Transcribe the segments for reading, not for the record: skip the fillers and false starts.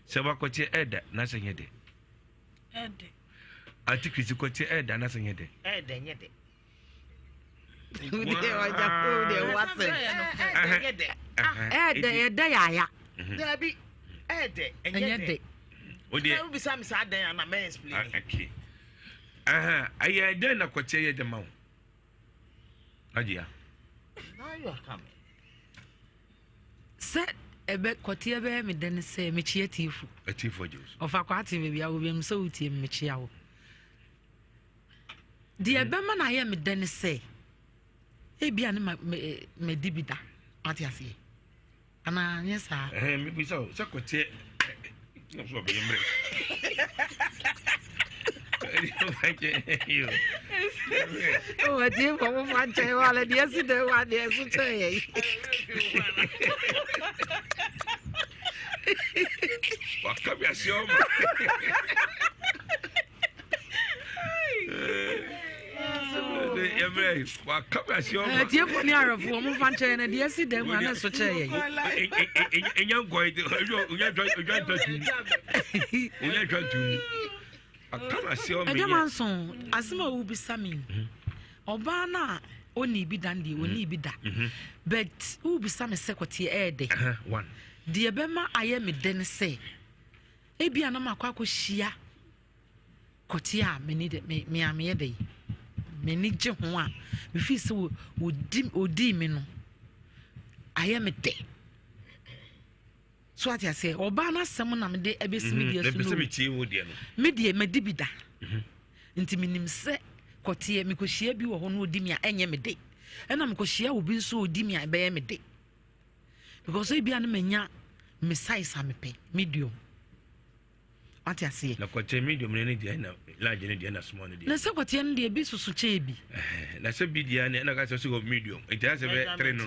Sɛ wakɔteɛ ɛda na sɛ nyɛ dɛ. Ɛdɛ. Ante Kristi kɔteɛ ɛda na sɛ nyɛ dɛ. Ɛdɛ nyɛ dɛ. Ɛdɛ ɛdɛ yɛ aya. Dabi ɛdɛ ɛnyɛ dɛ. O deɛ. Ɛna wobisa mi saa dɛn ana mɛ explain. Okay. Ɛyɛ dɛn na kɔteɛ yɛ dɛ ma wo? Adia. Now you are coming. Sɛ ɛbɛ kɔteɛ bɛyɛ me dɛ ne sɛ mekyia tiefo. Atiefo agye wo so. Ɔfa kɔ ate baabi a wobɛm sɛ wotie me mekyia wo. Deɛ mhm. ɛbɛma no ayɛ me dɛ ne sɛ ebia ne ma madi bi da ate aseɛ anaa nyɛ saa. Ɛhɛn mebisa wo sɛ kɔteɛ na so ɔbɛyɛ mmerɛ. Ɔtie fɔ mo fa nkyɛn wa lɛ deɛ si dɛ wa deɛ so kyɛn yɛ. Waka mi ase ɔma. Atiefo ne awɛfo wɔn fa nkyɛn na deɛ si dɛm a na ɛso kyɛn yɛn. Enya nkɔ onya ntwa tum onya ntwa tum ɛdɛ ma nso asɛm a wobisa mi ɔbaa no a ɔnii bi da no deɛ ɔnii bi da but wobisa me sɛ kɔteɛ ɛyɛ dɛ deɛ bɛma ayɛ me dɛ ne sɛ ebia na makɔ akɔhyia Kɔteɛ a m'ani de me me a meyɛ dɛ m'ani gye ho a mefii sɛ wɔdi wɔdii me no ayɛ me dɛ so ate aseɛ ɔbaa no asɛm na mede ɛbɛsi me deɛ so no me deɛ madi bi da mhm. nti menim sɛ kɔteɛ mekɔhyia bi wɔ hɔ no ɔdi me a ɛnyɛ me de ɛna mekɔhyia obi nso ɔdi me a ɛbɛyɛ me de because ebia no manya me size a mepɛ medium Wate aseɛ? Na kɔteɛ medium no ne deɛ na large ne deɛ na small ne deɛ. Na sɛ kɔteɛ no deɛ bi soso kyɛɛ bi. Na sɛ bi deɛ ne ɛna ka sɛ sɛ medium nti ayɛ sɛ bɛ tere no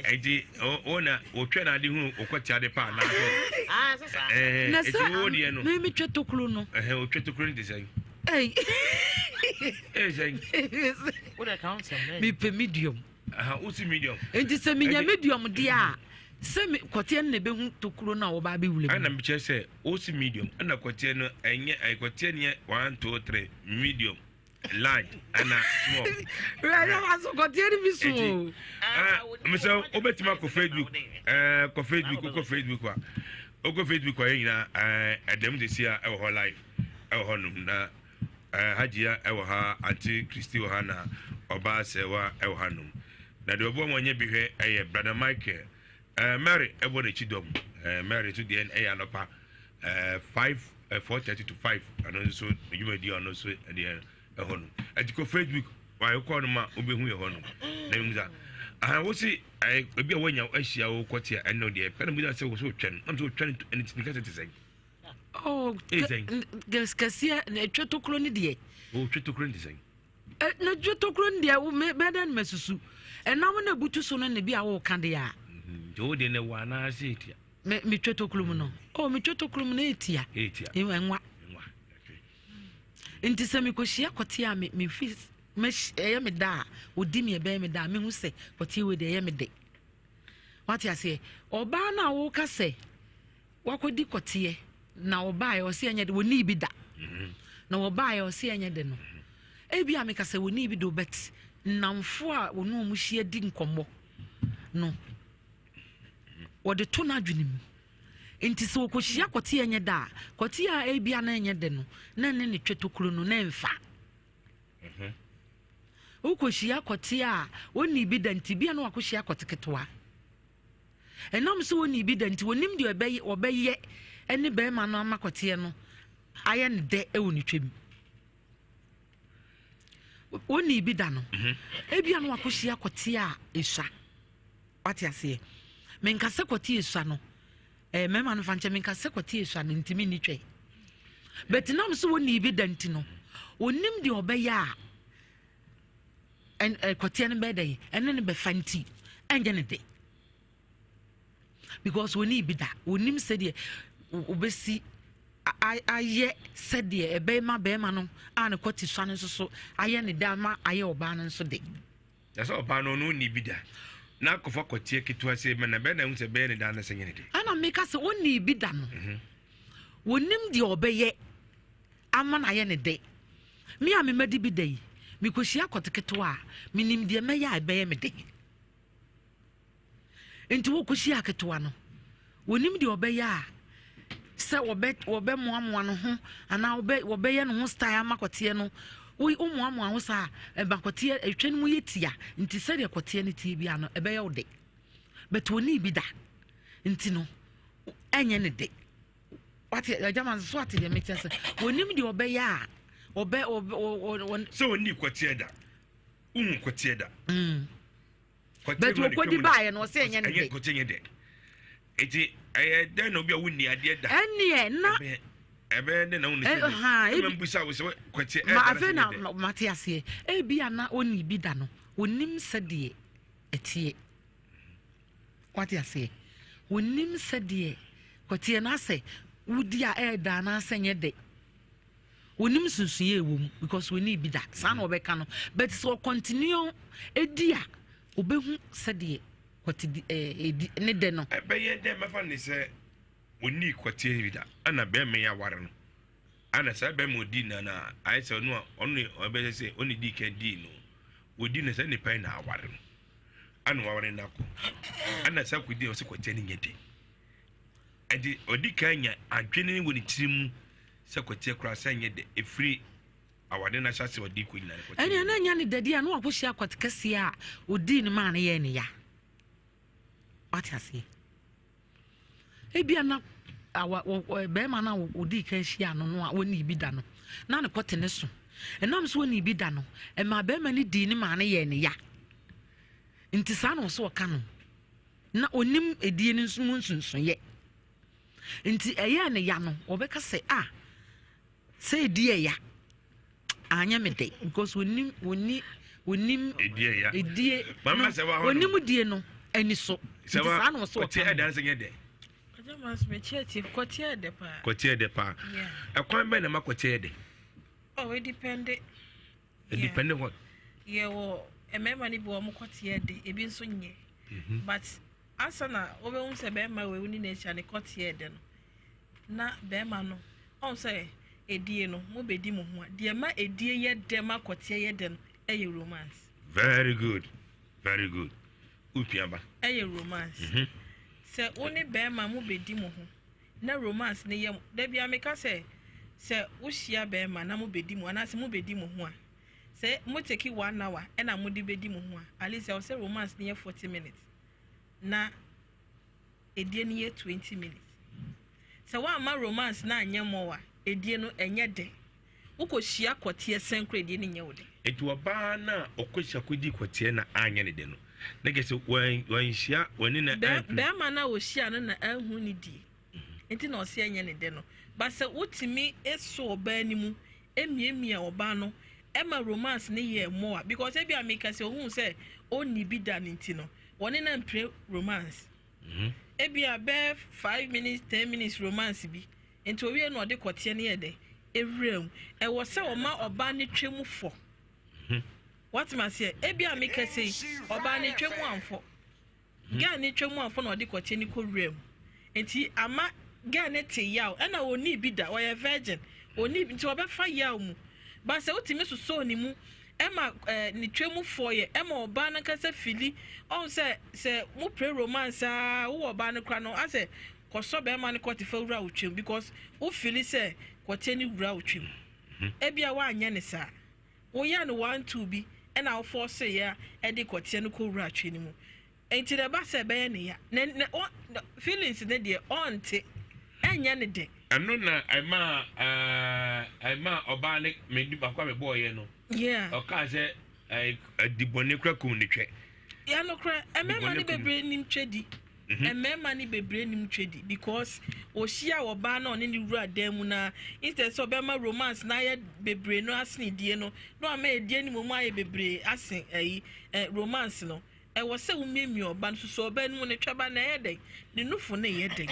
nti wo na wotwɛ na ade hunu wokɔte ade pa anaasɛ na sɛ wo deɛ no me metwɛ tokuro no wotwɛ tokuro no te sɛn sɛn mepɛ medium wosi medium nti sɛ menya medium deɛ a sɛ me kɔteɛ no na ɛbɛhu tokuro no a wɔba abɛwura mu. Ɛna mekyerɛ sɛ wosi medium ɛna kɔteɛ no ɛnyɛ ɛyɛ kɔteɛ no yɛ one two three medium large ɛna small. Wɛrɛ wa so kɔteɛ no bi so o. Mesɛ wobɛtumi akɔ Facebook ɛɛ kɔ Facebook wokɔ Facebook a wokɔ Facebook a yɛ nyinaa ɛɛ ɛdɛm sisi a ɛwɔ hɔ live ɛwɔ hɔ nom na ɛɛ Hajia ɛwɔ ha Auntie Christy wɔ ha na ɔbaa Sɛwa ɛwɔ ha nom. Na deɛ ɔboa ma ɔnya bi hwɛ ɛyɛ Brother Michael. Eh, Mary ɛbɔ n'akyi dɔm. Eh, Mary nso deɛ ɛyɛ anɔpa eh, 5 eh, 4:30 to 5 ɛno nso ne dwumadi ɔno nso ɛdeɛ ɛhɔ no. Ɛti kɔ Facebook wayɛ kɔɔ no ma wobɛhu yɛ hɔ no. Na ebi sa aha wosi eh, ebi a woanya ahyia wo kɔte a ɛno deɛ pɛ na mo sɛ wo so wotwɛn no. Nam sɛ wotwɛn no ɛne ti ne kasa te sɛn. Oh, kɛseɛ na ɛtwa tokuro no deɛ. Oh, twa tokuro no te sɛn. Na dwa tokuro no deɛ bɛyɛ dɛn na masusu ɛnam na ebutu so no na bi a wɔreka deɛ a. Mhm, nti wo deɛ na ɛwɔ anaasɛ etia. Me metwa tokuro mu no oh metwa tokuro mu na etia. Etia. Ɛnwa. Ɛnwa. Nti sɛ mekɔhyia kɔte a me mefi ɛyɛ me da a odi mi ɛbɛyɛ me da a mehu sɛ kɔte wei deɛ ɛyɛ me de. Wate aseɛ ɔbaa no a wɔka sɛ. Wakɔdi kɔteɛ na ɔbaeɛ ɔse ɛnyɛ de wɔnii bi da na wɔbaeɛ ɔse ɛnyɛ de no ebi a meka sɛ wɔnii bi do but nnamfo a wɔne wɔn hyia di nkɔmmɔ no wɔde to n'adwene mu nti sɛ wɔkɔhyia kɔteɛ ɛnyɛ da a kɔteɛ a ebi a na ɛnyɛ de no na ɛne ne twɛ tokuro no na ɛmfa wokɔhyia kɔteɛ a wɔnii bi da nti bi a na wakɔhyia kɔte ketewa Ɛnam sɛ ɔnnii bi da nti, ɔnim deɛ ɔbɛyɛ ɔbɛyɛ ne barima no ama kɔteɛ no ayɛ no dɛ wɔ ne twam. Ɔnnii bi da no, mhm. ebia no wakɔhyia kɔteɛ a ɛsua. Wate aseɛ? Menka sɛ kɔteɛ ɛsua no, eh, mmarima no fa nkyɛ menka sɛ kɔteɛ ɛsua no ntumi nni twɛ. But nam sɛ ɔnnii bi da nti no, ɔnim deɛ ɔbɛyɛ a kɔteɛ no bɛyɛ dɛ ɛne no bɛfa nti ɛnyɛ ne de because wɔn bi da wɔnim sɛdeɛ wɔbɛsi ayɛ sɛdeɛ ɛbɛma bɛrima no a ne kɔte sua no nso so ayɛ ne de ama ayɛ ɔbaa no nso de. Na sɛ ɔbaa no ɔno ɔnni bi da. Na akɔfa kɔteɛ ketewa sɛ mɛ na bɛyɛ na ehu sɛ bɛyɛ ne da anasɛ nyɛ ne de. Ɛna meka sɛ ɔnii bi da no. Wɔnim deɛ ɔbɛyɛ ama no ayɛ ne dɛ. Me a memadi bi da yi, mekɔhyia kɔte ketewa a, menim deɛ mɛyɛ a ɛbɛyɛ me dɛ. Nti wɔkɔhyia ketewa no, wɔnim deɛ ɔbɛyɛ a sɛ wɔbɛ wɔbɛmoamoa no ho anaa wɔbɛ wɔbɛyɛ ne ho style ama kɔteɛ no. Wo womoamoa ho saa a, ɛma kɔteɛ ɛtwa no mu yɛ tia. Nti sɛdeɛ kɔteɛ no tie biara no, ɛbɛyɛ wo dɛ. But ɔnii bi da. Nti no, ɛnyɛ ne dɛ. Wate agya ma so ate deɛ mekyɛ sɛ wɔnim deɛ ɔbɛyɛ a ɔbɛ ɔbɛ ɔ sɛ ɔnii kɔteɛ da. Wohu kɔteɛ da. But ɔkɔdi baeɛ no ɔsɛ ɛnyɛ ne dɛ. Kɔteɛ nyɛ dɛ. Eti ɛyɛ dɛn na obi a wonni adeɛ da. Ɛneɛ na. Ɛbɛyɛ dɛn na wonni sɛ dɛ. Ɛmɛ mbusa wo sɛ kɔteɛ ɛyɛ dɛ afei na mate aseɛ. Ebi a na ɔnni bi da no onim sɛdeɛ ɛteɛ. Wate aseɛ? Onim sɛdeɛ kɔteɛ no asɛ wodi a ɛyɛ dɛ anaasɛ nyɛ dɛ. Onim nsunsuiɛ ɛwɔ mu because ɔnii bi da. Saa na ɔbɛka no. But sɛ ɔcontinue ɛdi a, ɔbɛhu sɛdeɛ kɔte di ɛɛ ɛdi ne dɛ no. Ɛbɛyɛ dɛ mɛfa ne sɛ ɔnii kɔteɛ bi da ɛna bɛrima yi aware no. Ɛna saa bɛrima ɔdii no no a ayɛ sɛ ɔno a ɔno ɔbɛyɛ sɛ ɔne dii kan dii no. Ɔdi no saa nipa yi na aware no. Ɛna waware no akɔ. Ɛna saa kɔdi ɔsɛ kɔteɛ no nyɛ dɛ. Ɛnti ɔdi kan nya adwene wɔ ne tiri mu sɛ kɔteɛ koraa sɛ nyɛ dɛ ɛfiri awade no ahyɛ ase ɔde kɔ nyina no kɔteɛ. Ɛnna na nya ne dadi a na wakɔhyia kɔte kɛseɛ a ɔdii no maa no yɛɛ ne ya. Wate aseɛ? Ebia na awa wɔ bɛrima no a ɔdii kan hyia no no a wɔnnii bi da no na ne kɔte ne so. Ɛnam so wɔnnii bi da no ɛmaa bɛrima no dii ne maa no yɛɛ ne ya. Nti saa na ɔsɛ ɔka no. Na ɔnim edie no mu nsonsoyɛ. Nti ɛyɛɛ ne ya no, ɔbɛka sɛ, ah, sɛ edi ɛya anyɛ me dɛ because onim oni onim edie no onim die no ani so. Nti saa na ɔsɛ ɔka no. Kɔteɛ ɛdɛ paa. Kɔteɛ ɛdɛ paa. Ɛkwan bɛn na ma kɔteɛ ɛdɛ? Oh, edipɛnde. Edipɛnde what? Yɛwɔ mmarima no bi wɔn kɔteɛ ɛdɛ, ebi nso nyɛ. But ansa na wobɛhu sɛ bɛrima wei ne n'akyi ne kɔteɛ ɛdɛ no, na bɛrima no ɔn sɛ edie no mo bɛdi mo ho a deɛ ma edie yɛ dɛ ma kɔteɛ yɛ dɛ no ɛyɛ romance. Very good, very good. Wopia ba. Ɛyɛ romance. Sɛ wo ne bɛrima mo bɛdi mo ho na romance ne yɛ da bia meka sɛ sɛ wohyia bɛrima na mo bɛdi mo anaasɛ mo bɛdi mo ho a sɛ mo take 1 hour ɛna mo de bɛdi mo ho a at least ɛwɔ sɛ romance ne yɛ 40 minutes na edie no yɛ 20 minutes. Sɛ woamma romance no anyɛ mmɔ a edie no ɛnyɛ dɛ. Wokɔhyia kɔteɛ sɛn koraa edie no nyɛ wo dɛ. Nti ɔbaa no a ɔkɔhyia kɔdi kɔteɛ na anyɛ ne dɛ no na kyerɛ sɛ wanhyia wɔne na ampere. Bɛrima no a ɔhyia no na anhu ne die nti na ɔse ɛnyɛ ne dɛ no. But sɛ wotumi so ɔbaa no mu emiamia ɔbaa no ɛma romance no yɛ mmɔ a because ebi a meka sɛ ohun sɛ ɔnni bi da no nti no wɔne no ampere romance. Ebi a bɛyɛ 5 minutes 10 minutes romance bi nti owie na ɔde kɔteɛ no yɛ dɛ ewura mu. Ɛwɔ sɛ ɔma ɔbaa no twa mu fɔ. Wɔte aseɛ ebi a meka sɛ ɔbaa no twa mu amfɔ. Girl no twa mu amfɔ na ɔde kɔteɛ no kɔ wura mu. Nti ama girl no te yaw ɛna ɔnni bi da ɔyɛ virgin ɔnni bi nti ɔbɛfa yaw mu. Ba sɛ wotumi sosɔ ne mu ɛma ɛɛ ne twa mu fɔ yɛ ɛma ɔbaa no kasa fili ɔn sɛ sɛ mo pere romance aa wowɔ ɔbaa no kora no asɛ kɔsɔ bɛrima no kɔte fa wura wo twam because wo fili sɛ kɔte ne wura wo twam. Ebia woanyɛ ne saa. Woyɛ no 1 2 bi ɛna wo force yɛ ɛde kɔteɛ no kɔ wura twe no mu. Nti na ɛba sɛ ɛbɛyɛ ne ya. Ne ne o feelings ne deɛ ɔnte ɛnyɛ ne dɛ. Ɛno na ɛma ɛɛ ɛma ɔbaa ne me di baako a mebɔɔ yɛ no. Yeah. Ɔkaa sɛ ɛɛ adibɔne kura kum ne twɛ. Ya no kora mmarima ne bebree nim twɛ di. Mmarima ne bebree nim twɛ di because ohyia ɔbaa na ɔne ne wura dan mu na instead sɛ ɔbɛma romance na ayɛ bebree no asene die no na ɔma edie no mu ayɛ bebree asen ɛyi ɛ romance no. Ɛwɔ sɛ womiamia ɔba no soso ɔba no mu ne twɛba na ɛyɛ dɛn ne nufo no yɛ dɛn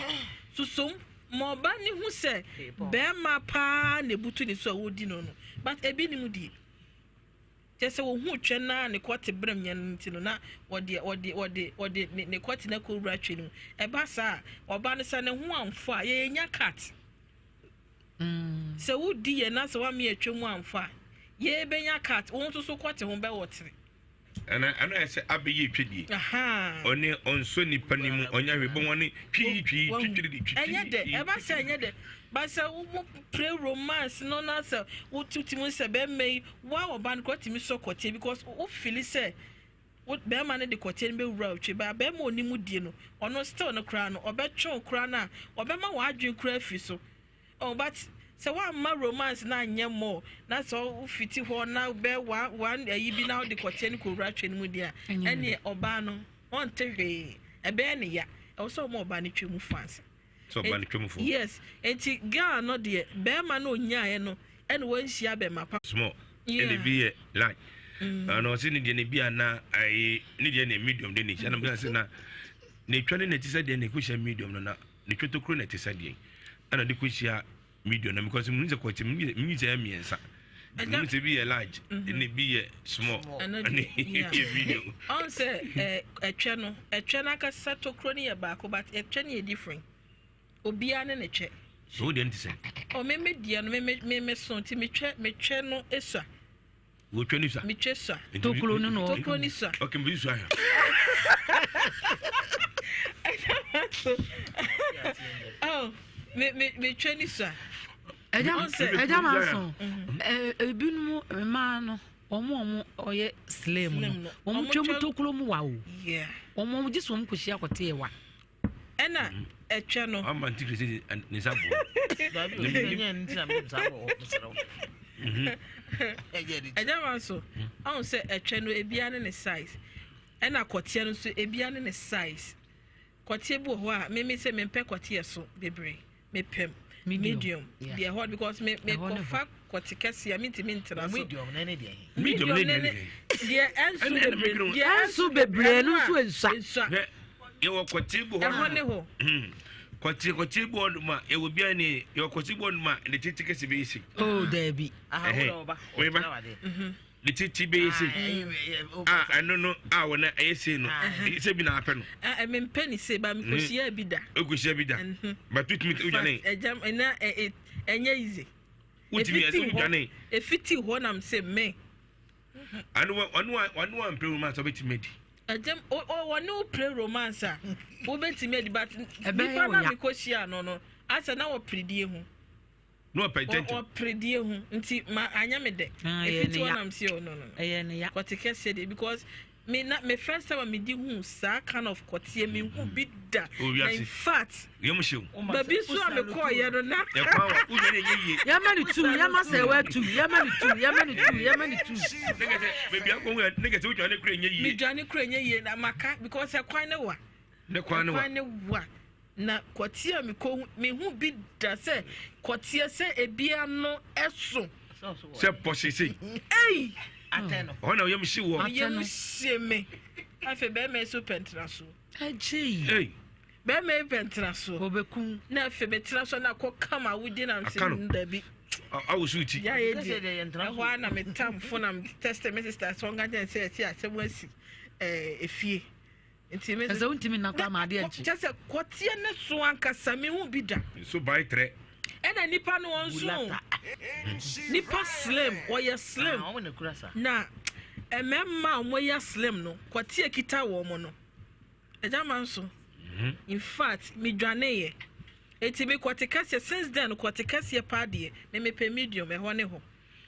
soso ma ɔba ne hu sɛ bɛrima paa na ebutu ne so a wɔdi no no but ebi nim die. Kyerɛ sɛ wɔhuu twɛ no ara ne kɔte berɛm nya no nti no na wɔde wɔde wɔde wɔde ne ne kɔte no akɔwura twɛ no mu. Ɛba saa a, ɔba no sɛ ne ho amfɔ a, yɛyɛ cut. Sɛ wodi yɛn na sɛ woame yɛ twɛ mu amfɔ a, yɛbɛnya cut. Wo nso so kɔte ho bɛwɔ tere. Ɛna ɛna ayɛ sɛ abɛyɛ twɛdie. Ɔne ɔnsɔ nipa ne mu ɔnyɛ hwee bɔn wɔne twii twii twitwiri di twitwiri. Ɛnyɛ dɛ ɛba sɛ ɛnyɛ dɛ ba sɛ wo pray romance no na sɛ wo tumi sɛ bɛrima yi wa ɔba no kora tumi sɔ kɔteɛ because wo fili sɛ wo bɛrima no de kɔteɛ no bɛwura otwe ba bɛrima ɔni mu die no ɔno still no koraa no ɔbɛtwe koraa no a ɔbɛma w'adwene koraa afiri so. Oh but sɛ woamma romance no anyɛ more na sɛ wofiti hɔ na bɛ one one ayi bi na wode kɔteɛ no kɔwura twɛ no mu deɛ a ɛneɛ ɔbaa no ɔnte hwee ɛbɛyɛ ne ya ɛwɔ sɛ ɔma ɔbaa no twɛ mu fo ansa. Sɛ ɔbaa no twɛ mu fo. Yes nti girl no deɛ bɛrima no ɔnyaeɛ no ɛna wanhyia bɛrima pa. Small ɛna ebi yɛ large ɛna ɔsi ne deɛ ne bi ana ɛyi ne deɛ ne medium de ne hyɛ ɛna mo sɛ na ne twa ne na ti sɛ deɛ ne ko hyɛ medium no na. Ne twotokuro na ɛte sɛ deɛn ɛna de kɔhyia medium na because mu sɛ kɔte mu sɛ mmiɛnsa mu sɛ bi yɛ large mhm. ɛna bi yɛ small ɛna bi yɛ medium. ɔn sɛ ɛtwɛ no ɛtwɛ no akasa tokuro no yɛ baako but ɛtwɛ no yɛ different obiara ne ne twɛ. so wo deɛ no te sɛ. ɔ me deɛ no me me me so nti metwɛ metwɛ no esua. Wotwa ni sua. Metwa sua. Tokuro no na Tokuro ni sua. Okay, mbi sua ya. Oh, me me metwa ni sua. Ɛgya ɛgya ma so. Ebinom mmaa no wɔn wɔn ɔyɛ slim no wɔn twɛ mu tokuro mu wa o. Wɔn wɔn gye so wɔn kɔ hyia kɔte yɛ wa. Ɛna ɛtwɛ no. Ama nti kiri sɛ ne nsa bɔ. Dabi o ɛnyɛ ne ntina mi nsa bɔ ɔsrɛ wo. Ɛgya ma so ɔn sɛ ɛtwɛ no ebia ne ne size ɛna kɔteɛ no nso ebia ne ne size kɔteɛ bi wɔ hɔ a mimi sɛ mempɛ kɔteɛ so bebree. Mepɛ medium deɛ hɔ because me me kɔfa kɔte kɛseɛ a mentumi ntena so. Medium na ne deɛ. Medium ne deɛ. Deɛ ɛnso bebree deɛ ɛnso bebree no nso nsua. Nsua. Yɛwɔ kɔte bu hɔ. Ɛhɔ ne hɔ. Kɔte kɔte bu hɔ nom a yɛwɔ bia ne yɛwɔ kɔte bu hɔ nom a ne tete kɛse bɛyɛ si. Oh daabi. Ɛhɛn. Wɔyɛ ne titi bɛyɛ sei a ɛno no a wɔn ɛyɛ sei no sɛ bi na apɛ no. mempɛ ne sei ba mekɔhyia bi da. ekɔhyia bi da ba tutumi wodwane. ɛgyam ɛna ɛnyɛ easy. wotumi ɛsɛ wodwane. efiti hɔ nam sɛ me. ɔno ɔno ɔno ampɛ romance ɔbɛtumi adi. ɛgyam ɔne wo pere romance a wobɛtumi adi but nipa na mekɔhyia no no asɛ na wɔperedie ho. na ɔpɛ ntɛntɛm. Ɔpere die ho nti ma anya me dɛ. Ah, ɛyɛ Efiti ne ya. hɔ nam si o no no no. Ɛyɛ ne ya. Kɔte kɛseɛ deɛ because me na me first time a me di hu saa kind of kɔteɛ me hu bi da. Oh, Na wiase. in fact Yɛm hyew. baabi nso a me kɔɔ yɛ no na. Ɛkwan wa wodwa ne ɛnyɛ yie. Yɛma ne tu, yɛma sɛ ɛwɔ tu, yɛma ne tu, yɛma ne tu, yɛma ne tu. Ne kɛsɛ baabi akɔ hu ne kɛsɛ wodwa ne kura ɛnyɛ Me yie. dwane kura nyɛ yie na maka because ɛkwan ne wa. Ne kwan ne wa. Ɛkwan ne wa. Na kɔteɛ a mekɔhu mehu bi da sɛ kɔteɛ sɛ ebi ano ɛso. Sɛ pɔse sei. Ei! Atɛ no. Ɔhɔ na oyam hye wɔ. Oyam hye me. Afei bɛrima yi so pɛ ntena so. Agyei. Ei. Bɛrima yi pɛ ntena so. Obeku. Na afei bɛtena so na akɔ kama awudi na mse dabi. Awo so ti. Ya yɛ di. Ɛhɔ a na me tamfo na me test me sister sɛ ɔnka kyɛn sɛ ɛsi asɛm asi ɛɛ efie. Nti me Ɛsɛ wontumi nna koraa ma adeɛ nkye. Kyɛ sɛ kɔteɛ ne so ankasa mehu bi da. So bae trɛ. Ɛna nipa no wɔn so nipa slim wɔyɛ slim ah, na mmarima a wɔyɛ slim no kɔteɛ kita wɔn no ɛgya ma nso mhm. in fact medwaneyɛ eti me kɔte kɛseɛ since then kɔte kɛseɛ paa deɛ me mepɛ medium ɛhɔ ne hɔ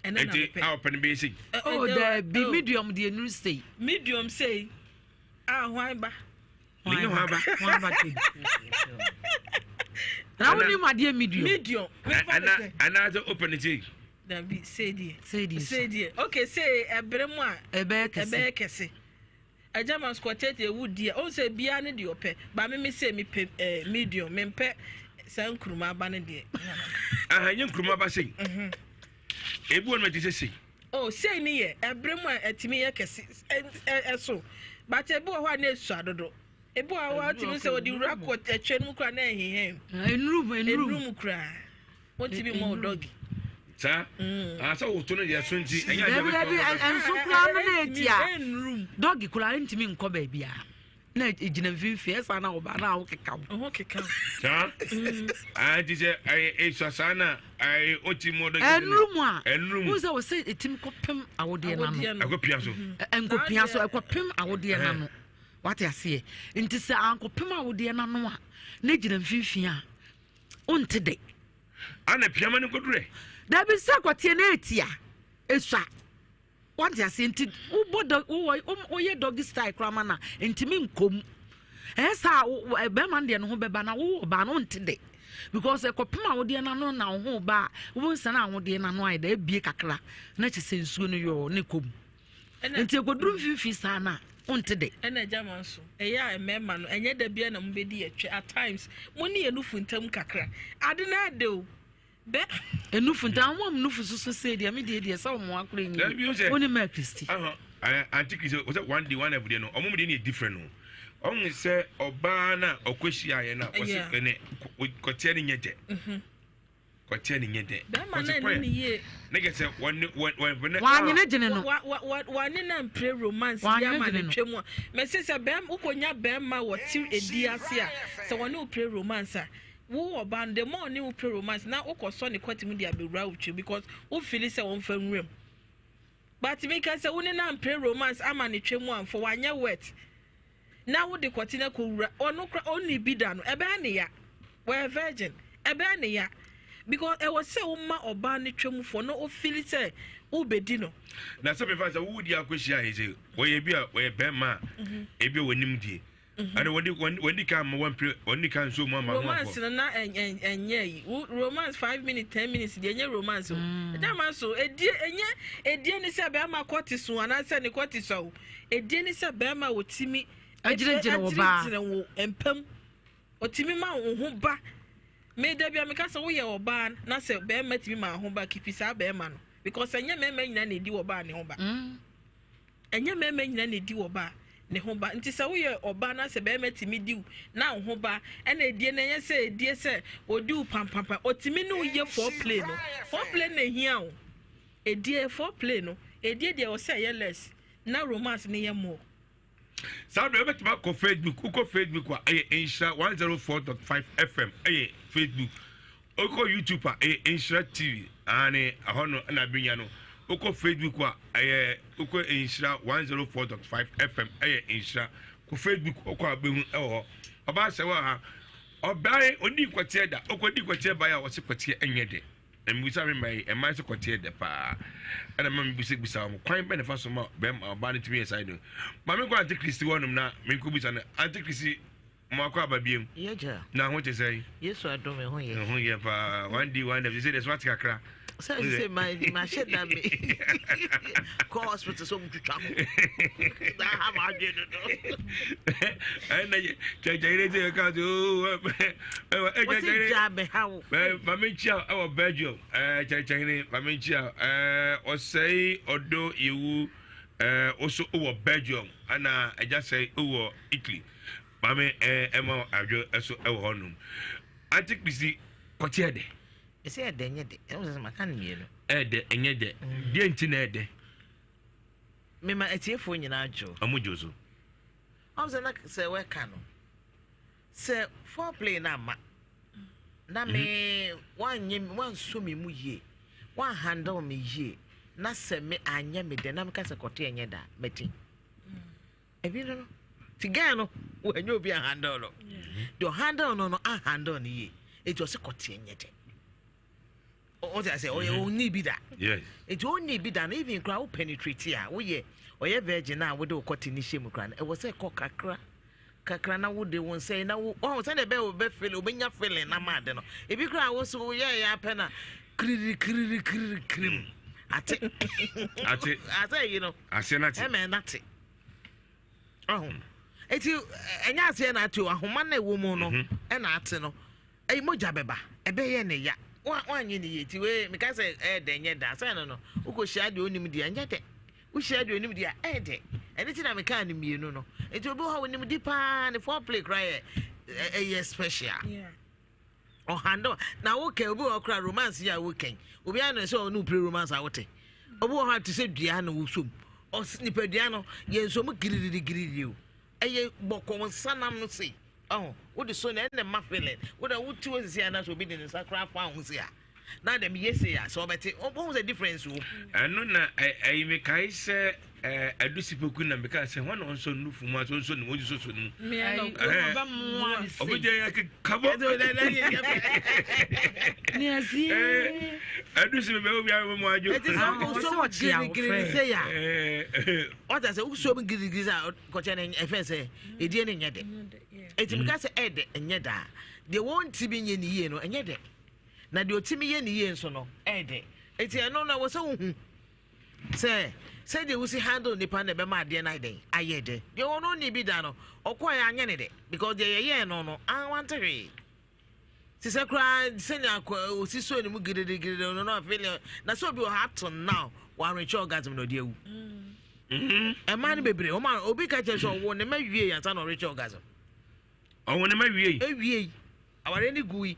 ɛne na mepɛ. Eti a ɔpɛ no bɛyɛ sei. Oh daabi oh. medium deɛ nuru sei. Medium sei. Ah, hwan ba? Hwan ba? Hwan ba ke? Na wo nim adeɛ medium. Medium. Ana ana sɛ open sei. Dabi sei deɛ. Sei deɛ. Sei deɛ. Okay sei ɛbere mu a. Ɛbɛyɛ kɛse. Ɛbɛyɛ kɛse. Ɛgya ma squatet ewu deɛ ɔn sɛ bia ne deɛ ɔpɛ ba me me sei me pɛ ɛɛ medium me mpɛ saa nkuruma aba ne deɛ. Aha nye nkuruma aba sei. Mhm. Ebi wɔn ti sɛ sei. Oh sei ne yɛ ɛbere mu a ɛtumi yɛ kɛse ɛso but ebi wɔ hɔ a na esua dodo ebi wɔ hɔ a ɔtumi sɛ ɔde wura kɔ ɛtwɛ no mu koraa na ɛhehem. Enuru mu enuru mu koraa wɔntumi mɔ ɔdɔgi. Saa ah sɛ woto no deɛ so nti ɛnyɛ adeɛ Dabi dabi bɛtumi akɔ. ɛnso koraa no na eti a Ɛnrum. dɔgi koraa ntumi nkɔ baabi a na egyina mfimfini ɛsa na ɔbaa na awo keka wo. Ɔho keka. Saa ah nti sɛ ɛyɛ esua saa na ɛyɛ oti mu ɔdɔ. Ɛnuru mu a Ɛnuru mu. wohu sɛ wɔsɛ ɛtumi kɔpem awodeɛ no ano. Awodeɛ no. Ɛkɔ pia so. Nkɔpia so ɛkɔpem awodeɛ no ano. Wate aseɛ nti sɛ ankɔpem awodeɛ no ano a na gyina mfimfini a wonte dɛ. Ana piama no nkɔdurɛ. Dabi sɛ kɔteɛ na ɛtia esua wate aseɛ nti wobɔ dɔ wowɔ woyɛ doggy style koraa ma no a ntumi nkɔm ɛyɛ saa bɛrima no deɛ ne ho bɛba na wowɔ ɔbaa no wonte dɛ because ɛkɔpem awodeɛ no ano na wo ho ba a wobɛhu sɛ na awodeɛ no ano ayɛ dɛ abie kakra na kyɛ sɛ nsuo no yɔɔ ne kɔm nti ɛkɔduru mfimfini saa no a wonte dɛ. Ɛna agya ma nso ɛyɛ a mmarima no ɛnyɛ da biara na mobɛdi yɛ twɛ at times mo ne yɛ nufu ntam kakra ade no ɛde o bɛ. Enufu ntam wɔn mu nufu soso sei deɛ me deɛ deɛ sɛ wɔn akora nyi wo ne mɛ kristi. Auntie Kristi sɛ one day one every day no ɔmo mu deɛ ne yɛ different no ɔmo sɛ ɔbaa na ɔkɔ hyia yɛ na ɔsi ɛnɛ kɔteɛ ne nyɛ dɛ. Kɔteɛ ne nyɛ dɛ. Bɛrima no anni ne yie. Ne kɛ sɛ wɔne wɔn wɔn. Wanyene gyene no. Wa wa wa wane na mpire romance bi ama ne twɛ mu a. Mɛsi sɛ bɛrima wokɔnya bɛrima wɔ ti edi ase a sɛ wɔne wo pire romance a wo ɔbaa no the more ɔne wo pire romance na wokɔsɔ ne kɔte mu de abɛwura wo twɛ because wo fili sɛ wɔmfa nwura mu. But mi kɛ sɛ wo ne na mpire romance ama ne twɛ mu amfo wanyɛ wet. Na wode kɔte no akɔwura ɔno kora ɔnni bi da no ɛbɛyɛ ne ya wɔyɛ virgin ɛbɛyɛ ne ya because ɛwɔ sɛ woma ɔbaa no twam fɔ na ɔfili sɛ wobɛdi no. Na sɛ mefa sɛ wodi akɔhyia yi sɛ wɔyɛ bi a wɔyɛ bɛrima a mhm. ebi a wɔnim die mhm. ɛna wɔde wɔde kan ma wɔmpere wɔde kan nsuo mu ama ho afɔ. Romance no na ɛnyɛ yi romance 5 minutes 10 minutes deɛ ɛnyɛ romance o ɛdá ma so edie ɛnyɛ edie ni sɛ bɛrima kɔte so anaasɛ ne kɔte so o edie ni sɛ bɛrima wɔ Agyinagyina wɔ baa. Agyinagyina wɔ mpam. Ɔtumi ma wo ho ba. Me da bia meka sɛ woyɛ ɔbaa na sɛ bɛrima tumi ma ho ba kipi saa bɛrima no because ɛnyɛ mmarima nyinaa na edi wɔ baa ne ho ba. Ɛnyɛ mmarima nyinaa na edi wɔ baa ne ho ba nti sɛ woyɛ ɔbaa na sɛ bɛrima tumi di wo na wo ho ba ɛna edie na ɛnyɛ sɛ edie sɛ odi wo pampampa ɔtumi ne wo yɛ foreplay no foreplay na ehia o edie foreplay no edie deɛ ɔsɛ ɛyɛ less na romance ne yɛ more. Saa bere wobɛtumi akɔ Facebook. Wokɔ Facebook a, ɛyɛ Nhyira 104.5 FM, ɛyɛ Facebook. Wokɔ YouTube a, ɛyɛ Nhyira TV. Aane, ɛhɔ no na abɛnya no. Wokɔ Facebook a, ɛyɛ wokɔ Nhyira 104.5 FM, ɛyɛ Nhyira. Kɔ Facebook, wokɔ a wobɛhu ɛwɔ hɔ. Ɔbaa sɛ wɔ ha, ɔbaa yi, ɔdi nkɔteɛ da. Ɔkɔdi nkɔteɛ baeɛ a, ɔse kɔteɛ ɛnyɛ dɛ. Na mebisa me mma yi, mmaa sɛ kɔteɛ dɛ paa. Ɛna mma mebisabisa wɔn, kwan bɛn na ɛfa so ma bɛrima ɔbaa no tumi yɛ saa no. Ma menkɔ Auntie Christy hɔnom na menkɔbisa no. Auntie Christy, mo akɔ aba biem. Yɛgya. Na ho te sɛn? Yesu adom ɛho yɛ. Ɛho yɛ paa. One day, one day. Sɛ deɛ so ate kakra. Sɛ sɛ ma ma hyɛ da me kɔ hospital sɛ ɔmo twitwa ko. Na ha ma adwe dodo. Ɛna kyɛkyɛyere sɛ ɛka so oo ɛwɔ ɛkyɛkyɛyere. Wɔsi gya bɛ ha wo. Maame nkyia ɛwɔ Belgium kyɛkyɛyere maame nkyia ɔsɛe ɔdɔ yewu ɔso wɔ Belgium ɛna ɛgya sɛe wɔ Italy maame ɛma adwo ɛso ɛwɔ hɔ nom. Auntie Christy kɔte ɛdɛ. Ɛsɛ ɛdɛ nyɛ dɛ ɛwɔ sɛ maka no mmienu. Ɛdɛ ɛnyɛ dɛ deɛ nti na ɛdɛ. Mema atiefoɔ nyinaa dwo. Ɔmo dwo so. Ɔmo sɛ na sɛ wɔka no sɛ foreplay na ama na me wanyɛ wansɔ me mu yie wanhandle me yie na sɛ me anyɛ me dɛ na meka sɛ kɔte ɛnyɛ da mɛti ebi no no ti guy no wɔnyɛ obi ahandle no deɛ ɔhandle no no ahandle no yie eti ɔsɛ kɔte ɛnyɛ dɛ o ti ase ɔyɛ ɔnni bi da eti ɔnni bi da no even kura wo penetrate a woyɛ ɔyɛ virgin a wode wo kɔte ne hyɛ mu kura no ɛwɔ sɛ kɔ kakra kakra na wode wo nsa yi na wo ɔhun sɛdeɛ ɛbɛyɛ wo bɛ feeling wobɛnya feeling na ma ade no ebi kura wo so woyɛ yɛ apɛ na kiriri kiriri kiriri kirim ate ate ase yi no ase na te ɛmɛ na te ɔhun eti ɛnyɛ aseɛ na ate o ahoma na ɛwɔ mu no ɛna ate no ɛyi mogya bɛba ɛbɛyɛ ne ya wanyɛ ne yie ti wei meka sɛ ɛyɛ dɛ nyɛ da sɛ no no wokɔhyia deɛ onim deɛ ɛnyɛ dɛ wohyia deɛ onim deɛ ɛyɛ dɛ ɛne ti na meka ne mmienu no nti obi hɔ a onim di paa ne foreplay koraa yɛ ɛyɛ special. Ɔhandle na wokɛ obi wɔ hɔ koraa romance yi a wokɛn obi ayɛ no sɛ ɔne wo pere romance a wote obi wɔ hɔ a te sɛ dua na wosom ɔs nipadua no yɛ nsom girigiri girigiri o ɛyɛ bɔkɔ nsa nam no sei ɔho wode so na ɛna ma feeling wode wote hɔ sisi anaasɛ obi de ne nsa koraa fa ho sei a na dɛm yɛ sei a sɛ ɔbɛte ɔbɛhu sɛ difference wɔ ɛno na ɛyi mekae sɛ adusipoku na mekaa sɛ hɔ na ɔnsɔ nufu mu asɛ ɔnsɔ ne mu ɔgye sɔsɔ ne mu ɔbɛgya yɛ kekabɔ adusi bɛbɛ obi ayɛ mu adwo ɛti sɛ wosɔ mu girigiri sɛ yɛ a ɔta sɛ wosɔ mu girigiri sɛ kɔkyɛ no ɛfɛ sɛ ɛdie no nyɛ dɛ ɛti meka sɛ ɛdɛ ɛnyɛ daa deɛ wɔntimi nyɛ ne yie no ɛnyɛ dɛ na deɛ ɔtumi yɛ ne yie nso no ɛdɛ ɛti ɛno no ɛwɔ sɛ wohu Sɛ sɛdeɛ wosi handle nipa na ɛbɛma adeɛ no ayɛ dɛn ayɛ dɛ. Deɛ ɔno ɔnni bi da no ɔkɔɛ anyɛ ne dɛ because deɛ yɛyɛɛ no no an wante hwee. Te sɛ koraa sɛnea akɔ osi so ne mu gidigidi no no afei ne na sɛ obi wɔ ha up till now wɔarekyɛ orgasm na ɔde awu. Ɛmaa no bebree wɔn a obi ka kyerɛ sɛ ɔwɔ ne ma wie ansa na ɔrekyɛ orgasm. Ɔwɔ ne ma wie. Ewie awareɛ no gui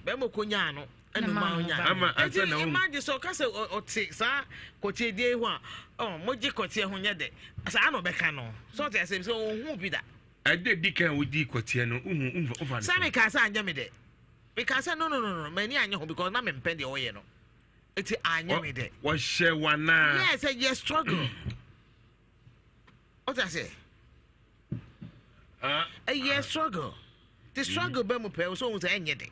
bɛrima ɔkɔnyaa no ɛna ɔma ɔnyaa Ama ansa nti na ɔhu. imagine sɛ ɔka sɛ ɔte saa kɔteɛ die yi ho a ɔ mogye kɔteɛ ho nyɛ dɛ saa na ɔbɛka no sɛ ɔte asɛm sɛ ɔnhu bi da. Ɛde di kan a wodi kɔteɛ no wohu wofa no sɛ mekaa sɛ anyɛ me dɛ mekaa sɛ no no no no m'ani anyɛ ho because na mempɛ deɛ ɔyɛ no nti anyɛ me dɛ. Wɔhyɛ wanaa. Yes, ɛyɛ struggle. Ɔte aseɛ. Ɛyɛ struggle. The struggle bɛ mu pɛ sɛ ohun sɛ ɛnyɛ dɛ.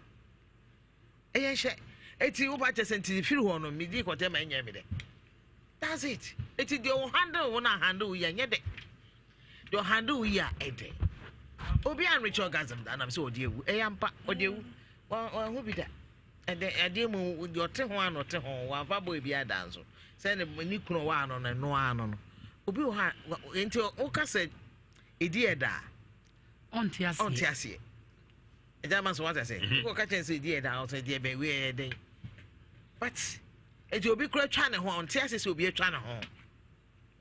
Ɛyɛ nhyɛ. Eti wo ba kyɛ sɛ nti firi hɔ no medi kɔtɛ ma ɛnyɛ mi dɛ. That's it. Eti deɛ o handle wo na handle wo yɛ ɛnyɛ dɛ. Deɛ o handle wo yɛ a ɛdɛ. Obi anrekyɛ orgasm da anam sɛ ɔde ewu. Ɛyɛ ampa ɔde ewu. Wɔn wɔn ho bi da. Ɛdɛ adeɛ mu deɛ ɔte ho ano ɔte ho wɔamfa bɔ ebi ada nso. Sɛ ne ne kunu ɔwɔ ano no ɛno ano no. Obi wɔ hɔ a nti woka sɛ ɛdi yɛ daa. Ɔnte aseɛ. Ɔnte aseɛ. Ɛgya ma so wate aseɛ. Mhm. Wokɔ ka kyɛn sɛ ɛdi yɛ daa ɔsɛ deɛ bɛn wei ɛyɛ dɛn. But nti obi kura twa ne ho a ɔnte aseɛ sɛ obi atwa ne ho.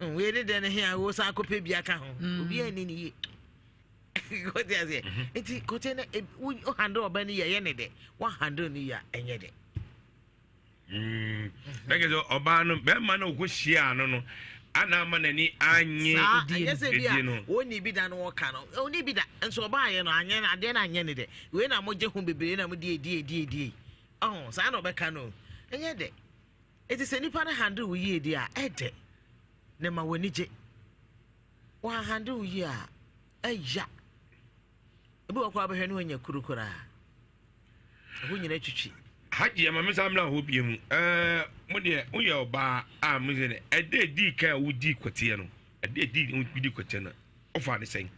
Mm, wei ne dɛn ne he a wosan akɔpɛ bi aka ho. Mm. Obi anni ne yie. Wote aseɛ. Mhm. Nti kɔte no wo handle ɔba no yie ɛyɛ ne dɛ. Wo handle no yie a ɛnyɛ dɛ. Mm. Na kɛ sɛ ɔbaa no bɛrima no ɔkɔ hyiaa no no ana ama n'ani anye saa ɛnyɛ sɛ bi a wɔnni bi da no wɔka no ɔnni bi da nso ɔbaa yɛ no anyɛ no adeɛ no anyɛ ne dɛ wei na mogye ho bebree na mode edi edi edi ɔho saa na ɔbɛka no ɛnyɛ dɛ eti sɛ nipa no handle wo yie di a ɛdɛ ne ma w'ani gye wɔn handle wo yie a ɛya ebi wɔ koraa bɛhwɛ ne wɔanya kuru koraa. Ɛhɔ nyina twitwi. Hajji ama me san mmra hɔ bie mu. Ɛɛ mo deɛ woyɛ ɔbaa a mo sɛ ɛdɛ edi kan a wodi kɔteɛ no ɛdɛ edi wodi kɔteɛ no ɔfa ne sɛn.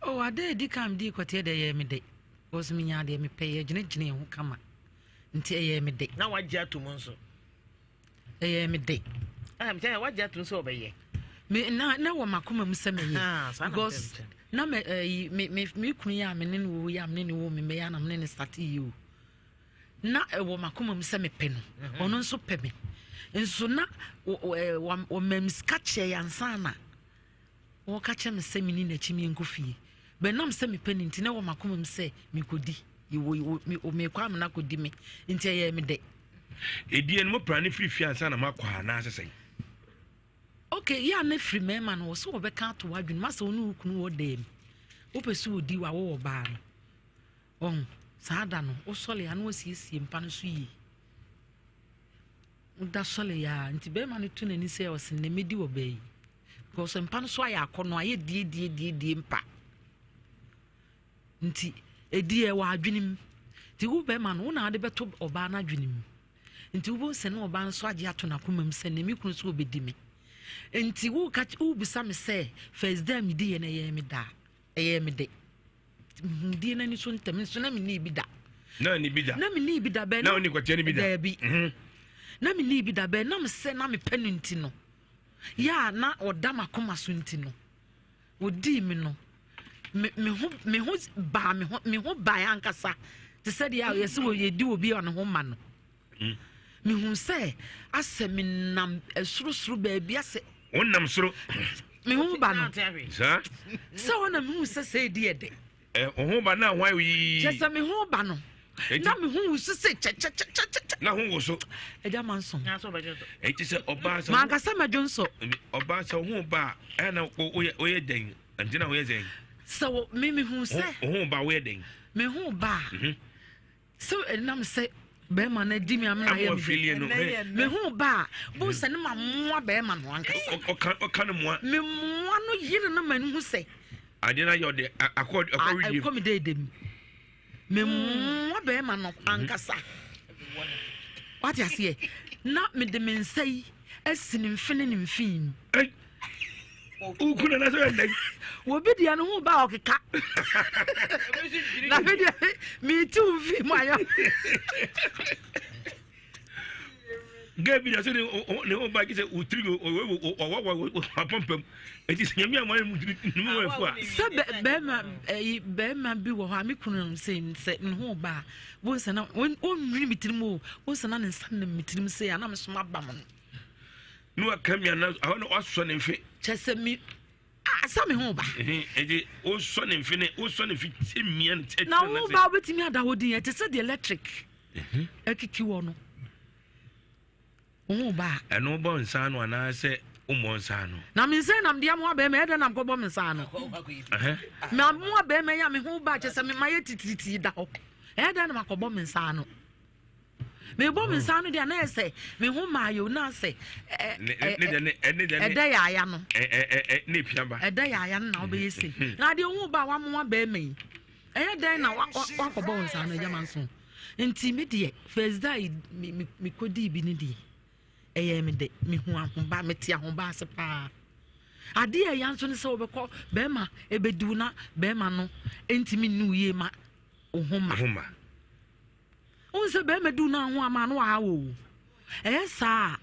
Oh adɛ edi kan di kɔteɛ deɛ ɛyɛ me de because me nya deɛ mepɛ yɛ gyinagyina ho kama nti ɛyɛ me de. Na wagye ato mu nso. Ɛyɛ me de. Ah, mekyɛ wagye ato sɛ ɔbɛyɛ. Me na na wɔ makoma mu sɛ mɛyɛ. Ah, because na me eh, me me me kunu yɛ a me ne no wɔ yɛ a me ne no wɔ me mɛyɛ na me ne no start yie o. Na ɛwɔ makoma mu sɛ mepɛ no. Mhm. Ɔno nso pɛ me. Nso na wɔma sika kyɛ yɛ ansa na wɔka kyerɛ me sɛ menni n'akyi menkɔ fie. Bɛnam sɛ mepɛ no nti na ɛwɔ m'akoma mu sɛ mekɔdi. Mekɔ amena kɔdi me nti ɛyɛɛ me dɛ. Ɛdie no mopra no firi fie ansa na moakɔ anaasɛ sɛn? Ok, yɛ a na firi mmarima no wɔ sɛ wɔbɛka ato w'adwene mu asɛ wo ne wo kunu wɔ dan mu wopɛ sɛ ɔdi wawo wɔ baa no ɔho saa da no wosɔle a na wasiesie mpa no so yie Woda sɔle yɛ a nti bɛrima no to n'ani sɛ ɔse nnɛ mɛdi wɔ baa yi because mpa no so ayɛ akɔnɔ ayɛ diediediedie mpa nti ɛdi ɛwɔ adwene mu nti wo bɛrima no wo na wode bɛto ɔbaa no adwene mu nti wobɛhu sɛ ne ɔbaa no so agye ato n'akoma mu sɛ ne me kunu so ɔbɛdi me nti woka wobisa me sɛ first day a medi yɛ no ɛyɛ me daa ɛyɛ me de Mehuu die no ani so ntɛm nso na menni bi da. Na ni bi da. Na menni bi da bɛn. Na ɔni kɔteɛ ni bi da. Daabi. Mhm. Na menni bi da bɛn nam sɛ na mepɛ no nti no. Yɛ a na ɔda m'akoma so nti no. Ɔdii me no. Me me ho me ho baa me ho me ho baa ankasa. Te sɛ deɛ a yɛsɛ wɔ yɛdi obi a ne ho ma no. Mm. Mehu sɛ asɛ menam sorosoro baabi asɛ. Wonam soro. Me ho ba no. Sɛ hɔ na mehu sɛ sɛ ɛdi ɛdɛ. Eh, wo ho ba na hwan yi. Kyɛ sɛ me ho ba no. Na me ho wusu sɛ kyɛkyɛkyɛkyɛ. Na ho woso. Ɛgya ma nso. Eti sɛ ɔbaa sɛ. Mankasa mɛdwo nso. Ɔbaa sɛ ho ba a ɛna na woyɛ woyɛ dɛn nti na woyɛ dɛn. Sɛ wɔ me me hu sɛ. Ho ba woyɛ dɛn. Me ho ba a. Mhm. Sɛ ɛnam sɛ bɛrima no adi mi amena ayɛ mi dɛ. Me ho ba a bo sɛ ne ma mmoa bɛrima no ankasa. Ɔka ɔka no mmoa. Me mmoa no yere no ma ne hu sɛ. Adeɛ no ayɛ ɔde akɔ akɔ widie. Akɔ mi dɛ dɛm. Memmoa bɛrima no ankasa. Wate aseɛ? Na mede me nsa yi asi ne mfene ne mfin mu. Woku na nasɛ ɛnɛ. Obi deɛ no ho ba ɔkeka. Na me deɛ meti wo mfin mu ayɛ. Gay bi na sɛ ne ho ba gye sɛ wotiri ɔwɔwɔ apampam eti sɛ nyame ama ne mu ne mu afu a. Sɛ bɛrima ɛyi bɛrima bi wɔ hɔ a me kunu sɛ sɛ ne ho ba a wɔn sɛ na wɔn nwini mi tirim o wɔn sɛ na ne nsa nam mi tirim sɛ anam so ma ba mo no. Ne waka mi ana ahɔ na wasɔ ne mfe. Kyɛ sɛ mi asa me ho ba. Eti wosɔ ne mfe ne wosɔ ne mfe ti mia ne ti. Na wo ba wobɛtumi ada hɔ din ɛte sɛ the electric. Ɛkiki wɔ no. Wo ba. Ɛno bɔ nsa ano anaasɛ wommɔ nsa ano? Na me nsa nam deɛ amoa bɛrima ɛdɛ nam kɔbɔ me nsa ano. Ma amoa bɛrima yi a me ho ba kyɛ sɛ me ma yɛ titiritii da hɔ. Ɛdɛ na makɔbɔ me nsa ano. Mebɔ me nsa ano deɛ na yɛ sɛ me ho maa yɛ na sɛ ɛdɛ yɛ aya no. Ɛdɛ yɛ aya no na wobɛyɛ se. Na adeɛ ho ba a wamoa bɛrima yi. Ɛyɛ dɛn na wakɔbɔ wo nsa ano agya manso? Nti me deɛ first day mekɔdii bi no deɛ ɛyɛ me dɛ mehu ahoba mete ahoba ase paa adeɛ a ɛya nso ne sɛ wobɛkɔ bɛrima ɛbɛdiw na bɛrima no ntumi nni wo yie ma wo ho ma wohu sɛ bɛrima diw no ho ama no waha wo ɛyɛ saa a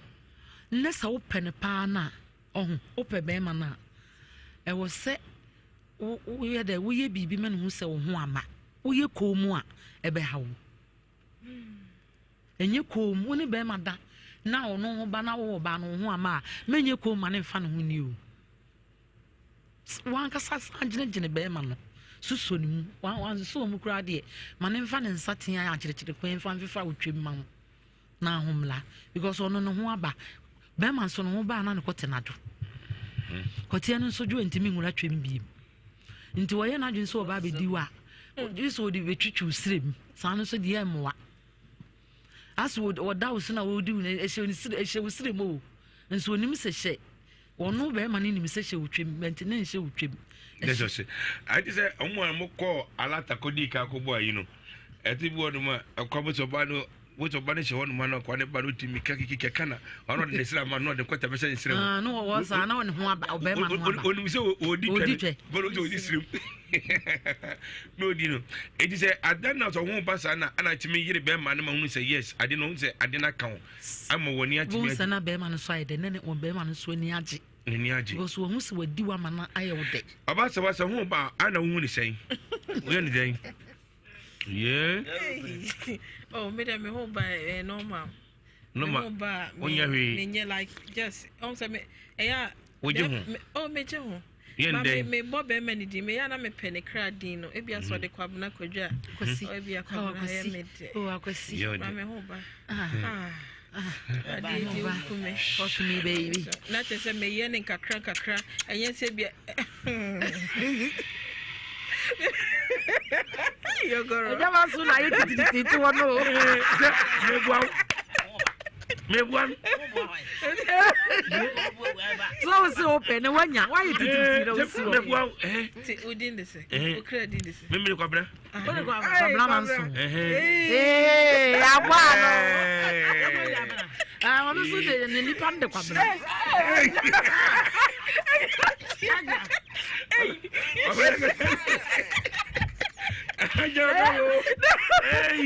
nnɛ sɛ wopɛ no paa no a ɔho wopɛ bɛrima no a ɛwɔ sɛ Wo woyɛ dɛ woyɛ biribi ma no hu sɛ wo ho ama. Woyɛ komm a, ɛbɛha wo. Ɛnyɛ komm, wo ne bɛrima da na ɔno ho ba na wowɔ ba no wo ho ama a, mɛnyɛ komm ma ne mfa ne ho nni o. Wankasa san gyinagyina bɛrima no susɔ ne mu. Wansosɔ mu koraa deɛ, ma ne mfa ne nsa tea akyerɛkyerɛ kwan mfa mfefa wo twam ma wo. Na ahommla because ɔno ne ho aba bɛrima nso ne ho baa na ne kɔte n'adwo kɔteɛ no nso dwo ntumi nwura twam biem nti wɔyɛ n'adwene sɛ ɔba abɛdi wa gye sɛ ɔde bɛtwitwiw serɛ mu saa no nso deɛ mmoa asɛ ɔda wo so na wɔdi wo ɛhyɛ wo serɛ mu o nso onim sɛ hyɛ Ɔno bɛrima no nim sɛ hyɛ wo twam, bɛnti ne nhyɛ wo twam. Ne sɛ ɔse, ayɛ te sɛ ɔmo a mo kɔɔ alata kɔdii kan kɔbɔ ayi no, ɛte bi wɔ nom a, ɛkɔ bó sɛ ɔba no, bó sɛ ɔba no hyɛ hɔ nom a na ɔkɔ ne ba no ti mika kiki kɛkɛ na ɔno ɔde ne sra ma no ɔde kɔta bɛhyɛ ne sra mu. Ah, no wɔ saa na ɔne ho aba, ɔbɛrima no ho aba. Onim sɛ ɔdi twɛ, bɔlɔ sɛ ɔdi sirim. Na ɔdi no. Eti sɛ adan na sɛ ɔho ba saa na ana tumi yere bɛrima no ma hunu sɛ yes, ade no ɔhu sɛ ade no aka ho. Ama wɔn ani atumi agye. Wɔn sɛ na bɛrima no so ayɛ dɛ, ne wɔn bɛrima no so ani agye. N'ani agye. Because wɔn ho sɛ wɔadi wa ma no ayɛ wo dɛ. Ɔba sɛ wasa ho ba a na wohu ne sɛn? Woyɛ ne dɛn? Yeah. Oh, me dɛ me ho ba eh, normal. Normal. Me ho ba. Wonyɛ hwee. Me nyɛ like just. Ɔn sɛ me ɛyɛ. Wogye ho. Oh, me gye ho. Yɛ Ma ndɛn? me mebɔ bɛrima ne din meyɛ a na mepɛ ne kra din no ebia sɛ ɔde Kwabena Kwadwo a Kwasi. ɔ ebia Oh, Kwabena yɛ Akwasi. me dɛ Oh, Akwasi. Yɛ ma ɔde. me ho ba Ah, Ah, ah. adeɛ Ho di ba. woku me Fuck me, baby. na kyerɛ sɛ meyɛ ne nkakra nkakra ɛnyɛ sɛ bia yɔgɔrɔ Ɛgya ma so na ayɛ titititi wɔ no. Sɛ meboa wo. Meboa no. So wo se wopɛ ne woanya woayɛ titititi na wosi hɔ. Meboa wo. Eh. nti wodin de sɛ Eh. wokra din de sɛ Memere Kwabena. Kwabena ma nso. Eh. Ee, aboa no. Ah, ɔno nso de ne nipa no de Kwabena.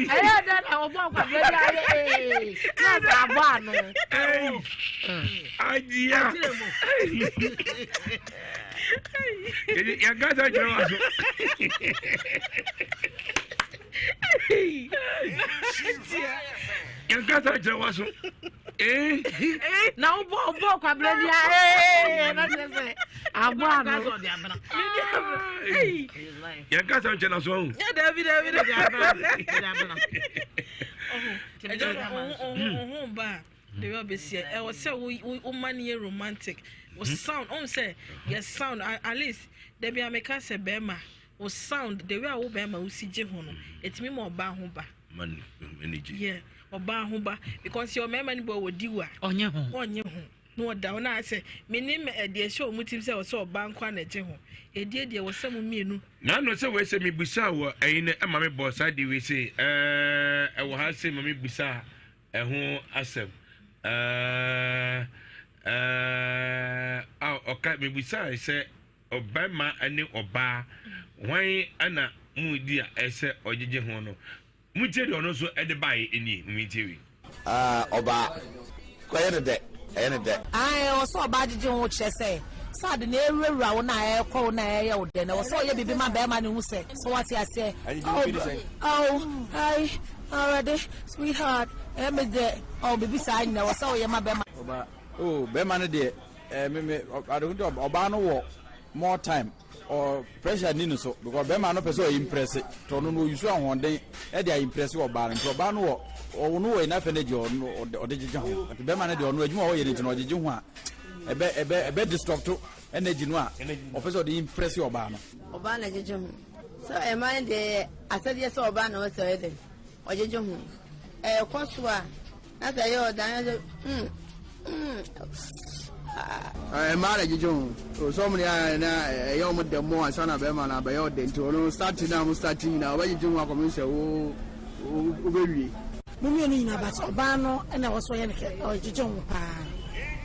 Ɛyɛ dɛ na ɔbɔ Kwabena bi ayɛ ee, na sɛ aboa no. Ajiya. Yɛnkasa kyerɛ wa so. Yɛnkasa kyerɛ wa so. Na wobɔ wobɔ Kwabena bi ayɛ ee, na kyerɛ sɛ. Aboa no. Yɛn kasa nkyɛn na so ɔho. Yɛ dabi dabi dabi. Ɛgya no ɔho ba a de wɛ ɔbɛsi ɛwɔ sɛ wo wo ma no yɛ romantic. Wo sound ɔn sɛ yɛ sound at least dabi a meka sɛ bɛrima wo sound the way a wo bɛrima wo si gye ho no etumi ma ɔbaa ho ba. Man ani gye. Yeah ɔbaa ho ba because yɛ ɔmɛrima no bi wɔ di wa. Ɔnye ho. Ɔnye ho. Na ɔda hɔ na ayɛ sɛ menim deɛ ɛhyɛ wɔn tirim sɛ ɛwɔ sɛ ɔbaa nko ara na ɛgye ho. Ɛdie deɛ ɛwɔ sɛ mo mmienu. Naano sɛ wei sɛ mebusaa wɔ ɛyi no ɛma me bɔ saa de wei se ɛɛ ɛwɔ ha se ma me busaa ɛho asɛm ɛɛ ɛɛ a ɔka mebusaa sɛ ɔbɛma ne ɔbaa hwan ɛna mu di a ɛsɛ ɔgyegye ho no. Montie deɛ ɔno nso de baeɛ nie, montie wei. Ah ɔbaa, kɔ ɛyɛ ne dɛ, ɛyɛ ne dɛ. Ae, ɛwɔ sɛ ɔbaa gyegye ho kyerɛ sɛ, sɛ ade no ɛrewurawura wo na ɛrekɔ wo na ɛreyɛ wo dɛ no, ɛwɔ sɛ ɔyɛ biribi ma barima no hu sɛ, so wate aseɛ? Oh, oh, ai, Awurade, sweetheart, ɛyɛ me dɛ, oh, biribi saa nyina, ɛwɔ sɛ woyɛ ma barima. Ɔbaa, oh, barima no deɛ, eh, me, me, ade ko nti ɔbaa no wɔ more time. Ɔ pressure nni no so because bɛrima no pɛ sɛ ɔ impress nti ɔno no ɔyusu ahoɔden de a impress ɔbaa no nti ɔbaa no wɔ ɔno wɔ enough energy ɔno ɔde gyegye ho nti bɛrima no deɛ ɔno adwuma a ɔyɛ no nti no ɔgyegye ho a ɛbɛ ɛbɛ ɛbɛ disrupt energy no a ɔpɛ sɛ ɔde impress ɔbaa no. Ɔbaa na gyegye ho sɛ ɛmaa no deɛ ɛyɛ asɛdeɛ sɛ ɔbaa na ɔsɛ ɔyɛ dɛ ɔgyegye ho ɛkɔ so a. Na sɛ ɛyɛ ɔdan a sɛ mm mm ah. Mmaa na gyegye ho. O sɛ ɔmo deɛ a na ɛyɛ ɔmo dɛ mo ansa na bɛrima no abɛyɛ ɔdɛ nti ɔno start na ɔmo start nyinaa ɔbɛgyegye ho akɔm sɛ wo wobɛwie. Mo mmienu nyinaa but ɔbaa no na ɛwɔ so ɔyɛ no kɛ ɔgyegye ho paa.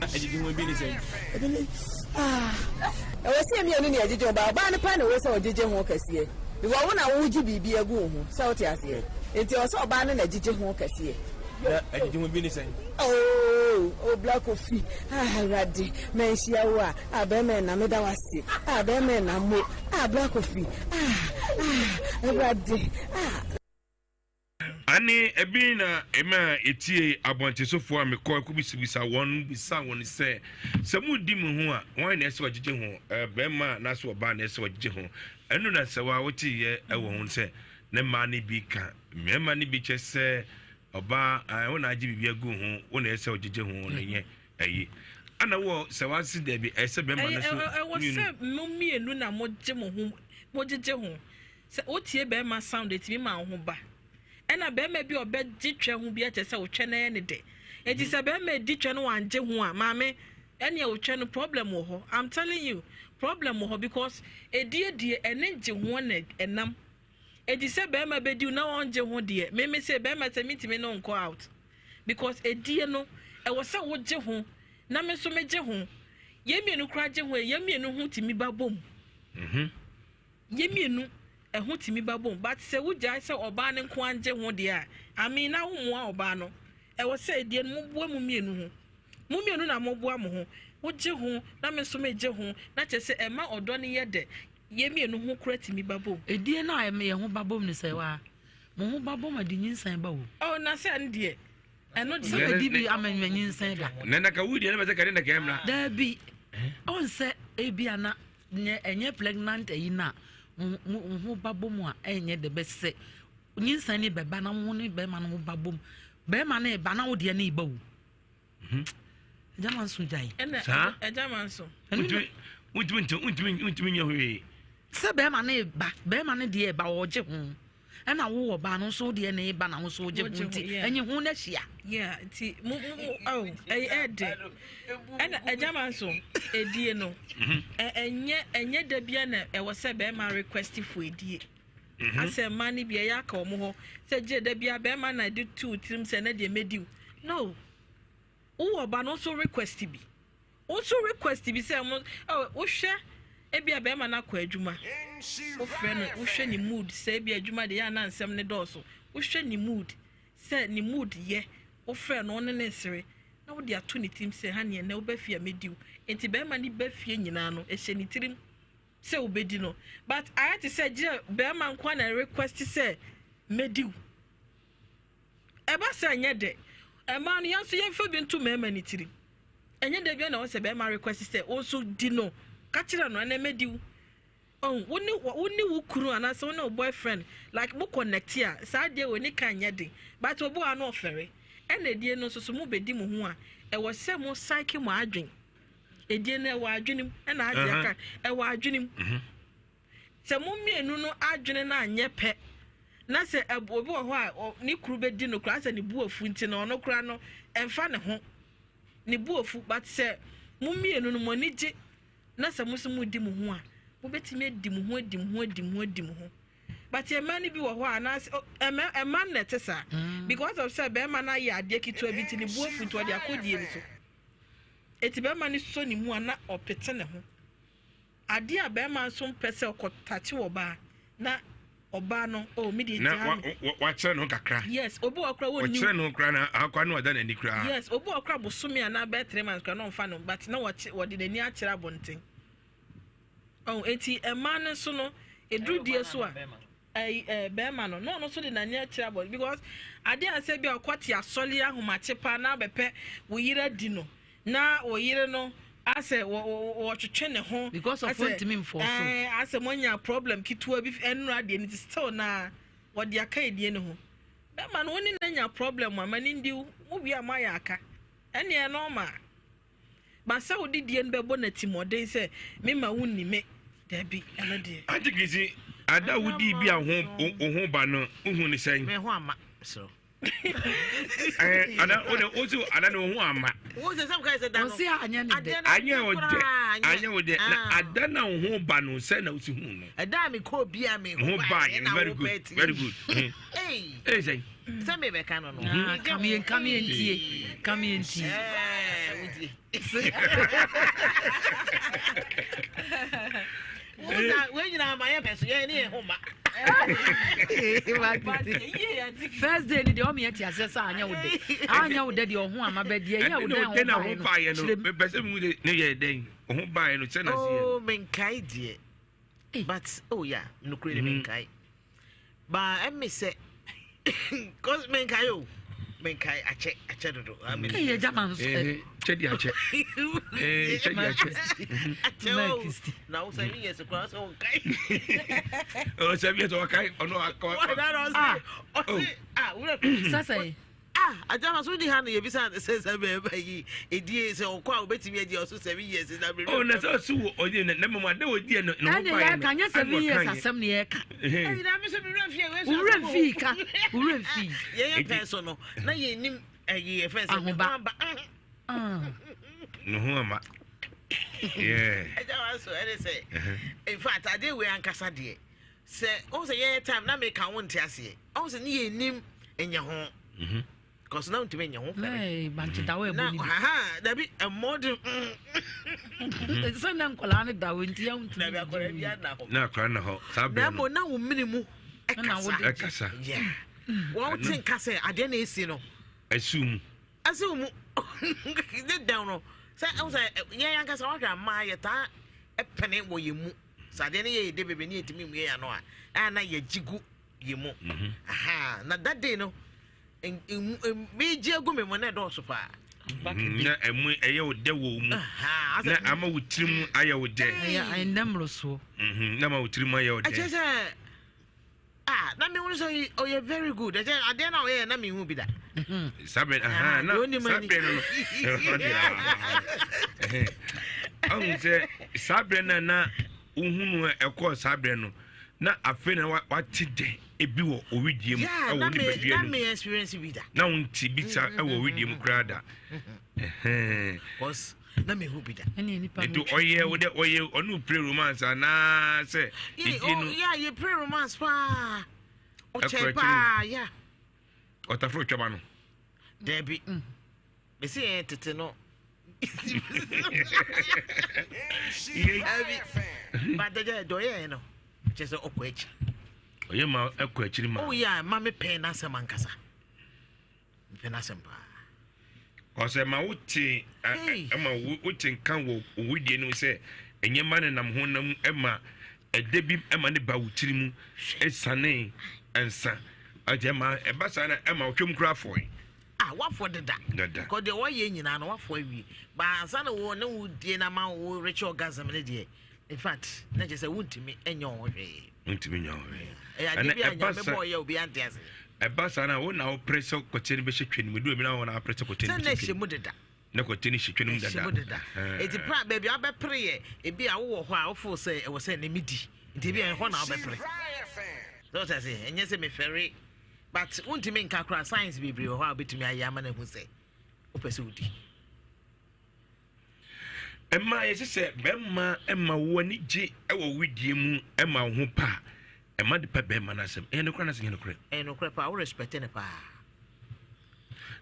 Ɛgyegye ho ebi ne sɛn? Ebi ne ah. Ɛwɔ sɛ yɛn mmienu na yɛgyegye ho but ɔbaa no paa na ɛwɔ sɛ ɔgyegye ho kɛseɛ because wo na wogye biribi agu wo ho sɛ wote aseɛ nti ɛwɔ sɛ ɔbaa no na ɛgyegye ho kɛseɛ. Na agyegye ho bi ne sɛn? Oh, oh, Black Kofi, ah, Awurade, manhyia wo a, ah, bɛrima ɛna meda wo ase, ah, bɛrima ɛna mo, ah, Black Kofi, ah, ah, Awurade, ah. Aane, ɛbi na ɛma ɛtie abɔntensofoɔ a mekɔ kɔbisabisa wɔn bisa wɔn sɛ, sɛ modi mo ho a, wɔn na ɛsɛ ɔgyegye ho, bɛrima anaasɛ ɔbaa na ɛsɛ ɔgyegye ho? Ɛno na sɛ wa woteeɛ wɔ ho sɛ ne mmaa no bi ka mmarima no bi kyɛ sɛ ɔbaa wo na agye biribi agu ho, wo na ɛsɛ ɔgyegye ho no nyɛ ɛyi. Ana wɔ sɛ wase daabi ɛsɛ bɛrima no so ɛwɔ sɛ mo mmienu na mogye mo ho mogyegye ho. Sɛ wotie bɛrima sound etumi ma wo ho ba. Ɛna bɛrima bi a ɔbɛgye twɛ ho bi akyɛ sɛ wotwɛ no yɛ ne dɛ. Eti sɛ bɛrima edi twɛ no wangye ho a, maame ɛnea wotwɛ no problem wɔ hɔ. I'm telling you, problem wɔ hɔ because edie deɛ ɛne gye ho na ɛnam. Eti sɛ bɛrima bɛdi na ɔngye ho deɛ, meme sɛ bɛrima sɛ mentumi ne nkɔ out because edie no ɛwɔ sɛ wogye ho na me nso megye ho. Yɛn mmienu koraa gye ho, yɛn mmienu ho tumi ba bom. Mm-hmm. Yɛ mienu ɛho tumi ba bom but sɛ wo gyae sɛ ɔbaa no nkoa ngye ho deɛ a I mean na wo moa ɔbaa no ɛwɔ sɛ ɛdeɛ no mo boa mo mienu ho mo mienu na mo boa mo ho wo gye ho na me nso me gye ho na kyerɛ sɛ ɛma ɔdɔ no yɛ dɛ yɛ mienu ho kora tumi ba bom. Ɛdeɛ no a yɛ ho ba bom no sɛ waa mo ho ba bom a de nyinsɛn ba o. Oh na sɛ ɛno deɛ ɛno deɛ sɛ madi bi ama manyinsɛn da. Na na ka wo deɛ na bɛ sɛ ka ne na ka ɛmra. Daabi ɔnsɛ ebi ana Nyɛ ɛnyɛ pregnant ayi no a mo mo ho ba bɔ mu a ɛnyɛ dɛ bɛsɛ nyinsɛn ne bɛba na mo ne bɛrima no ho ba bɔ mu bɛrima no ba na wo deɛ no ba o ɛgya ma nso gyae saa ɛgya ma nso wontumi wontumi wontumi nyɛ hwee sɛ bɛrima no ba bɛrima no deɛ ba ɔgye ho ɛna wo wɔ baa no nso deɛ na eba na wo nso wogye ho nti ɛnye ho na hyia. Yeah, nti mo mo mo oh ɛyɛ ɛdɛ ɛna ɛgya ma nso edie no mhm. ɛnyɛ ɛnyɛ da bia na ɛwɔ sɛ bɛrima request for edie mhm. asɛ mmaa no bi ɛyɛ aka wɔn hɔ sɛ gye da bia bɛrima na ɛde tu tirim sɛ ɛnɛ deɛ mɛdiw no wowɔ ba no nso request bi. Wo nso request bi sɛ mo oh, wohwɛ ebi a bɛrima no akɔ adwuma wofrɛ no wohwɛ ne mood sɛ ebi adwuma de yɛ ana nsɛm ne dɔɔso wohwɛ ne mood sɛ ne mood yɛ wofrɛ no ɔne ne sere na wode ato ne tirim sɛ ha neɛ nɛ wobɛ fie a mɛdi wo nti bɛrima no bɛ fie nyinaa no ɛhyɛ ne tirim sɛ wobɛdi no but ayɛ te sɛ gyerɛ bɛrima nko na request sɛ mɛdi wo Ɛba saa a, ɛnyɛ dɛ. Mmaa no, yɛn nso yɛmfa bi nto mmarima no tirim. Ɛnyɛ da biara na ɛwɔ sɛ barima request sɛ wo nso di no. Ka kyerɛ no ɛnɛ mɛdi wo. Oh, wo ne wo ne wo kunu anaasɛ wo ne wo boyfriend like mo connect a, saa adeɛ wei ne ka nyɛ den. But obi wɔ ha na ɔfɛre. Ɛna edie no nso so mo bɛdi mo ho a, ɛwɔ sɛ mo psyche mo adwen. Edie no ɛwɔ adwene mu, ɛna adeɛ ka ɛwɔ adwene mu. Mhm. Sɛ mo mmienu no adwene no anyɛ pɛ, na sɛ obi wɔ hɔ a ne kuru bɛdi no koraa sɛ ne bu afu nti no ɔno koraa no ɛmfa ne ho. Ne bu afu, but sɛ mo mmienu no mo ani gye na sɛ mo nso modi mo ho a, mobɛtumi adi mo ho adi mo ho adi mo ho adi mo ho. But mmaa no bi wɔ hɔ a anaasɛ ɛmɛ ɛma no na ɛte saa mm. because of sɛ bɛrima no ayɛ adeɛ ketewa bi nti ne bu afu nti ɔde akɔdie no so. Eti bɛrima no sɔ ne mu a na ɔpete ne ho. Adeɛ a bɛrima nso mpɛ sɛ ɔkɔtakye wɔ baa na ɔbaa no oh mi deɛ na wakyerɛ ne ho kakra. Yes, obi wɔ kora wɔn ni. Ɔkyerɛ ne ho kora na akwa no ɔda n'ani kora. Yes, obi wɔ kora bosome anaa bɛyɛ 3 months kora na ɔnfa no but na wɔkye wɔde n'ani akyerɛ abɔnten. Ɔn eti mmaa no nso no eduru die so a ɛyi ɛɛ bɛrima no na ɔno nso de n'ani akyerɛ abɔnten because adeɛ a sɛ bi a ɔkɔ te asɔle ahomakye paa na abɛpɛ wo yere adi no na wo yere no asɛ wɔ wɔ wɔtwetwe ne ho. Because of asɛ wɔntumi mfɔ so. Ɛɛ asɛ moanya problem ketewa bi ɛnora adeɛ no ti still na wɔde aka edie ne ho. Bɛrima no wo ne no anya problem a ma ne ndi wo mo wie a moayɛ aka ɛneɛ normal. But sɛ wode die no bɛbɔ no atirimuɔden sɛ me ma wo nni me dabi ɛno deɛ. Auntie Chrissy, ada a wodii bi a wo ho ba no wohu ne sɛn? Me ho ama so. Eh, ada wo de wo si ada ne wo ho ama. Wo sɛ sɛ mkae sɛ da no. Ɔsi anyɛ ne dɛ. Anyɛ wo dɛ. Anyɛ wo dɛ. Na ada na wo ho ba no sɛ na wo si hu no. Ɛda a mekɔ bi a me ho ba yɛ very good. Very good. Hey. Hey sɛn. Sɛ me bɛka no no. Ah, kamie kamie ntie. Kamie ntie. Eh, wodie. Wei nyinaa ma yɛ pɛ so yɛ ne yɛ ho ma. First day ni deɛ ɔmo yɛ te aseɛ sɛ anyɛ wo dɛ anyɛ wo dɛ deɛ ɔho ama bɛ deɛ ɛyɛ wo dɛ ho baeɛ no kyerɛ mu. Mepɛ sɛ mehu de ne yɛ dɛn ɔho baeɛ no sɛ na seɛ. Oh menkae deɛ but oh yeah nokorɛ ni menkae. Ba ɛmi sɛ cause menkae o menkae akyɛ akyɛ dodo. Ɛyɛ jama nso. Kyɛ di akyɛ. Kyɛ di akyɛ. Akyɛ o na wo 7 years koraa sɛ wonkae. Oh 7 years ɔkae ɔno akɔ. Ɔse ɔse ah wura. Sasa yi. Ah ajama so ni ha no yɛbisa no sɛ sɛ bɛɛba yi ɛdie sɛ ɔkɔ a wobɛtumi adi ɔso 7 years na oh na sɛ ɔso wɔ ɔyɛ na na mmom ade wɔ diɛ no ne ho ɛne baeɛ yɛka nyɛ 7 years asɛm ne yɛka wowura mfii ka wowura mfii yɛyɛ pɛn so no na yɛnim ɛyi yɛfɛ sɛ ne ho aba ne ho ama ɛgya wa so ɛne sɛ in fact adeɛ wei ankasa deɛ sɛ ɔhu sɛ yɛyɛ time na meka wo nte aseɛ ɔhu sɛ ne yɛnim nyɛ ho because na ntumi nyɛ ho fɛre na ha dabi ɛmmɔ de sɛ na nkwadaa no da hɔ nti yɛn ntumi dabi akwadaa bi ana hɔ na akwadaa na hɔ saa bɛn no na na wo mene mu ɛkasa ɛkasa wɔn te nka sɛ adeɛ na esi no ɛsiw mu ɛsiw mu ne dɛn no sɛ ɛwɔ sɛ yɛn ankasa wahwɛ amaa yɛ taa ɛpɛne wɔ yɛn mu sɛ adeɛ no yɛ yɛ de bebree ne yɛntumi mmue yɛn ano a ɛa na yɛgye gu yɛn mu mhm. aha na that day no megye agu me mu na ɛdɔɔso paa mhm, na ɛmu ɛyɛ wo dɛ wɔ mu na ama wo tiri mu ayɛ wo dɛ ɛnɛ mmorosoɔ mhm, na ama wo tiri mu ayɛ wo dɛ ɛkyɛ sɛ ah na mehu sɛ ɔyɛ very good ɛkyɛ adeɛ no a ɔyɛ na mehu bi da saa bɛ aha na saa bɛ no ɔhu sɛ saa berɛ no na wohunu ɛkɔɔ saa berɛ no na afei na wate dɛ ebi wɔ owidie mu ɛwɔ nipadua no mu na wonte bi sa ɛwɔ owidie mu koraa da na mehu bi da nti ɔyɛ wo dɛ ɔyɛ ɔne pray romance anaasɛ ɛdie no yɛ yɛ pray romance paa ɔkyɛ paa ya ɔtaforo twaba no daabi mesi yɛn tete no daabi badagya dɔ yɛn no kyerɛ sɛ ɔkɔ akyi ɔyɛ ma ɛkɔ akyiri ma ɔyɛ a ma mepɛn n'asɛm ankasa mepɛ n'asɛm paa ɔsɛ ma wote ma wote nka wɔ owudie no sɛ nneɛma ne nam ho nam ma ɛdɛ bi ma ne ba wo tiri mu ɛsane nsa ɛgye ma ɛba saa na ɛma wotwam kura afɔe. Ah, wafɔ deda. Dada. Kɔ deɛ wɔyɛ nyinaa no wafɔ awie. Ba ansa na wo ne wo die na ma wo rekyɛ orgasm ne deɛ. In fact, na kyerɛ sɛ wontumi nyɛ wo ho hwee. Wontumi nyɛ wo ho hwee. Ɛyɛ adeɛ bi a Nyame bɔɔ yɛ obi ante ase. Ɛba saa na wo na wopere sɛ kɔkyɛ no bɛhyɛ twɛ no mu. Edu baabi na wo na wopere sɛ kɔkyɛ no Sɛ na bɛhyɛ twɛ ɛhyɛ no mu. mu deda. Na kɔkyɛ no hyɛ twɛ no mu Ɛhyɛ mu dada. deda. Eti pra baabi a wobɛpere yɛ ebi a wowɔ hɔ a wofoo sɛ ɛwɔ sɛ ne medi. Nti ebi a ɛhɔ na wobɛpere. Sɛ wote ase, ɛnyɛ sɛ mefɛre but wontumi nka koraa science bebree wɔ hɔ a wobɛtumi ayɛ ama no ahu sɛ wopɛ sɛ wodi. Ɛma yɛsɛ sɛ bɛrima ɛma wo ani gye ɛwɔ wedie mu ɛma wo ho pa a ɛma de pɛ bɛrima no asɛm ɛyɛ nokorɛ anasɛ nyɛ nokorɛ? Ɛyɛ nokorɛ paa wo respect no paa.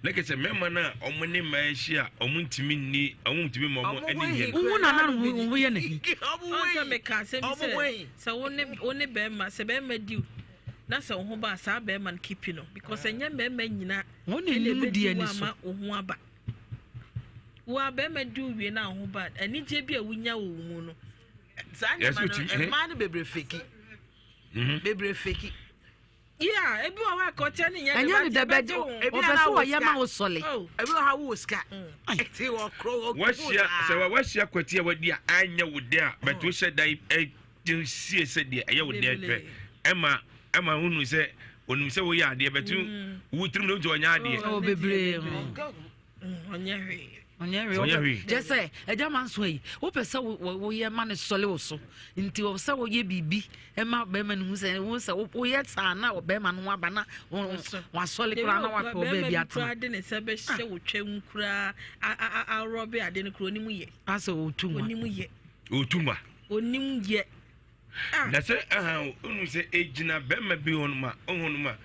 Na kɛ sɛ mmarima no a wɔn ne mmaa ahyia a wɔn ntumi nni wɔn ntumi ma wɔn ani nyɛ no. Wohu na na ne ho yɛ n'ahi. Ɔn sɛ meka asɛm bi sɛ sɛ wo ne wo ne bɛrima sɛ bɛrima di na sɛ wo ho ba a saa bɛrima no kipi no because ɛnyɛ mmarima nyina Wɔn na ɛna anim ɛbɛdi di wo ani so. ama wo ho aba. Wo a bɛrima di wo wie na wo ho ba a anigyeɛ bi a wonya wɔ wo mu no. Saa nneɛma no mmaa no bebree feki bebree feki. Yeah, ebi wɔ hɔ a kɔkyɛ ne nyɛ Ɛnyɛ ne dɛ bɛgye wo. Ɔpɛ sɛ ɔyɛ ma wo sɔle. Oh. Ebi wɔ ha wowɔ sika. Ɛte wɔ kuro wɔ Wahyia sɛ wa wahyia kwati a wadi a anyɛ wo dɛ a bɛto hyɛ da yi sie sɛ deɛ ɛyɛ wo dɛ pɛ ɛma ɛma wonu sɛ onim sɛ woyɛ adeɛ bɛto wo tirim de wotu ɔnyɛ adeɛ. Oh, bebree. Ɔnyɛ hwee. Ɔnyɛ hwee. Ɔnyɛ hwee. Kyɛ sɛ agya ma nso yi wopɛ sɛ woyɛ ma no sɔle wo so nti wɔ sɛ woyɛ biribi ma bɛrima no hu sɛ wo sɛ woyɛ saa na bɛrima no ho aba na wasɔle koraa na wapɛ ɔbaa bi atena. Koraa de ne nsa bɛhyɛ wo twam koraa arɔbe ade no koraa onim yɛ. Asɛ ɔtu nwa. Onim yɛ. Ɔtu nwa. Onim yɛ. Ah. Na sɛ aha ɔnu sɛ ɛgyina bɛrima bi hɔ nom a ɔhɔ nom a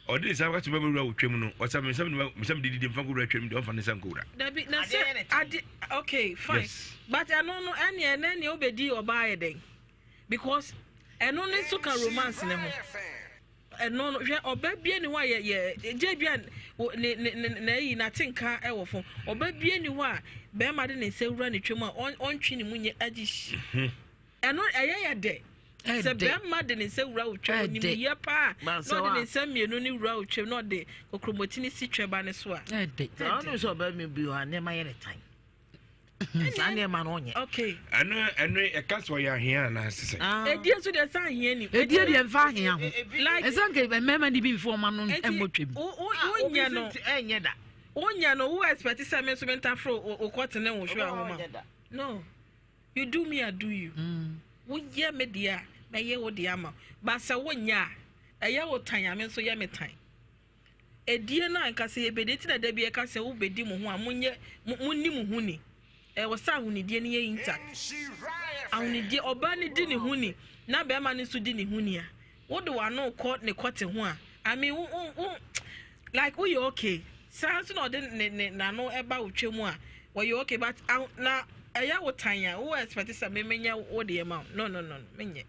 ɔde ne nsa akɔto bɛrima wura wɔ twam no ɔsɛ me nsa me nsa me didi mfa nkɔwura twam deɛ ɔmfa ne nsa nkɔwura. Dabi na sɛ ade okay fine yes. But ɛno no ɛneɛ ɛnɛ neɛ wobɛdi ɔbaa yɛ dɛn because ɛno ne nso ka romance ne ho ɛno no hwɛ ɔbaa bie ne hɔ a yɛ yɛ gye bi a ne ne ne na ayi n'ate nka ɛwɔ fam ɔbaa bie ne hɔ a bɛrima de ne nsa wura ne twam a ɔntwe ne mu nyɛ agye hyi. Ɛno ɛyɛ yɛ dɛ. Sɛ bɛrima de ne nsa wura wo twam, onim yɛ paa, na ɔde ne nsa mmienu no wura wo twam na ɔde kokromoti no si twɛba no so a. Ɛdɛ. Sɛ ɔno sɛ ɔbɛrima bi hɔ a nneɛma yɛ ne tan. Saa nneɛma no ɔnyɛ. Okay. Ɛno ɛno ɛka sɛ ɔyɛ ahea anaa sisɛ. Edie nso deɛ sɛ ahea ni. Edie deɛ nfa ahea ho. Ɛsɛ nka mmarima de bi nfa ɔma no mmɔ twam. Wonyɛ no. Ɛnyɛ da. Wonyɛ no wo expect sɛ me nso me ntaforo okɔtene wo hwɛ ahoma. No. You do me I do you. Woyɛ me deɛ a mɛyɛ wo deɛ ama wo. But sɛ wonyɛ a, ɛyɛ wo tan a me nso yɛ me tan. Edie no a nka sɛ yɛbɛdi nti na da bi yɛka sɛ wobɛdi mo ho a monyɛ monni mo ho ni. Ɛwɔ sɛ ahonidie no yɛ intact. Ahonidie ɔbaa no di ne ho ni na bɛrima no nso di ne ho ni a wode w'ano kɔ ne kɔte ho a I mean wo wo wo like woyɛ okay saa nso na ɔde ne ne n'ano ɛba wo twɛ mu a wɔyɛ okay but aho na ɛyɛ wo tan a wo expect sɛ me menyɛ wo deɛ ma wo no no no menyɛ.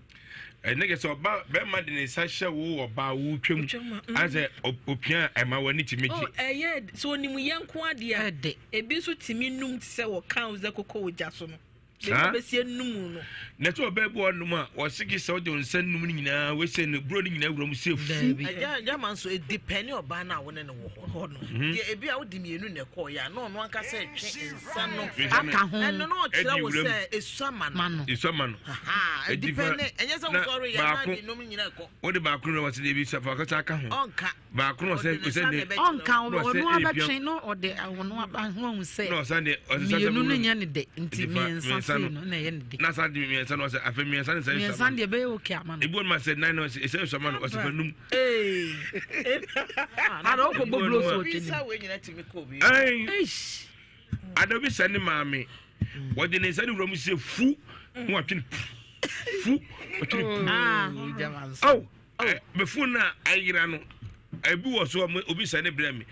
Ɛne kɛ sɛ ɔba bɛrima de ne nsa hyɛ wo ɔbaa wo twam asɛ opia ɛma w'ani tumi gye. Oh ɛyɛ sɛ onim yɛ nko adeɛ a ebi nso tumi num te sɛ wɔka wo sɛ koko wɔ gya so no. Saa. Bɛsi enum no. Na sɛ ɔbaa bi wɔ hɔnom a, wɔse gye sɛ wode wo nsa num no nyinaa, wese no buro no nyinaa wura mu sɛ fu. Agya agya nso edipɛne ɔbaa no a wo ne no wɔ hɔ no. Mhm. Deɛ ebi a wode mmienu na ɛkɔɔ yɛ a na ɔno ankasa ɛtwe nsa no. Aka ho. Ɛno na ɔkyerɛ wo Ɛdi wuram. sɛ esua ma no. Esua ma no. Aha, Edi fa- edipɛne ɛnyɛ sɛ na wosɔre yɛ na baako- de nom nyinaa ɛkɔ. Wode baako no na wɔse deɛ bi sa fa kasa aka ho. Ɔnka. Baako na ɔsɛ ɔsɛ de. Ɔnka na ɔsɛ ɔno ɛyɛ pia- abɛtwe na ɔde ɔno aba ho ahu sɛ Na ɔsan de ɔsɛ sɛ mmienu no nyɛ ne dɛ nti Nti fa mmiɛnsa sei no na ɛyɛ ne dɛ. Na san de mmiɛnsa no ɔsɛ afei mmiɛnsa no sɛ Mmiɛnsa deɛ ɛbɛyɛ okay ama no. Ebi wɔn ma sɛ nan na ɔsɛ ɛsɛ nsɔ ma no ɔsɛ fa num. Ana ɔkɔ bɔ blows wɔ Obi twene. nsa wei nyinaa tumi kɔ obi. Ɛn adabi sɛ ne maame wɔde ne nsa ne wura mu sɛ fu na watwe no fu watwe no pu. Aw mɛ fon na ayera no ebi wɔ so a obi sɛ ne brɛ mi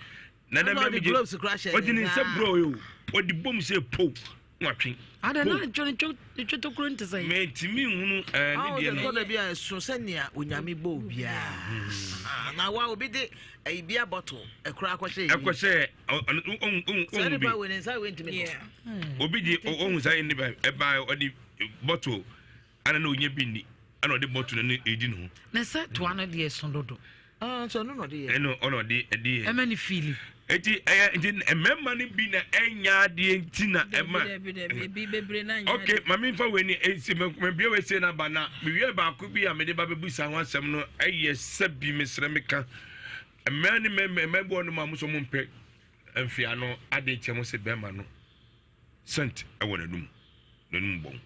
na na Ɔde mi gye gloves kura hyɛ ɔde ne ne nsa nsa. brɛ o ɔde bom sɛ po na watwe. Ada na ne twɛ ne twɛ tokuro nte sɛ. Mɛ ntumi nhunu ɛɛ ne deɛ no. Ɔwɔ bi a ɛso sɛnea onyame bɔ obiara. Ah, na wa obi de ɛyi bia bottle ɛkora akɔhyɛ yi. Ɛkɔhyɛ ɔn ɔn Saa ɔn nipa bi wei ne nsa wei ntumi nkɔ. obi de ɔhun saa ne ba ɛbaa ɔde bottle ana na onya bi ni ana ɔde bottle no ne edi ne ho. Na sɛ toa no deɛ ɛso dodo. Ah, nso ɔno na ɔde yɛ. Ɛna ɔna ɔde ɛde yɛ. Ɛmɛ ne fiili. Eti ɛyɛ nti mmarima no bi na ɛnya adeɛ nti na ɛma. Ok, maame nfa wei ni esi mebie wei se na ba na mewie baako bi a mede ba bɛbu saa ho asɛm no ɛyɛ sɛ bi mesrɛ meka mmaa ne mmarima mmaa bi wɔ no ma mo so mo mpɛ mfeano ade kyɛ mo se bɛrima no scent ɛwɔ n'anum n'anum bɔn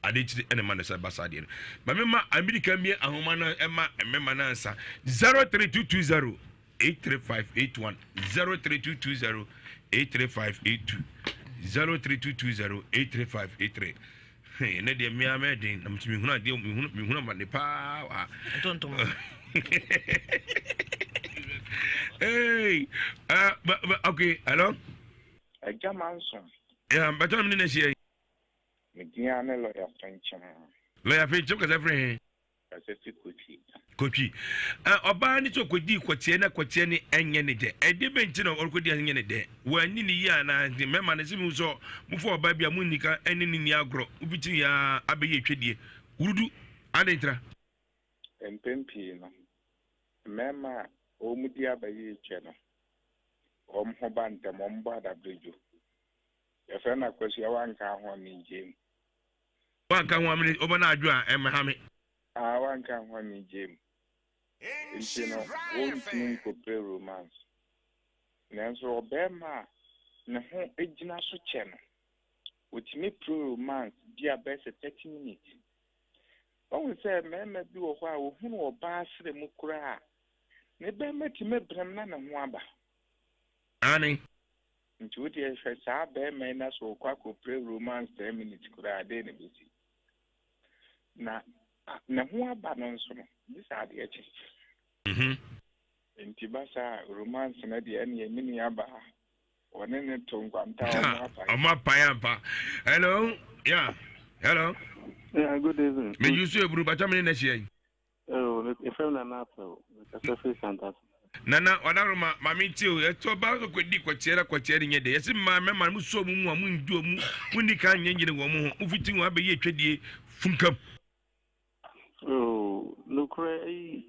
ade kyiri ɛna ɛma ne sɛ ba saa adeɛ no maame ma amerika mie ahoma no ɛma mmarima no ansa 03220 83581 03220 83582 03220 83583 Hey, ne deɛ mmea mɛ den na mehunu mehunu adeɛ mehunu mehunu amane paa wɔ ha. Ntontom. Hey, but, but, okay, hello. Agya Manson. Yeah, but I'm in the share. Me din ne lawyer Fenkyem. Lawyer Fenkyem kasa firi he? Kasa fi Kotwi. Kotwi. Ɔbaa ne sɛ ɔkɔdii kɔteɛ na kɔteɛ ne ɛnyɛ ne dɛ. Ɛde bɛ nti na ɔrekɔdi ɛnyɛ ne dɛ. Wɔanni ne yie anaa nti mmarima no sɛ mehu sɛ mofa ɔbaa bi a monni ka ɛne ne nni agorɔ. Wobɛtumi a abɛyɛ atwadie. Wurudu. Adɛn ntira? Mpɛn pii no, mmarima a wɔdi abayie kyɛ no, wɔn ho ba ntɛm, wɔbɔ adabredwo. Yɛfrɛ no Akosua wanka ho a mengye mu. Wanka ho a mene ɔba no adwo a ɛmha me. Ah wanka ho a mengye mu. Nti no wɔntumi nkɔpire romance. Nanso ɔbarima a ne ho gyina so kyɛ no, ɔtumi pire romance bi a bɛyɛ sɛ 30 minutes. Wahu sɛ mmarima bi wɔ hɔ a wɔhunu ɔbaa serɛ mu koraa a, ne barima tumi brem na ne ho aba. Aane. Nti wo deɛ hwɛ saa barima yi na sɛ ɔkɔ akɔpire romance 10 minutes koraa a, dɛn na ɛbɛsi? Na ne ho aba no nso no, gye sɛ adeɛ kye. Nti ba saa a, romance no deɛ ɛneɛ me nua baa, ɔne ne to nkwanta a ɔmo apae. Ɔmo apae ampa. Hello, yeah, hello. Yeah, good evening. Me yusu eburu bàtà mi ne na hyia yi. Oh, efrɛ mi Nana Apɛw, mekasa firi Santase. Nana ɔdaroma maame nti o ɛtɔ ba kɔdi kɔteɛ na kɔteɛ ne nyɛ dɛ yɛsi mmaa mɛma mo so mu mu a mo ndi ɔmu mo ni kan nyɛ nyere wɔn ho mo fiti wɔn abɛyɛ atwadie funkam. Oh, nokorɛ eyi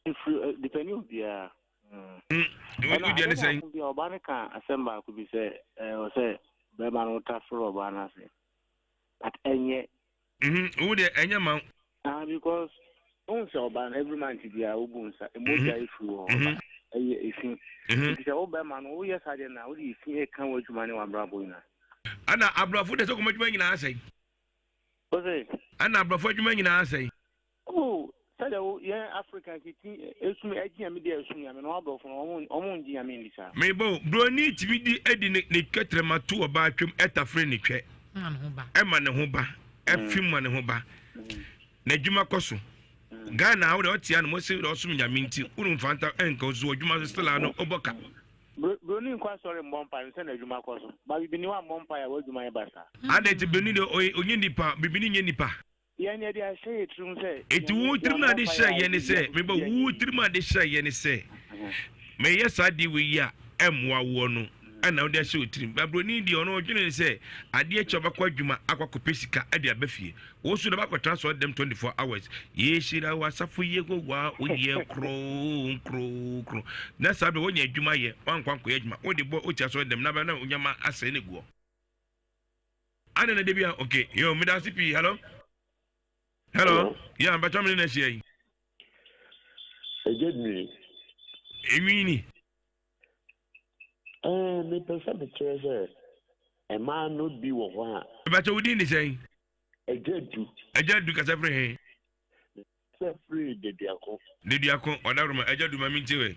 efiri depɛni obiara. Ɛna ade baako bi a ɔbaa no ka asɛm baako bi sɛ ɛɛ ɔsɛ bɛrima no tafere ɔbaa no ase but ɛnyɛ. Wo deɛ ɛnyɛ ma wo. Ah because ohun sɛ ɔbaa no every month biara wobu nsa mogya efiri wɔ hɔ ɛyɛ efi nti sɛ wo bɛrima no woyɛ saa deɛ na wode efi ɛka w'adwuma ne w'abrabɔ nyinaa. Ɛna aborɔfo deɛ sɛ kɔm adwuma nyinaa asɛe. Ose. Ɛna aborɔfo adwuma nyinaa asɛe. Oh sɛdeɛ wo yɛn Africans ti esum ɛgye nyame di ɛsum nyame no aborɔfo no wɔn wɔn ngye nyame ndi saa. Mebɔ o, broni tumi di ɛdi ne ne kɛtrɛma to ɔbaa twam ɛtafere ne twɛ ɛma ne ho ba ɛfim ma ne ho ba n'adwuma kɔ so Ghana ha wode ɔte ano mo se ɔsom nyame nti wone mfanta ɛnka ɔso adwuma so still ano ɔbɔ ka. Broni nkɔ asɔre mmɔ mpae no sɛ n'adwuma kɔ so ba bibini wammɔ mpae a w'adwuma yɛ basaa. Adɛn nti broni deɛ ɔnyɛ nipa bibini nyɛ nipa. Yɛn yɛde ahyɛ yɛn tirim sɛ. Enti wo tirim na ade hyɛ yɛ ne sɛ meba wo tirim ade hyɛ yɛ ne sɛ meyɛ saa adeɛ wei yi a ɛmmoa woɔ no ɛna wode ahyɛ wo tirim. Babroni deɛ ɔno ɔdwene ne sɛ adeɛ kyɛ ɔbɛkɔ adwuma akɔ akɔpɛ sika de aba fie. Wo so na bakɔtena sɔre dɛm 24 hours. Yɛhyira wo asafo Yehowa woyɛ kronkronkron. Na saa bɛ wonya adwuma yɛ wankɔ ankɔyɛ adwuma wode bɔ wotia sɔre dɛm na bɛ na onyama asɛe no guɔ. Adɛn na da bi a okay yo meda ase pii hello hello yeah mpatwa me ne na ahyia yi. Ɛgye nwi. Enwi ni. Ɛɛ mepɛ sɛ mekyerɛ sɛ mmaa no bi wɔ hɔ a. Mpatwa wo din de sɛn? Ɛgya du. Ɛgya du kasa firi he? Kasa firi Deduako. Deduako ɔdawuruma ɛgya du ma mi nti wɛ.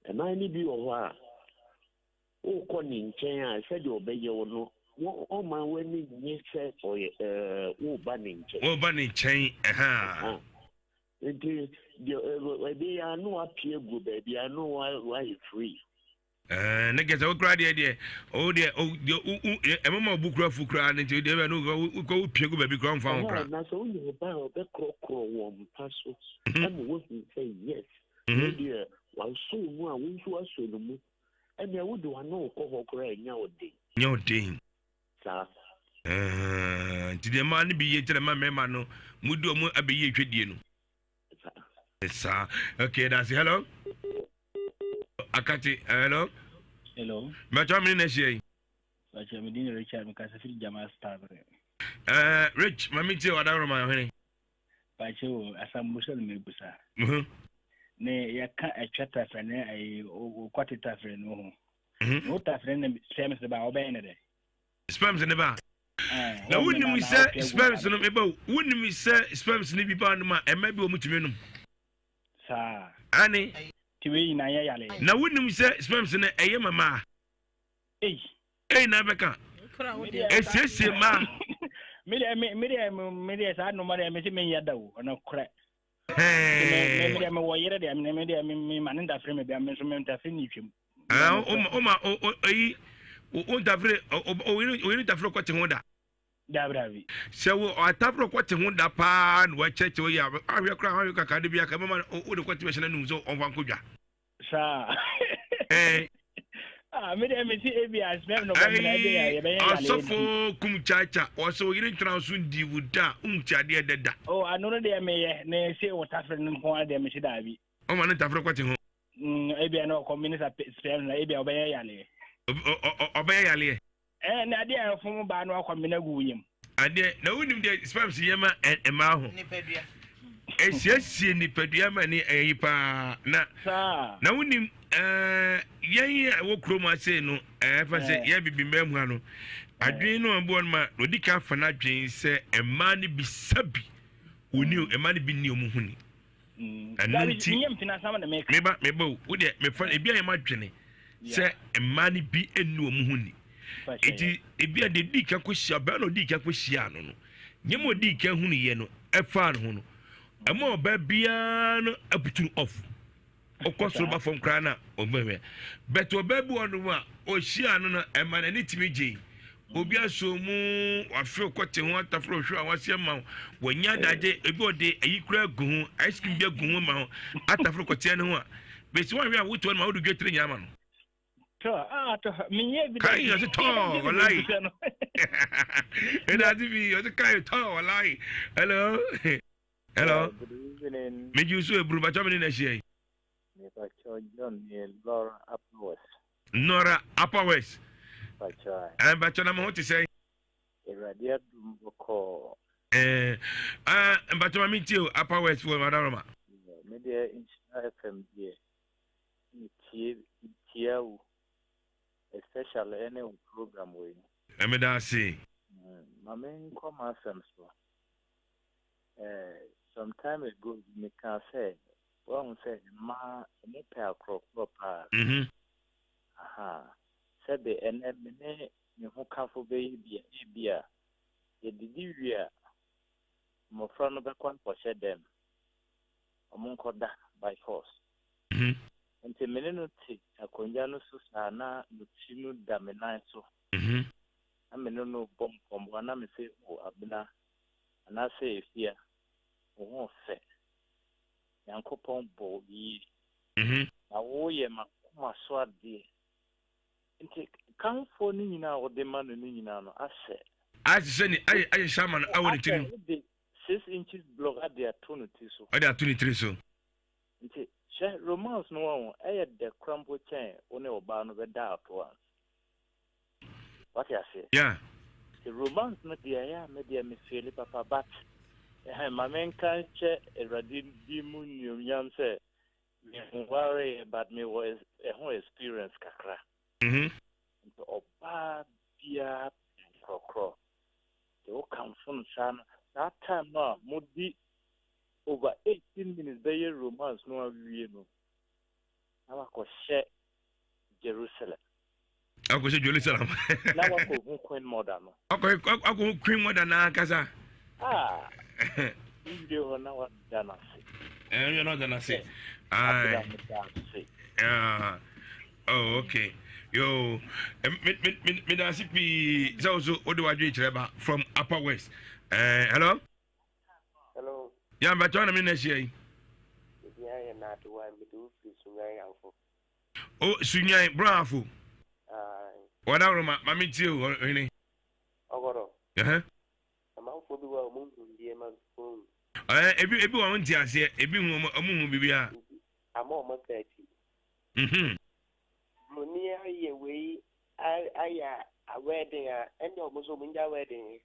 Mmaa no bi wɔ hɔ a, wokɔ ne nkyɛn a, sɛdeɛ ɔbɛyɛ wo no, ɔmma w'ani nnye sɛ ɔyɛ ɛɛ woreba ne nkyɛn. Woreba ne nkyɛn, ɛhaa. Nti deɛ ɛbɛyɛ a na wapue agu baabi a na wayɛ free. Ɛɛ ne kɛsɛ wokura deɛ deɛ o deɛ o deɛ o o ɛmɛ ma obu kura fu kura ne nti deɛ bɛ no wokɔ wopie gu baabi kura nfa ho kura. Na sɛ woyɛ ɔbaa a ɔbɛkorɔkorɔ wɔn mpa so ɛma woahu sɛ yes Wei deɛ wasɔ wo mu a wo nso wasɔ no mu. Ɛnneɛ wode w'ano rekɔ hɔ koraa a ɛnyɛ wo den. Nyɛ wo den. Saa. Ɛɛ nti deɛ mmaa no bi yɛ kyerɛ ma mmarima no mo di wɔn abɛyi atwadie no. Saa. Saa. Okay, that's it. Hello. Akate, hello. Hello. Mɛtɔ mi ne na ahyia yi. Bàtchɛ mi din Richard mi kasa firi Jama Star bere. Ɛɛ Rich maame tie wada roma hwene. Bàtchɛ o asambusa na mi busa. Ne yɛka ɛtwa tafere ne ɛyi okwate tafere no ho. Na o tafere ne sperms ne ba ɔbɛyɛ ne dɛ. Sperms ne ba. Na wonim sɛ sperms no meba wonim sɛ sperms no bi ba no ma ɛma bi wɔn tumi nom. Saa. Ane. Ti wei nyinaa yɛ yale. Na wonim sɛ sperms no ɛyɛ ma maa. Ei. Ei na bɛka. Esiesie maa. Me deɛ me me deɛ me deɛ saa nnoma deɛ me se me nyɛ da o ɔno korɛ. Me me deɛ me wɔ yere deɛ me me deɛ me me ma ne ntafere me bia me nso me ntafere ne twam. Ah, o ma o o eyi o ntafere o o yere ntafere kɔ te ho da. Dabi dabi. Sɛ wo ataforo kɔte ho da paa na wakyerɛkyerɛ wo yɛ a, ahwɛ koraa ahwɛ kaka de bi aka mɛma wode kɔte bɛhyɛ n'anum sɛ ɔmfa nkɔ dwa. Saa. Ɛɛ. Ah, me deɛ mesi ebi a sperm no bɛmena ebi a yɛbɛyɛ yale Ɔsɔfo kum kyaakya ɔsɛ oyere ntena so ndi wo da a wonte adeɛ dɛ da. Oh, ano no deɛ meyɛ na ɛsɛ wɔ tafere no nko ara deɛ mesi daabi. Ɔma no ntafere kɔte ho. Ebi a na ɔkɔ minisa sperm na ebi a ɔbɛyɛ yaleɛ. Ɔbɛyɛ yaleɛ. Ɛɛ na adeɛ a ɛfom baa no akɔ mena gu wo yam. Adeɛ na wonim deɛ sperms yɛ ma mmaa ho. Nipadua. Esiesie nipadua ma ne ɛyɛ yi paa na. Saa. Na wonim ɛɛ yɛn a ɛwɔ kurom ase no ɛɛ fa sɛ yɛn bibi mmaa mu ha no adwene no ɛboɔ no ma odi ka fa n'adwene sɛ mmaa no bi sabi wɔni mmaa no bi ni wɔn ho ni. Ɛno nti meba meba o wo deɛ mefa ebi a yɛ ma dwene sɛ mmaa no bi nni wɔn ho ni eti ebi a deɛ di kan kɔ hyia ɔbaa na odi kan kɔ hyia ano no nneɛma odi kan hunu yɛ no ɛfaa ne ho no ɛma ɔbaa biara no abutu off ɔkɔ soro ba fam koraa na ɔbɛhwɛ bɛtɛ ɔbaa bi wɔ no a ɔhyia no no ɛma n'ani tumi gye obi asɔ mu wafe kɔte ho ataforo hwɛ a waseɛ ma wo wɔnya adagye ebi ɔde ayi kura agu ho ice cream bi agu ho ma ho ataforo kɔteɛ ne ho a bɛsi wɔn hwɛ a wotoɔ no ma wode dwa tiri nyinaa ma no kai ɔse tɔɔ ɔlayi ɛna ase bi ɔse kai tɔɔ ɔlayi hello hello megye so eburu bàtwa mi ne na ahyia yi. Nora Upper West. Mpakyɛw. Mpakyɛw na mo ho te sɛn? Awurade adum bɔkɔɔ. Ɛɛ mpakyɛw ma mi tie o Upper West wɔ Madaroma. Me deɛ Nhyira FM deɛ me tie me tia wo especially ɛne wo program wei. Ɛmeda ase. Ma me nkɔ m'asɛm so. Eh, some time ago bi me kaa sɛ Woahu sɛ mmaa ɔmo pɛ akorɔkorɔ paa. Ahaa. Sɛbe ɛnɛ me ne me hokafo bɛyɛ bi a, ebia yɛdidi wie a, mmɔfra no bɛkɔ akɔhyɛ dɛm. Ɔmo nkɔda by force. Nti me ne no te akonnwa no so saa na no ti no da me nan so. Na me ne no bɔ nkɔmmɔ na me se, oh Abena, anaasɛ Afia, wo ho fɛ. Nyankopɔn bɔ wo yie. Na wo yɛ m'akoma so adeɛ. Nti kamfoɔ no nyinaa a wode ma no no nyinaa no asɛ. Ahyehyɛ ne ayɛ ahyehyɛ ama no awɔ ne tirim. Asɛ wode 6 inches block ade ato ne ti so. Ɔde ato ne tiri so. Nti hwɛ romance no wahu ɛyɛ dɛ koraa mpo kyɛn wo ne ɔbaa no bɛda at once. Wate aseɛ? Yeah. Nti romance no deɛ ɛyɛ a me deɛ me feeli papa but ɛhɛn ma me nka nhyɛ Awurade din mu nnuonyam sɛ me nwareeɛ but me wɔ ɛho experience kakra. Nti ɔbaa biara pɛ nkorɔkorɔ. Nti wo kamfo no saa no saa time no a mo di over 18 minutes bɛyɛ romance no awie no na wakɔ hyɛ Jerusalem. Akɔhyɛ Jerusalem. Na wakɔhu Queen Mother no. Akɔ akɔhu Queen Mother n'ankasa. Ah. Wowie hɔ na wada no ase. Ɛɛ na ɔda no ase. Abena me da ase. Ah. Oh, okay. Yo, me me me me da ase pii. Sɛ wo so wode w'adwene kyerɛ ba from Upper West. Eh, hello. Hello. Ya mbɛtɔ na me na ahyia yi. Me din ayɛ Nadowa, mede wo firi Sunyan Afo. O Sunyan Brɔafo. Aye. Wɔda woroma, ma me tie o, ɔhene. Ɔgɔrɔ. Ɛhɛ. Amanfoɔ bi wɔ a wɔn hu nneɛma bi wɔn hu. Ɛɛ ebi ebi wɔn nte aseɛ, ebi hu wɔn hu biribiara. Nti ama wɔn aka akyi. Mhm. ayɛ wei ayɛ a wedding a, ɛnde ɔmo nso ɔmo ngya wedding yi.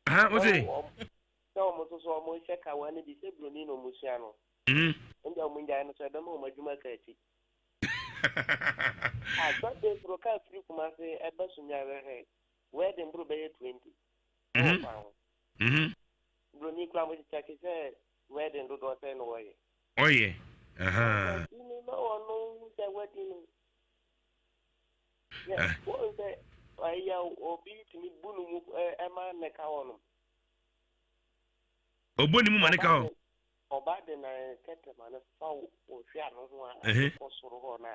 Aha, wo se? Sɛ ɔmo nso so ɔmo hyɛ kawa no bi sɛ broni na ɔmo sua no. Ɛnde ɔmo ngyae no so ɛbɛma ɔmo adwuma ka akyi. Ah, Sunday bro kaa firi Kumasi ɛba Sunyani bɛhwɛ wedding bro bɛyɛ 20. Ɛwɔ kwan ho. Broni kura mo kyekyɛ sɛ wedding dodoɔ sɛn na wɔyɛ. Ɔyɛ. Ahaa. Wadi no na ɔno hu sɛ wadi no. Yɛ wɔn sɛ ɛyɛ obi tumi bu no mu ɛma ne ka hɔ nom. Ɔbɔ ne mu ma ne ka hɔ. Ɔba de na kɛtɛ ma no fa ohwɛ ano ho a kɔ soro hɔ na.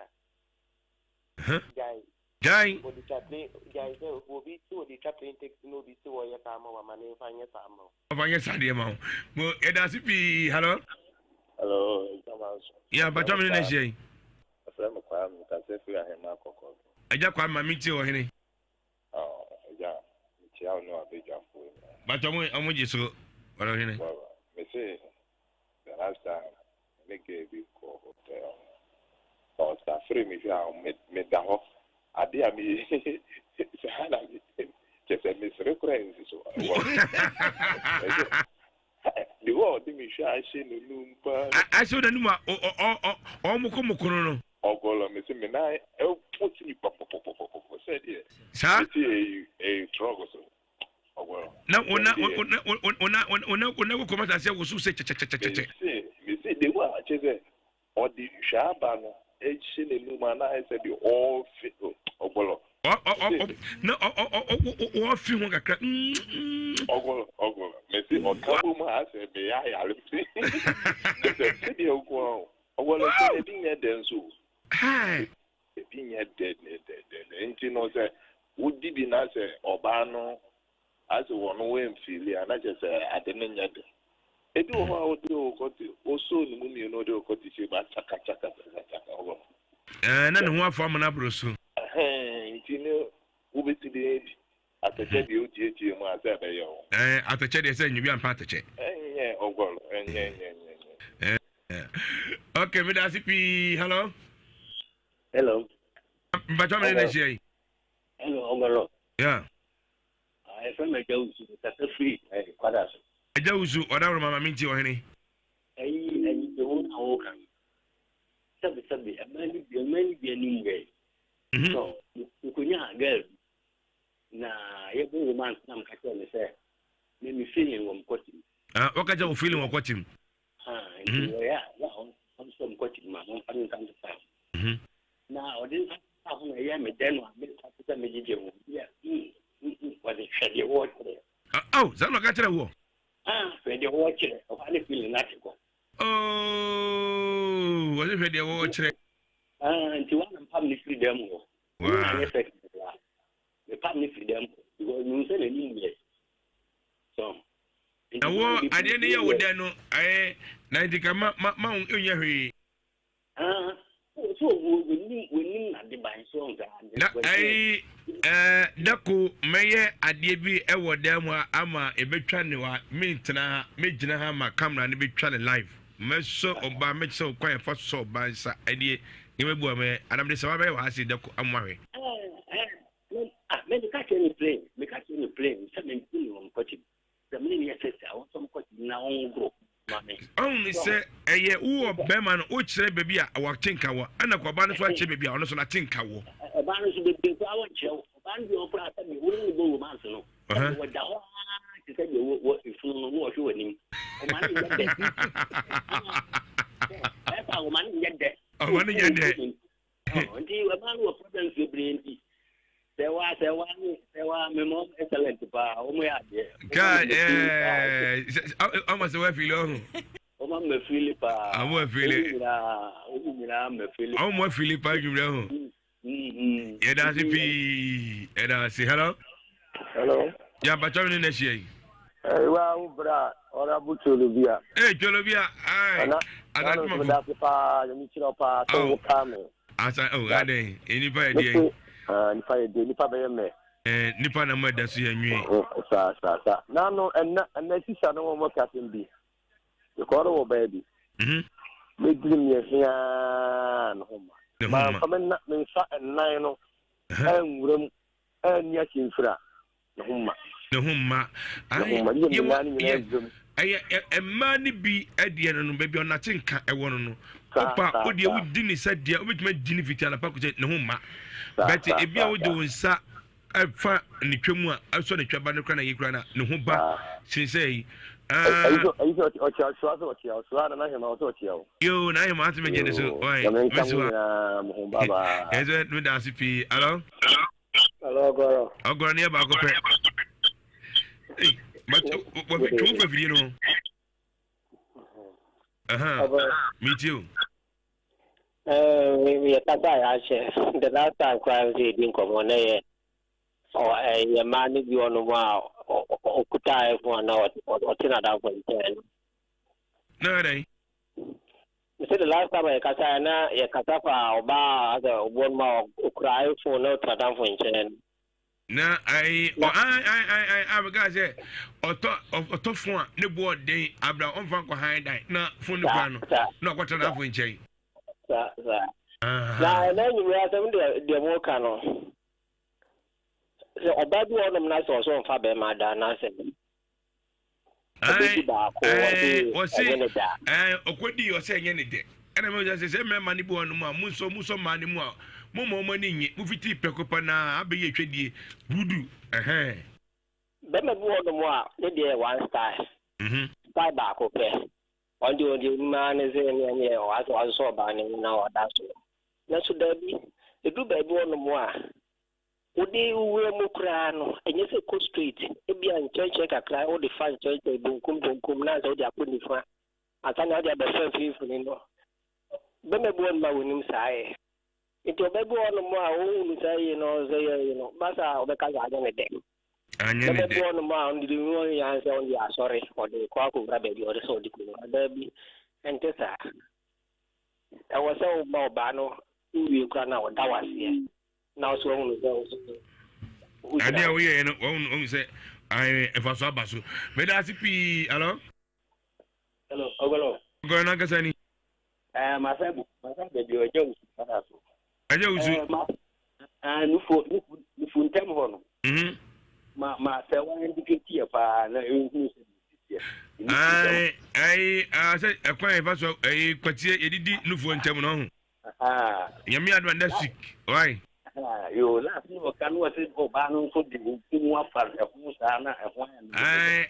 Gyae. Gyae. Wɔde twa plane gyae sɛ obi se wɔde twa plane ticket na obi se wɔyɛ saa ma wo ama ne nfa nyɛ saa ma wo. Ɔfa nyɛ saa deɛ ma wo. Mo yɛda ase pii hello. Hello, Agya Manso. Yeah, mpatwa me ne na ahyia yi. Ɛfrɛ me Kwame, mekasa firi Ahema Kɔkɔɔ so. Agya Kwame ma mentie ɔhene. Oh, Agya, mekyia wo ne w'abadwafoɔ nyinaa. Mpatwa ɔmo ɔmo gye so ɔhene. Baba, mese the last time me ne girl bi kɔɔ hotel no, ɔsafere me hwɛ a meda hɔ, ade a me saa na me kyɛ sɛ mesere koraa nsi so. The way ɔde me hwɛ ahyɛ n'anum paa. Ahyɛ n'anum a ɔmokomoko no no. Ɔgɔlɔ me se me nan ɛpo tumi pɔpɔpɔpɔpɔ sɛ deɛ. Saa. Mete eyi eyi trɔk so. Na ona ona ona ona ona koko ma sase wosow sɛ kyɛkyɛkyɛkyɛkyɛ. Mese mese de wo a kyerɛ sɛ ɔde hwaaba no hyɛ n'anum a na ayɛ sɛ deɛ ɔrefe ɔgbɔlɔ. Ɔ ɔ ɔ na ɔ ɔ ɔ ɔrefe ho kakra. Ɔgbɔlɔ ɔgbɔlɔ mese ɔka bom a asɛ meyɛ ayare kyerɛ sɛ sɛdeɛ nko ara o ɔgbɔlɔ sɛ ebi nyɛ dɛ nso o. Ebi nyɛ dɛ dɛ dɛ dɛ dɛ nti no sɛ wodi bi na sɛ ɔbaa no ase wɔ no wamfeeli a na kyerɛ sɛ ade no nyɛ dɛ. Ebi wɔ hɔ a wode wo kɔte wosoo ne mu mmienu wode wo kɔte hyɛ mu a kyaka kyaka kyaka kyaka wɔ. Ɛɛ na ne ho afɔ amena aboro so. Ɛhɛn nti no wobɛsi dɛn adi? Atɛkyɛ deɛ wotietie mu a sɛ ɛbɛyɛ wo. Ɛɛ atɛkyɛ deɛ sɛ nyɛ bi ampa atɛkyɛ. Ɛnyɛ ɔgɔlɔ ɛnyɛ ɛnyɛ ɛnyɛ ɛnyɛ. Ok, meda ase pii. Hello. Hello. Mpatwa mene na ahyia yi. Hello, Ɔgɔlɔ. Yeah. Ɛfɛ mɛ Agya Wusu, kasa firi kwada so. Agya Wusu, ɔdaworo mama mi nti ɔhene. Ɛyi ɛyi de wɔn a wɔka no. Sɛbi sɛbi, ɛmɛ ni bi ɛmɛ ni bi anim yɛ. So, nkonya girl na yɛbɔ romance na mka kyerɛ me sɛ me me feeling wɔ me kɔte mu. Ah, wɔka kyerɛ wo feeling wɔ kɔte mu. Ah, nti mhm. wɔyɛ a na ɔnsɔ me kɔte mu a wɔmfa ne nsa nteta ho. Mhm. Na ɔde nsa teta ho na ɛyɛ me dɛ no a mesa te sɛ megyegye ho. Yɛ mm, mm, mm, wɔde hwɛ deɛ wɔkyerɛ. Ah, oh, saa na ɔka kyerɛ woɔ? Ah, hwɛ deɛ wɔkyerɛ. Ɔfa ne feeling no ate kɔ. Oh, wɔde hwɛ deɛ wɔkyerɛ. Ah, nti wɔn mpam ne firi dɛm hɔ. Wow. Wɔn anyɛ sɛ mepam ne firi dɛm hɔ because mehu sɛ n'anim yɛ so. Na wo adeɛ no yɛ wo dɛ no ɛɛ na nti ka ma ma ma wo nyɛ hwee. Ah, so wɔnim wɔnim n'ade ban so ɔn saa. Na ɛyi ɛɛ dako mɛyɛ adeɛ bi ɛwɔ dan mu a ama ebetwa ne wa mentena ha megyina ha ma camera no betwa ne live mɛsɔ ɔbaa mɛkyerɛ kwan yɛfa sɔ ɔbaa nsa ɛdeɛ nneɛma bi wɔ mɛ anam de sɛ wabɛyɛ wɔ ha se dako amoa hwɛ. Ah, me meka kyerɛ no plain, meka kyerɛ no plain sɛ mempene no wɔ me kɔte mu. Sɛ mene no yɛ sex a, ɔnsɔ me kɔte mu na ɔnhohoro ma me. Ɔhu ne sɛ ɛyɛ wowɔ bɛrima no wokyerɛ baabi a wɔate nka wɔ ɛna kɔ ɔbaa no nso akyerɛ baabi a ɔno nso n'ate nka wɔ. Ɔbaa no nso bebree koraa wɔnkyerɛ wo. Ɔbaa no deɛ ɔkoraa sɛ deɛ wo ne no bɔ romance no, sɛ wɔda hɔ ara te sɛ deɛ wɔ efunu no na wɔhwɛ w'anim. Ɔma no nyɛ dɛ. Ɛfa ɔma no nyɛ dɛ. Ɔma no nyɛ dɛ. Nti ɛmaa no wɔ problems bebree nti sɛ wa sɛ wa ne sɛ wa mema wɔn excellent paa wɔn yɛ adeɛ. Kaa ɛɛ ɔma sɛ wafili ɔho. Wɔn ama fili paa. Wɔn afili. Wɔn nyinaa wɔn nyinaa ama fili. Wɔn afili paa dwumire ho. Yɛda ase pii yɛda ase hello. Hello. Yà bàtà mi ni na ṣe yi. Wa wo bra honorable Twolobia. Ee Twolobia ayi. Ana ana nso da ase paa yɛn kyerɛ paa sɛ wo kaa me. Asa o adɛn nipa yɛ deɛ. Nipa yɛ deɛ nipa bɛyɛ mɛ. Ɛɛ nipa na mo ɛda so yɛ nwi. Saa saa saa n'ano ɛnna ɛnna sisa no wɔn ka asɛm bi. Yɛkɔɔ no wɔ baabi. Mɛdiri mi ɛhia ne ho ma. Mamfa me nna me nsa nnan no anwura mu anni akyimfiri a, ne ho mma. Ne ho mma. Ne ho mma. Gye sɛ me nan no nyinaa awura mu. Ɛyɛ mmaa no bi deɛ no no baabi a ɔnate nka ɛwɔ no no. Wopa wo deɛ wodi ne sɛ deɛ wobɛtumi adi ne fiti anapa kɔsɛ ne ho mma. Bɛte ebi a wode wo nsa ɛfa ne twa mu a ɛsɔ ne twa ba no kora na yɛ kora na ne ho ba sen sɛ yi. Ɛyi sɛ ɔkyea ɔsoa sɛ ɔkyea ɔsoa na n'ahema ɔsɛ ɔkyea o. Yoo n'ahema ase mɛgye ne so ɔyɛ mɛsi wa. Ɛsɛ mi da ase pii alo. Alo ɔgɔrɔ. Ɔgɔrɔ ne yɛ baako pɛ. Ee but wɔfi twɛn fɛ fidie no. Mi tie o. Yɛ kasa a yɛahyɛ the last time koraa nso yɛdi nkɔmmɔ na yɛ ɛyɛ mmaa no bi ɔnom a ɔkuta iPhone a na ɔte n'adamfo nkyɛn no. Na dɛn? Mese the last time a yɛkasa yɛ na yɛkasa fa ɔbaa a asɛ ɔboɔ no ma ɔkura iPhone na ɔte n'adamfo nkyɛn no. Na ayi ɔ ayi ayi ayi ayi a bɛka sɛ ɔtɔ ɔtɔ fon a ne bo ɔden abira ɔnfa nkɔ han dan na fon no kura no na ɔkɔtena n'afo nkyɛn. Saa saa. Na ɛna enyimire asɛm deɛ deɛ mo ka no sɛ ɔbaa bi wɔ hɔnom na sɛ ɔsɛ ɔnfa bɛrima da anaasɛ ɔbɛdi baako ɔse ɛnyɛ ne da. Ɔkɔdi ɔsɛ ɛnyɛ ne dɛ ɛna mɛ sɛ sɛ mmarima no bi wɔ nom a mo nsɔ mo nsɔ mmaa no mu a mo ma wɔn ani nye mo fiti pɛko pa na abɛyɛ atwadie budu ɛhɛn. Bɛrima bi wɔ nom a ne deɛ yɛ one style mhm. style baako pɛ ɔno deɛ ɔde anim ara ne sɛ ɛne ɛne ɔasɛ wasosɔ ɔbaa ne ho na ɔda so nanso daabi ɛduru baabi wɔ nom a Wode wo wura mu koraa no, ɛnyɛ sɛ kɔ straight, ebia nkyɛnkyɛn kakra, wode fa nkyɛnkyɛn, bonkum bonkum, na ansa wode akɔ nifa, ansa na wode abɛfa mfimfini no. Bɛma bi wɔ nom a wɔnim saa yɛ. Nti ɔbɛ bi wɔ nom a ɔhu no saa yie no, sɛ yɛ yi no, ba saa a ɔbɛka sɛ anyɛ ne dɛ. Anyɛ ne Bɛma dɛ. bi wɔ nom a ɔno deɛ ɔhu yɛ sɛ ɔno deɛ asɔre, ɔde kɔ akɔwura baabi a ɔde sɛ ɔde kɔwura. Daabi, ɛnte saa. Ɛwɔ sɛ woma ɔbaa no wowie koraa no a ɔda wo aseɛ. Na ɔsɛ wahunu sɛ wo so Adeɛ a woyɛɛ no wahunu wahunu sɛ ɛfa so aba so. Meda ase pii. Hello. Hello, Ogolo. Ogolo nankasa ni. Eh, masa bu, masa baabi ɔgya wusu kasa so. Ɛgya wusu. Eh, ma, ah, nufo, nufu, nufu ntɛm hɔ no. Mhm. Ma, ma sɛ wɔn indicate yɛ paa na ehunu sɛ biribi teɛ. Ayi, ayi, ah, sɛ ɛkwan yɛ fa so ɛyi kwatie yɛdidi nufuo ntɛm no ho. Nyame adom a next week why. Yo last no ɔka no ɔsɛ ɔbaa no nso de nkumu afa ɛho saa na ɛho ayɛ no. Ɛɛ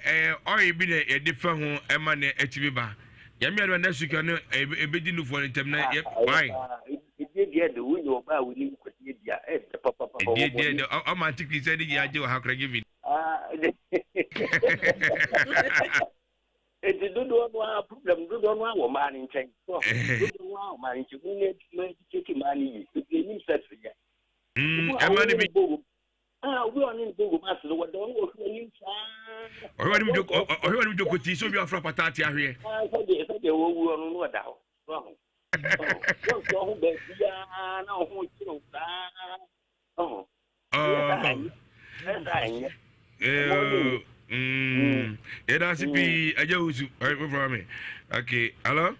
ɛɛ ɔyɛ bi na yɛde fa ho ɛma na ɛtumi ba. Nyame adom a next week no ebedi nufoɔ no ntɛm na yɛ why. Edie deɛ de wonyɛ ɔbaa a wonim kɔdeɛ di a ɛdɛ papapapa. Edie deɛ de ɔma ante kiri sɛ ne yɛ agye wɔ ha kora give it. Enti dodoɔ no ara problem dodoɔ no ara wɔ mmaa no nkyɛn. So dodoɔ no ara wɔ mmaa no nkyɛn. Mo nyɛ mo educate mmaa no yie. Ebi enim sex yɛ. Ɛma no bi. Ah, obi a ɔne ne bɔ wom ase no wɔda ɔno ɔhwɛ anim saa. Ɔhwɛ anim doko ɔhwɛ anim doko ti sɛ obi afra pata ate ahweɛ. Ah, sɛdeɛ sɛdeɛ wɔwu ɔno no ɔda hɔ. So aho. Wɔnsɔ ho baabiara na ɔho kyerɛw saa. Ɔho. Yɛda ase pii agya wusu wofra me okay hello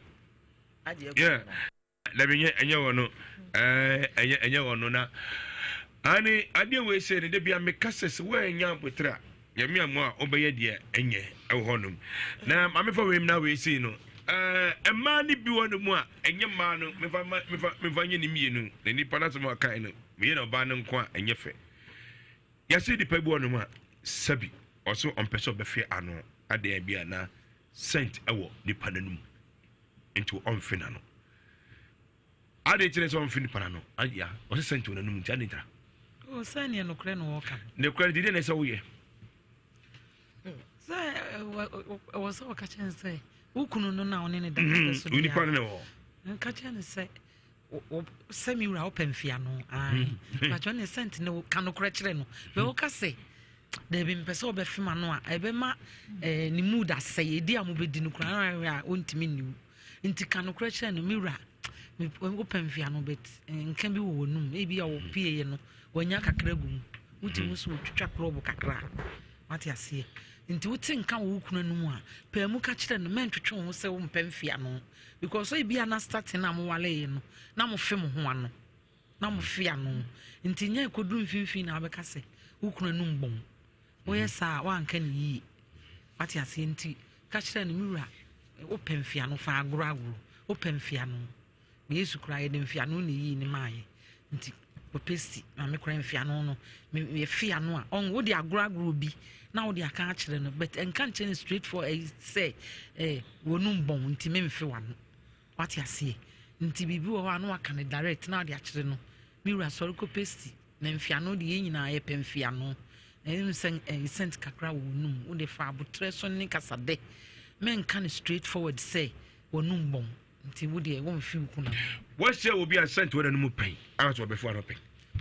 yeah dabi nyɛ ɛnyɛ wɔ no ɛnyɛ ɛnyɛ wɔ no na ane adeɛ wei sɛ ne da bia meka sɛ sɛ woanya aboterɛ a nyame amu a wobɛyɛ deɛ ɛnyɛ ɛwɔ hɔnom na maame fa wei na wei sei no mmaa no bi wɔ no mu a ɛnyɛ mmaa no mefa mefa mefa nyɛ ne mmienu na nipa no asɛm a ɔkae no Meyɛ no ɔbaa no nko a ɛnyɛ fɛ. Yɛse nipa bi wɔ nom a sɛbi ɔse ɔmpɛ sɛ ɔbɛfe ano adeɛ bi a na scent ɛwɔ nipa n'anum nti ɔmfe n'ano. Adeɛ kyerɛ sɛ ɔmfe nipa n'ano ya ɔse scent wɔ n'anum nti ade ntira. O sɛ neɛ nokorɛ na ɔka. Nokorɛ nti deɛ na ɛsɛ woyɛ. Sɛ ɛwɔ sɛ ɔka kyerɛ no sɛ wo kunu no na ɔne ne da so nipa no na ɛwɔ. Nka kyerɛ no sɛ sɛ me wura wopɛ mfeano ae patwɛ ne sɛnt ne ka nokorɛ kyerɛ no bɛ woka sɛ daabi mpɛ sɛ wobɛfem ano a ɛbɛma eh, ne mood asɛe ɛdi a mobɛdi no koraa ahwɛ a ɔntumi nni wo nti ka nokorɛ kyerɛ no me wura wopɛ mfeano but eh, nka bi wɔ w'anum ebi a wɔpieeɛ no wanya kakra gu mu wotumi so wɔtwitwa korɔbo kakra wate aseɛ. Nti wote nka wɔ wo kunu anum a, paa mu ka kyerɛ no, mɛntwetwe wo ho sɛ wompɛ mfeano. Because ebia na starting a mowareeɛ no, na mofe mo ho ano. Na mofe ano. Nti nyɛ ɛkɔduru mfimfini na wabɛka sɛ wo kunu anum bɔn. Woyɛ saa a, woanka no yie. Wate aseɛ nti, ka kyerɛ no, me wura, wopɛ mfeano, fa agorɔ agorɔ. Wopɛ mfeano. Yesu koraa yɛde mfeano na eyii ne maaeɛ nti ɔpɛ si na me koraa mfeano no yɛfe ano a ɔn wode agorɔ agorɔ bi na wode aka akyerɛ no but nka nkyerɛ no straight for ɛyi sɛ ɛɛ wɔnum bɔn nti memfe wano wate aseɛ nti biribi wɔ hɔ a na waka no direct na wode akyerɛ no me wura sɔre kɔ pɛ si na mfeano de yɛn nyinaa yɛpɛ mfeano na ɛnim sɛ ɛyi scent kakra wɔ wɔnum wode fa abotrɛ so ne kasadɛ menka no straight forward sɛ wɔnum bɔn Nti wo deɛ womfi wo kunu ano. Woahyia obi a sɛnti wɔ n'anum pɛn a sɛ ɔbɛfo ano pɛn?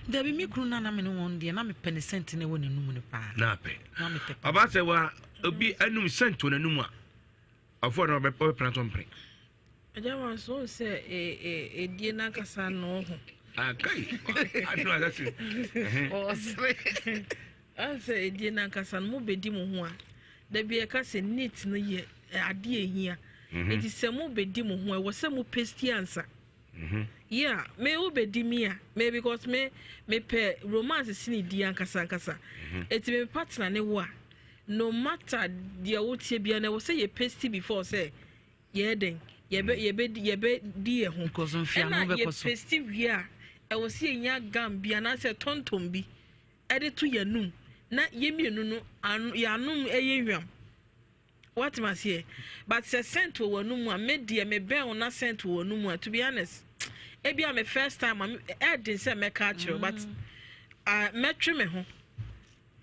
Dabi me kunu na na me ne wɔn deɛ na mepɛ ne sɛnti na ɛwɔ n'anum no paa. Na apɛ. Na mepɛ paa. Ɔbaa sɛ wa obi anum sɛnti wɔ n'anum a ɔfo ano ɔbɛpena so mpere. Agya wa nso sɛ edie n'ankasa no ho. Akai anu asase. Ɔsere. Ansɛ edie n'ankasa no mo bedi mo ho a dabi ɛka sɛ neat no yɛ adeɛ a ehia mhm. nti sɛ mo bedi mo ho ɛwɔ sɛ mo pesti ansa mhm. yeah me wo bedi mi a me because me me pɛ romance sini di ankasa ankasa mhm. eti me partner ne wo a no matter deɛ wotie bia na ɛwɔ sɛ yɛ pesti before sɛ yɛyɛ dɛn yɛbɛ yɛbɛ yɛbɛ di yɛ ho ɛna yɛ pesti wie a ɛwɔ sɛ yɛnya gam bi anaasɛ tɔntɔn bi ɛde to yɛn anum na yɛn mmienu no ano yɛn anom yɛ hwam Woate me aseɛ? But sɛ scent wɔ w'anum a, me deɛ mebɛn wo na scent wɔ w'anum a, to be honest, ebi a me first time a, ɛɛden sɛ mɛka akyerɛ wo, but uh, mɛtwe me ho.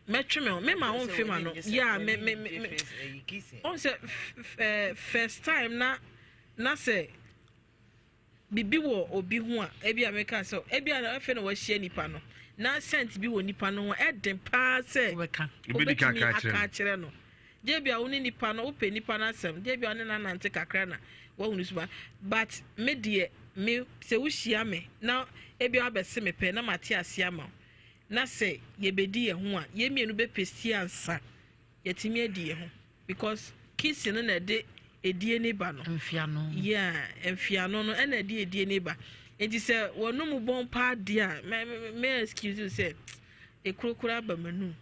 Mɛtwe me ho. Me ma wo mfe ma no. Yeah, me me me. me ɔn sɛ first time na na sɛ Biribi wɔ obi ho a, ebia meka sɛ, ebia na afei na wahyia nipa no, na scent bi wɔ nipa no ho, ɛden paa sɛ wobɛtumi aka akyerɛ no. Gye bia wo ne nipa no, wopɛ nipa no asɛm, gye bia wo ne no anante kakra na wahu ne suban. But me deɛ, me sɛ wohyia me na ebia wabɛse me pɛ na mate aseɛ ama wo, na sɛ yɛbɛdi yɛn ho a, yɛn mmienu bɛpɛsi ansa yɛatumi adi yɛn ho. Because kissing no na ɛde edie ne ba no. Mfiano. Yeah, mfiano no ɛna ɛde edie ne ba. Nti sɛ wɔn mu bɔn paa deɛ a, mɛ mɛ excuse you sɛ ekuro kura aba m'anum.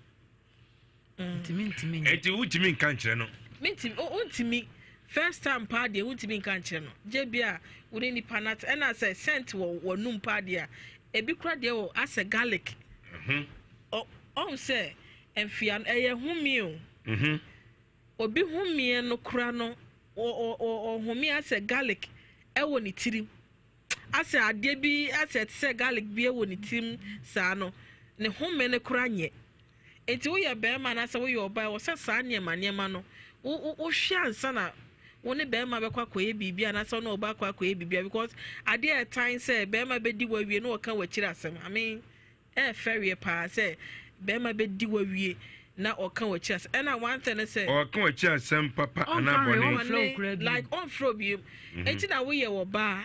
Ntumi ntumi nyɛ. Eti wotumi nka nkyerɛ no. Mentumi, wontumi. First time paa deɛ wontumi nka nkyerɛ no. Gye bi a wo ne nipa no ate ɛna sɛ scent wɔ w'anum paa deɛ a, ebi kura deɛ wɔ asɛ garlic. Ɔ ɔn sɛ mfiano ɛyɛ home o. Mhm. Obi homeɛ no kora no, ɔhome asɛ garlic ɛwɔ ne tirim. Asɛ adeɛ bi asɛ ɛte sɛ garlic bi ɛwɔ ne tirim saa no, ne home no kora nyɛ. Nti woyɛ bɛrima anaasɛ woyɛ ɔbaa ɛwɔ sɛ saa nneɛma nneɛma no wohwɛ ansa na wo ne bɛrima bɛkɔ akɔyɛ biribi anaasɛ wo ne ɔbaa akɔ akɔyɛ biribi because adeɛ a ɛtan sɛ bɛrima bɛdi wawie na ɔka w'akyiri asɛm. I mean, Ɛyɛ fɛreɛ paa sɛ bɛrima bɛdi wo awie na ɔka w'akyi asɛm. Ɛna one thing ne sɛ. Ɔka w'akyi asɛm papa anaa bɔne. Bɔne like ɔnfrɛ wo bio. Enti na woyɛ ɔbaa.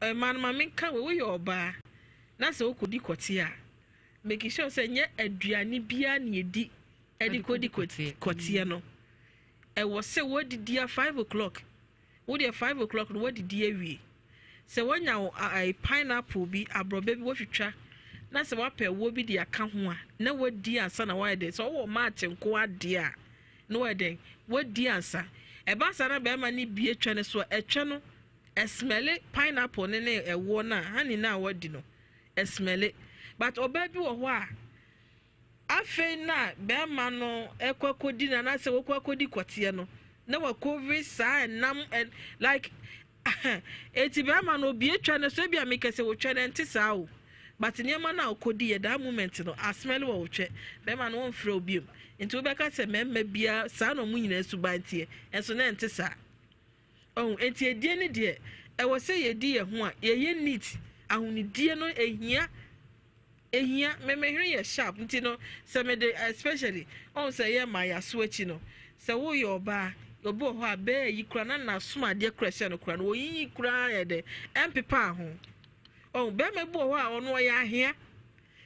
Ɛma no ma menka wei woyɛ ɔbaa na sɛ wokɔdi kɔte a make sure sɛ nyɛ aduane biara na yɛdi ɛde kɔdi kɔteɛ no. Ɛwɔ sɛ woadidi a 5 o'clock. Wo deɛ 5 o'clock no woadidi awie. Sɛ woanya wo ae pineapple bi, aborɔbɛ bi woatwitwa na sɛ woapɛ ɛwoɔ bi de aka ho a, na woadi ansa na woayɛ dɛn. Sɛ wowɔ match nko ara deɛ a, na woayɛ dɛn, woadi ansa. Ɛba saa na barima no bue twɛ no so a, ɛtwɛ no, ɛsmɛle pineapple no ne ɛwoɔ no a, honey no a woadi no, ɛsmɛle. But ɔbaa bi wɔ hɔ a, Afei na bɛrima no kɔ akɔdi no anaasɛ wɔkɔ akɔdi kɔteɛ no na wakɔwe saa ɛnam ɛ like eti bɛrima no obi atwa no so ebi a mekɛ sɛ wɔtwa no ɛnte saa o but nneɛma no a ɔkɔdi yɛ that moment no asmɛl wɔ wotwɛ bɛrima no wɔmfrɛ wo biom nti wobɛka sɛ mmarima biara saa na ɔmo nyinaa suban teɛ ɛnso na ɛnte saa ɔho eti edie no deɛ ɛwɔ sɛ yɛdi yɛn ho a yɛyɛ neat ahonidie no ehia. Ehia, me me hwene yɛ sharp nti no sɛ me de especially ɔhu sɛ yɛ ma yaso akyi no sɛ wo yɛ ɔbaa obi wɔ hɔ a bɛɛ yi kura na nasom adeɛ kura hyɛ no kura no oyiyi kura yɛ dɛ ɛmpepa ho ɔhu bɛrima bi wɔ hɔ a ɔno ɔyɛ ahea.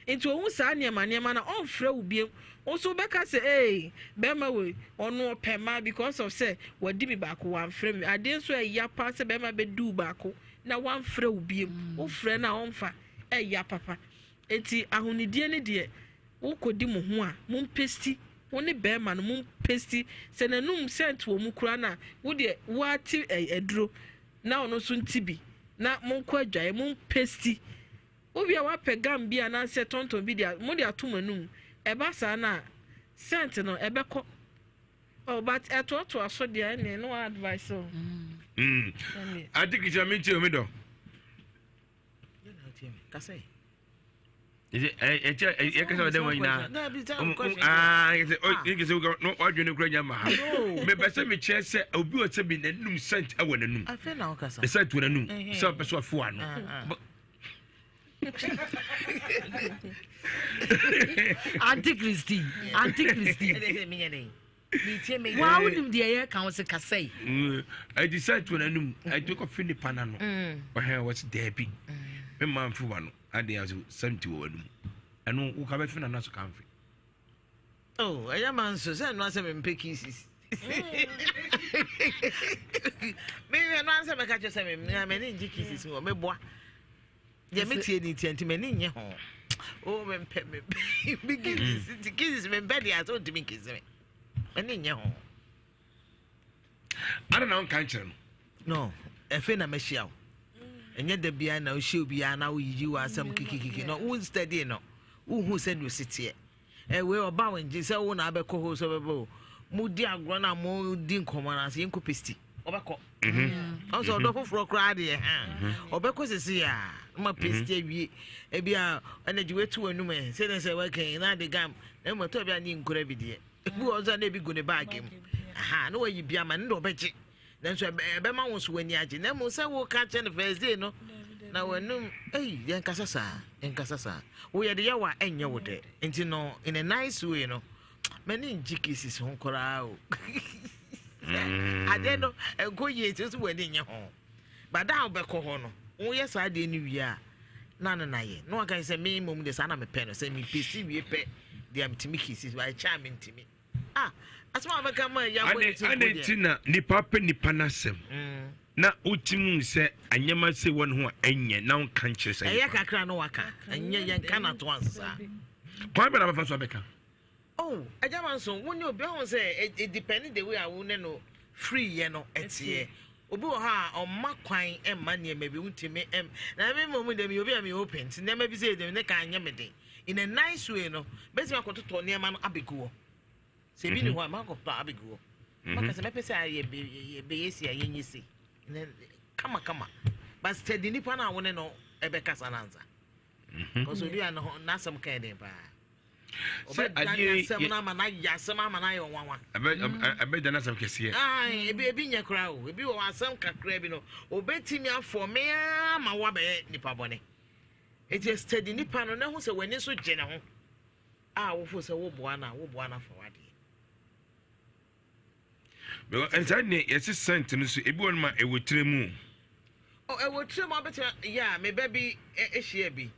Nti ohu saa nneɛma nneɛma no a, ɔmfrɛ wo biom. Wo nso wobɛka sɛ, Ee, bɛrima wei, ɔno ɔpɛ mmaa because of sɛ wadi me baako, wamfrɛ me. Adeɛ nso a ɛya paa sɛ bɛrima bɛdi wo baako na wamfrɛ wo biom. Wofrɛ no a ɔmfa, ɛya papa. Nti ahonidie no deɛ, wokɔdi mo ho a, mompesti. Wo ne bɛrima no, mompesti. Sɛ n'anum scent wɔ mu koraa no a, wo deɛ, woate aduro na ɔno nso nte bi na monkɔ adwaeɛ, mompesti. Wo wie a woapɛ gum bi anaasɛ tɔntɔn bi de mode ato mo anum. Ɛba saa no a, scent no ɛbɛkɔ. Oh, but ɛtoatoa so deɛ ɛnneɛ no advice o. Ate Christian mi ntie omi dɔ. Yɛkasa ɔdɛ wɔn nyinaa wadwene no kura nya ma ha mepɛ sɛ mekyerɛ sɛ obi wɔ sɛ bi n'anum scent ɛwɔ n'anum scent wɔ n'anum sɛ ɔpɛ sɛ ɔfo ano. Auntie Christy, Auntie Christy. Wa wonim deɛ yɛ ka wo se kasa yi. Ɛdi sɛ to n'anum ɛdi kɔfe nipa n'ano ɔhɛn wɔ se dɛɛbi me maa nfe wa no adeɛ ase sɛnti wɔ w'anum ɛno wo ka bɛfe n'ano so ka nfe. Oh, ɛyɛ ma nso sɛ ɛno asɛ mempɛ kisses. Mehwɛ no ansɛ mɛka kyerɛ sɛ m'ani ngye kisses ho meboa. Deɛ metie ne tia nti m'ani nnye ho. Oh, mempɛ me kisses nti kisses mempɛ deɛ asɛ ɔntumi nkisi me. M'ani nnye ho. Ada na wonka nkyerɛ no. No, ɛfei na mahyia wo. Ɛnyɛ da biara na wohyia obiara na woyiyi w'asɛm kikikiki. No, wo study no, wohu sɛdeɛ ɔsi teɛ. Eh, wei ɔba wo ngye sɛ wo na abɛkɔ hɔ sɛ ɔbɛba o. Modi agorɔ na modi nkɔmmɔ no ase yɛnkɔ pesti. Ɔbɛkɔ. Ɔn sɛ ɔdɔ foforɔ koraa deɛ ha. Ɔbɛkɔ sisi a ma pesti awie. Ebi a ɛna gye wetu w'anum ɛ sɛ ne sɛ wɛkɛn na ade gam. Na mmom ɛtɔ bi a ne nkura bi deɛ. Ebi wɔ nso a na ebi gu ne baage mu. Aha, na wayi bi ama ne de ɔbɛgye. Nanso ɛbɛma wo nso w'ani agye. Na mmom sɛ woka kyerɛ no first day no, na w'anum, ei, yɛnkasa saa, yɛnkasa saa. Woyɛ de yɛ wo a, ɛnyɛ wo dɛ. Nti no, in a nice way no, m'ani ngye cases ho koraa o. Adeɛ no, ɛnkɔ yie nti nso w'ani nye ho. But da a wobɛkɔ hɔ no, woyɛ saa adeɛ no wie a, na ne na yɛ. Na waka sɛ me mmom deɛ saa na mepɛ no, sɛ mepɛsi wie pɛ deɛ metumi cases, but ɛkyɛ a mentumi. Ah, asɛm a wobɛka ma ɛyɛ abɔ ne ti Adɛn nti na nipa pɛ nipa n'asɛm mm. na wotumi hu sɛ anyɛma se wɔ ne ho a ɛnyɛ na wonka nkyerɛ sɛ ɛyɛ kakra no waka ɛnyɛ yɛnka no ato ansa kwan bɛ na bɛfa so abɛka oh agya ma nso wo ne obi ɔho sɛ it depend the way a wo ne no free yɛ no ɛteɛ obi wɔ hɔ a ɔmma kwan mma nneɛma bi wontumi ɛm na me mmom deɛ meyɛ obi a meyɛ open nti nneɛma bi sɛ ɛdɛm ne ka nyɛ me den in a nice way no bɛtumi akɔtotɔ nneɛma no abɛgu hɔ sɛ ebi ni hɔ a makɔtɔ abɛgu hɔ mhm. maka sɛ mɛpɛ sɛ ayɛ bɛyɛ si a yɛnyɛ si kama kama but steady nipa no a wo ne no ɛbɛkasa no ansa mhm. because obi a n'asɛm ka den paa sɛ adeɛ asɛm no ama no ayɛ asɛm ama no ayɛ ɔnwanwa ɛbɛda no asɛm kɛseɛ ebi ebi nyɛ koraa o ebi wɔ asɛm kakra bi no obɛtumi afɔ me ama woabɛyɛ nipa bɔne Enti steady nipa no na hu sɛ w'ani nso gye ne ho a wofo sɛ woboa no a woboa no afa w'adeɛ. Because ɛnsa ne yɛsi scent no so ebi wɔ no ma ɛwɔ tire mu. Oh, ɛwɔ tire mu abɛtena yɛ a me ba bi ahyia bi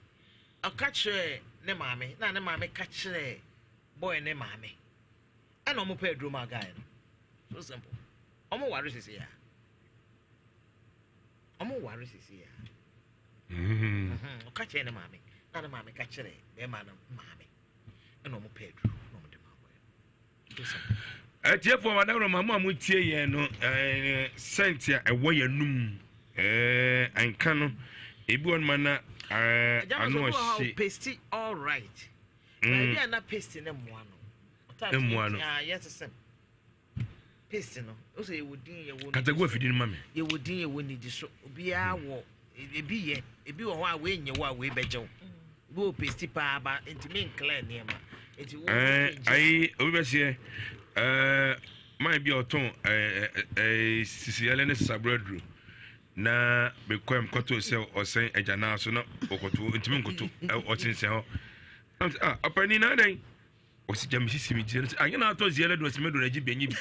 ɔka kyerɛ ne maame na ne maame ka kyerɛ boy ne maame ɛna ɔmo pɛ aduro ma guy no so simple ɔmo ware sisi ya ɔmo ware sisi ya. Mm-hmm. Ɔka kyerɛ ne maame na ne maame ka kyerɛ bɛrima no maame ɛna ɔmo pɛ aduro na ɔmo de ma bɔyɛ. Atiefoɔ madaworo ma mo a motie yɛn no sɛnti a ɛwɔ yɛn num ɛnka no ebi wɔ no ma na ano ɔhye. Pasty all right. Baabi a na pasty ne mmoa no. Mmoa no. Yɛ sesɛm. Paste no, o sɛ yɛwɔ din yɛwɔ. Katagu afidi no ma me. Yɛwɔ din yɛwɔ nidi so. Obiara wɔ ebi yɛ ebi wɔ hɔ a wei nyɛ wo a wei bɛgye wo. Ebi wɔ paste paa ba ntumi nklɛ nneɛma. Nti wo. Ɛɛ ayi obi bɛ seɛ ɛɛ man bi a ɔtɔn ɛɛ ɛɛ sisi ɛlɛ ne sisaburo aduro na mekɔ mu kɔto sɛ ɔsɛn agya naa so na ɔkɔto ntumi nkoto ɔsensɛn hɔ. Ah ɔpanin na adɛn. Ɔsi gya mesisi me gyina sɛ anyɛ na atɔ ziɛ lɛdo ɔsi mɛdo na gye bi enye bi.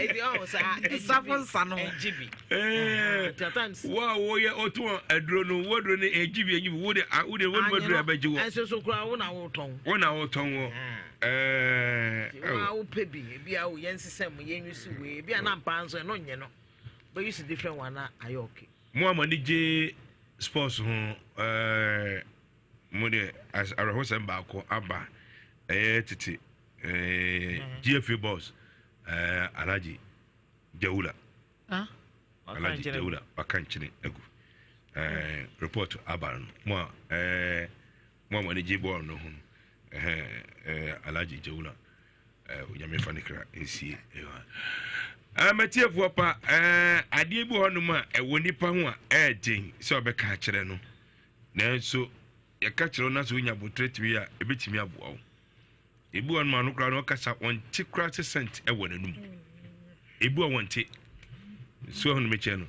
Eti ɔwɔ saa nsafo nsa no. Egye bi. Ɛɛ wo a woyɛ ɔtɔn aduro no wo aduro no egye bi enye bi wo de wo de wo de aduro abɛgye wɔ. Ɛnso so kura wo na wotɔn. Wo na wotɔn wɔ. Ɛɛ. Wo a wopɛ bi ebi a wo yɛn sisɛm mu yɛn yusi wei ebi a na mpa nso ɛno nyɛ no bɛ yusi different one na ayɛ okay. Mo a mo ani gye sports ho ɛɛ. Mo deɛ awerɛhosɛm baako aba ɛyɛ tete ɛɛ GFA boss ɛɛ Alhaji Jawula Alhaji Jawula waka nkyene agu ɛɛ report aba no mo a ɛɛ mo a mo ani gye bɔɔl no ho no ɛɛ ɛɛ Alhaji Jawula ɛɛ onyame fa ne kra nsie ɛɛ ɛɛ mɛtiefoɔ pa ɛɛ adeɛ bi wɔ hɔnom a ɛwɔ nipa ho a ɛɛden sɛ ɔbɛka akyerɛ no. Nanso yɛka kyerɛ wo na sɛ wonya aboterɛ tumi a, ɛbɛtumi aboa wo. Ebi wɔ nom ano koraa no ɔkasa wɔnte koraa sɛ sɛnt ɛwɔ n'anum. Ebi wɔ wɔnte. So ɛho no mekyɛ no.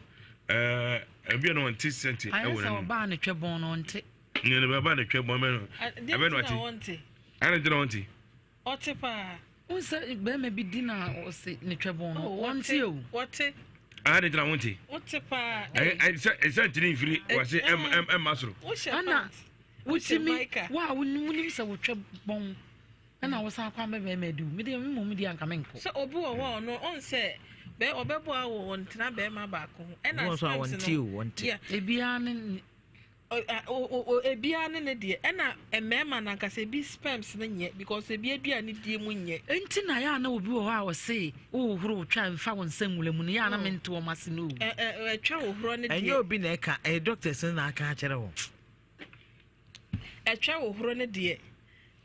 Ɛɛ ebi wɔ no wɔnte sɛnt ɛwɔ n'anum. Ayɛ sɛ ɔbaa ne twɛ bɔn no ɔnte. Ne ne ɔbaa ne twɛ bɔn mɛ no. Ɛbɛ no ɔte. Ɛna nti na wɔnte. Ɔte paa. Wohu sɛ barima bi di na ɔse ne twɛbɔn no, oh, ɔnte o. Wɔte. Ah, ne gyina wonte. Wote paa. Ɛsɛ ntini mfiri wase ɛmma soro. Ɛna wotumi wo a wonim sɛ wotwɛ bɔn ɛna wosan kɔ amɛ bɛrima adi wo mede me mmom di anka menkɔ. Sɛ obi wɔ hɔ ɔno ɔn sɛ bɛ ɔbɛbɔ awɔ wɔn tena bɛrima baako ho ɛna sperms no. Ebiara ne Ebiara ne ne deɛ ɛna mmarima no ankasa ebi sperms no nyɛ because ebi aduane die mu nyɛ. Enti na yɛ a na obi wɔ hɔ a ɔse wohohoro wo twa mfa wo nsa nwura mu no yɛ a na mm. mente wɔn ase no o. Ɛtwa wohorɔ no deɛ. Ɛnyɛ obi na ɛka ɛyɛ doctors no na aka akyerɛ wɔn. Ɛtwa wohorɔ no deɛ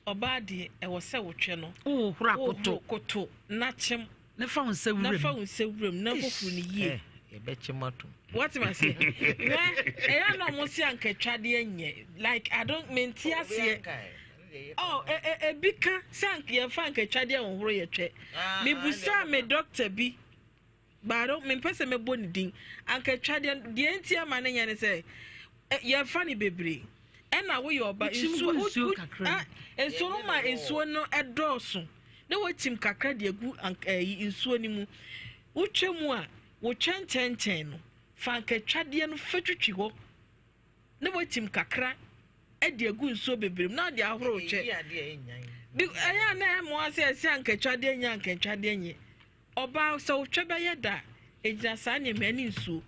ɔbaa deɛ ɛwɔ sɛ wotwɛ no. Wohohoro akoto. Koto na kyem. Na fa wo nsa wuram. Na fa wo nsa wuram na hohoro no yie. Eh, yɛbɛkyem atom. What am I saying? Hwɛ, ɛyɛ na ɔmo se ankatwadeɛ nyɛ. Like I don't mente aseɛ. Oh, e, e, ebi ka sɛ yɛmfa ankatwadeɛ nhohoro yɛ twɛ. Ah, Mebusaa me doctor bi. But mempɛ sɛ mɛbɔ ne din. Ankatwadeɛ deɛ nti ama ne nyɛ ne sɛ yɛmfa ne bebree. Ɛna woyɛ ɔba nsuo nsuo nsuo no ma nsuo no ɛdɔɔso. na woakyim kakra de agu ɛyi nsuo no mu. Wotwa mu a, wotwa nkyɛnkyɛn no, fa ankatwadeɛ no fa twitwi hɔ na woakyim kakra de agu nsuo bebree mu na ɔde ahoro twɛ. Ɛyɛ a na ɛmoa sɛ ɛsɛ ankatwadeɛ nyɛ ankatwadeɛ nyɛ. Ɔbaa sɛ wotwa bɛyɛ da a, ɛgyina saa nneɛma ne nsuo.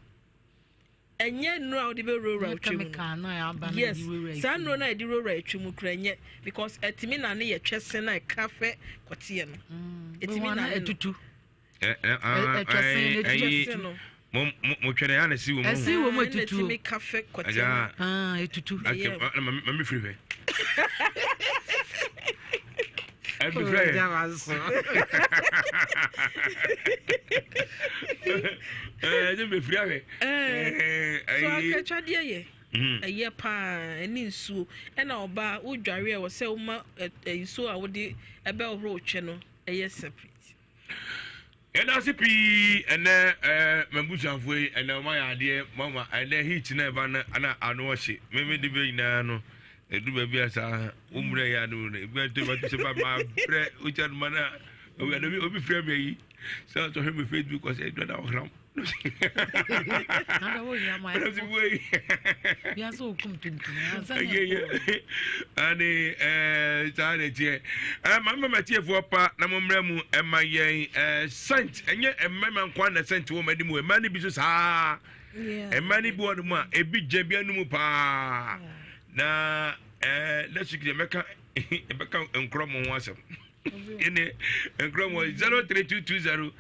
Ɛnyɛ nnuro a wode bɛwurawura wo twɛ mu no. Yes, saa nnuro no a yɛde wurawura yɛ twɛ mu kura nyɛ because ɛtumi na ne yɛ twɛ sen a ɛka fɛ kɔteɛ no. Ɛtumi na ne no. Ɛtwɛ sen no. Mo mo twɛ na ɛsi wɔ mu. Ɛsi wɔ mu etutu. Ɛtumi ka fɛ kɔteɛ no. Etutu. Mami firi hwɛ. Ɛbi fɛ. Ɛɛ ɛbi firi ahwɛ. Ɛɛ so akatwadeɛ yɛ. Ɛyɛ paa ɛne nsuo ɛna ɔbaa wodware a ɛwɔ sɛ woma nsuo a wode ɛbɛhohoro twɛ no ɛyɛ separate. Yɛda ase pii ɛnɛ ɛɛ m'abusuafoɔ yi ɛnɛ wɔn ayɛ adeɛ mama ɛnɛ heat na ɛba no ana ano ɔhye mɛmɛ de bɛ nyinaa no edu baabi a saa wɔn mu na ɛyɛ ano no ebi ɛtɔ ba sɛ ba ma brɛ otwa no ma na obi obi obi fira mi ayi sɛ ɔtɔ hwɛ mi facebook ɔsɛ ɛdua na ɔhram. Ane eh, saa na ɛteɛ eh, ma mma matiefoɔ pa na mommrɛ mu ɛma yɛn eh, sent ɛnyɛ mmarima nkoa na sent wɔ m'anim mmaa no bi so saa mmaa no bi wɔ no mu a ebi gya bi anum paa na eh, next week deɛ mɛka ɛbɛka nkorɔ mo ho asɛm ɛne nkura mu 03220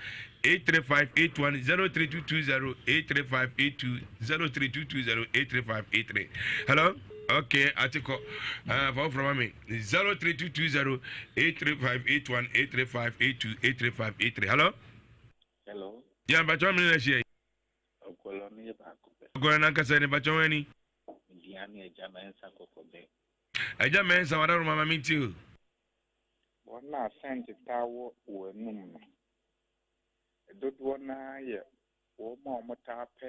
83581 03220 83582 03220 83583 hello okay atikɔ uh, fa wofrɛ ma me 03220 83581 83582 83583 hello hello yɛ mpakyɛ mene na ahyia yi ɔgɔlɔ no yɛ baako pɛ ɔgɔlɔ no ankasa ne mpakyɛ wɔn ani media ne agya mɛnsa kɔkɔbɛ agya mɛnsa wadaro mama mente o Wɔn a sɛnte taa wɔ wɔn anom no, dodoɔ no ara yɛ wɔn a wɔtaa pɛ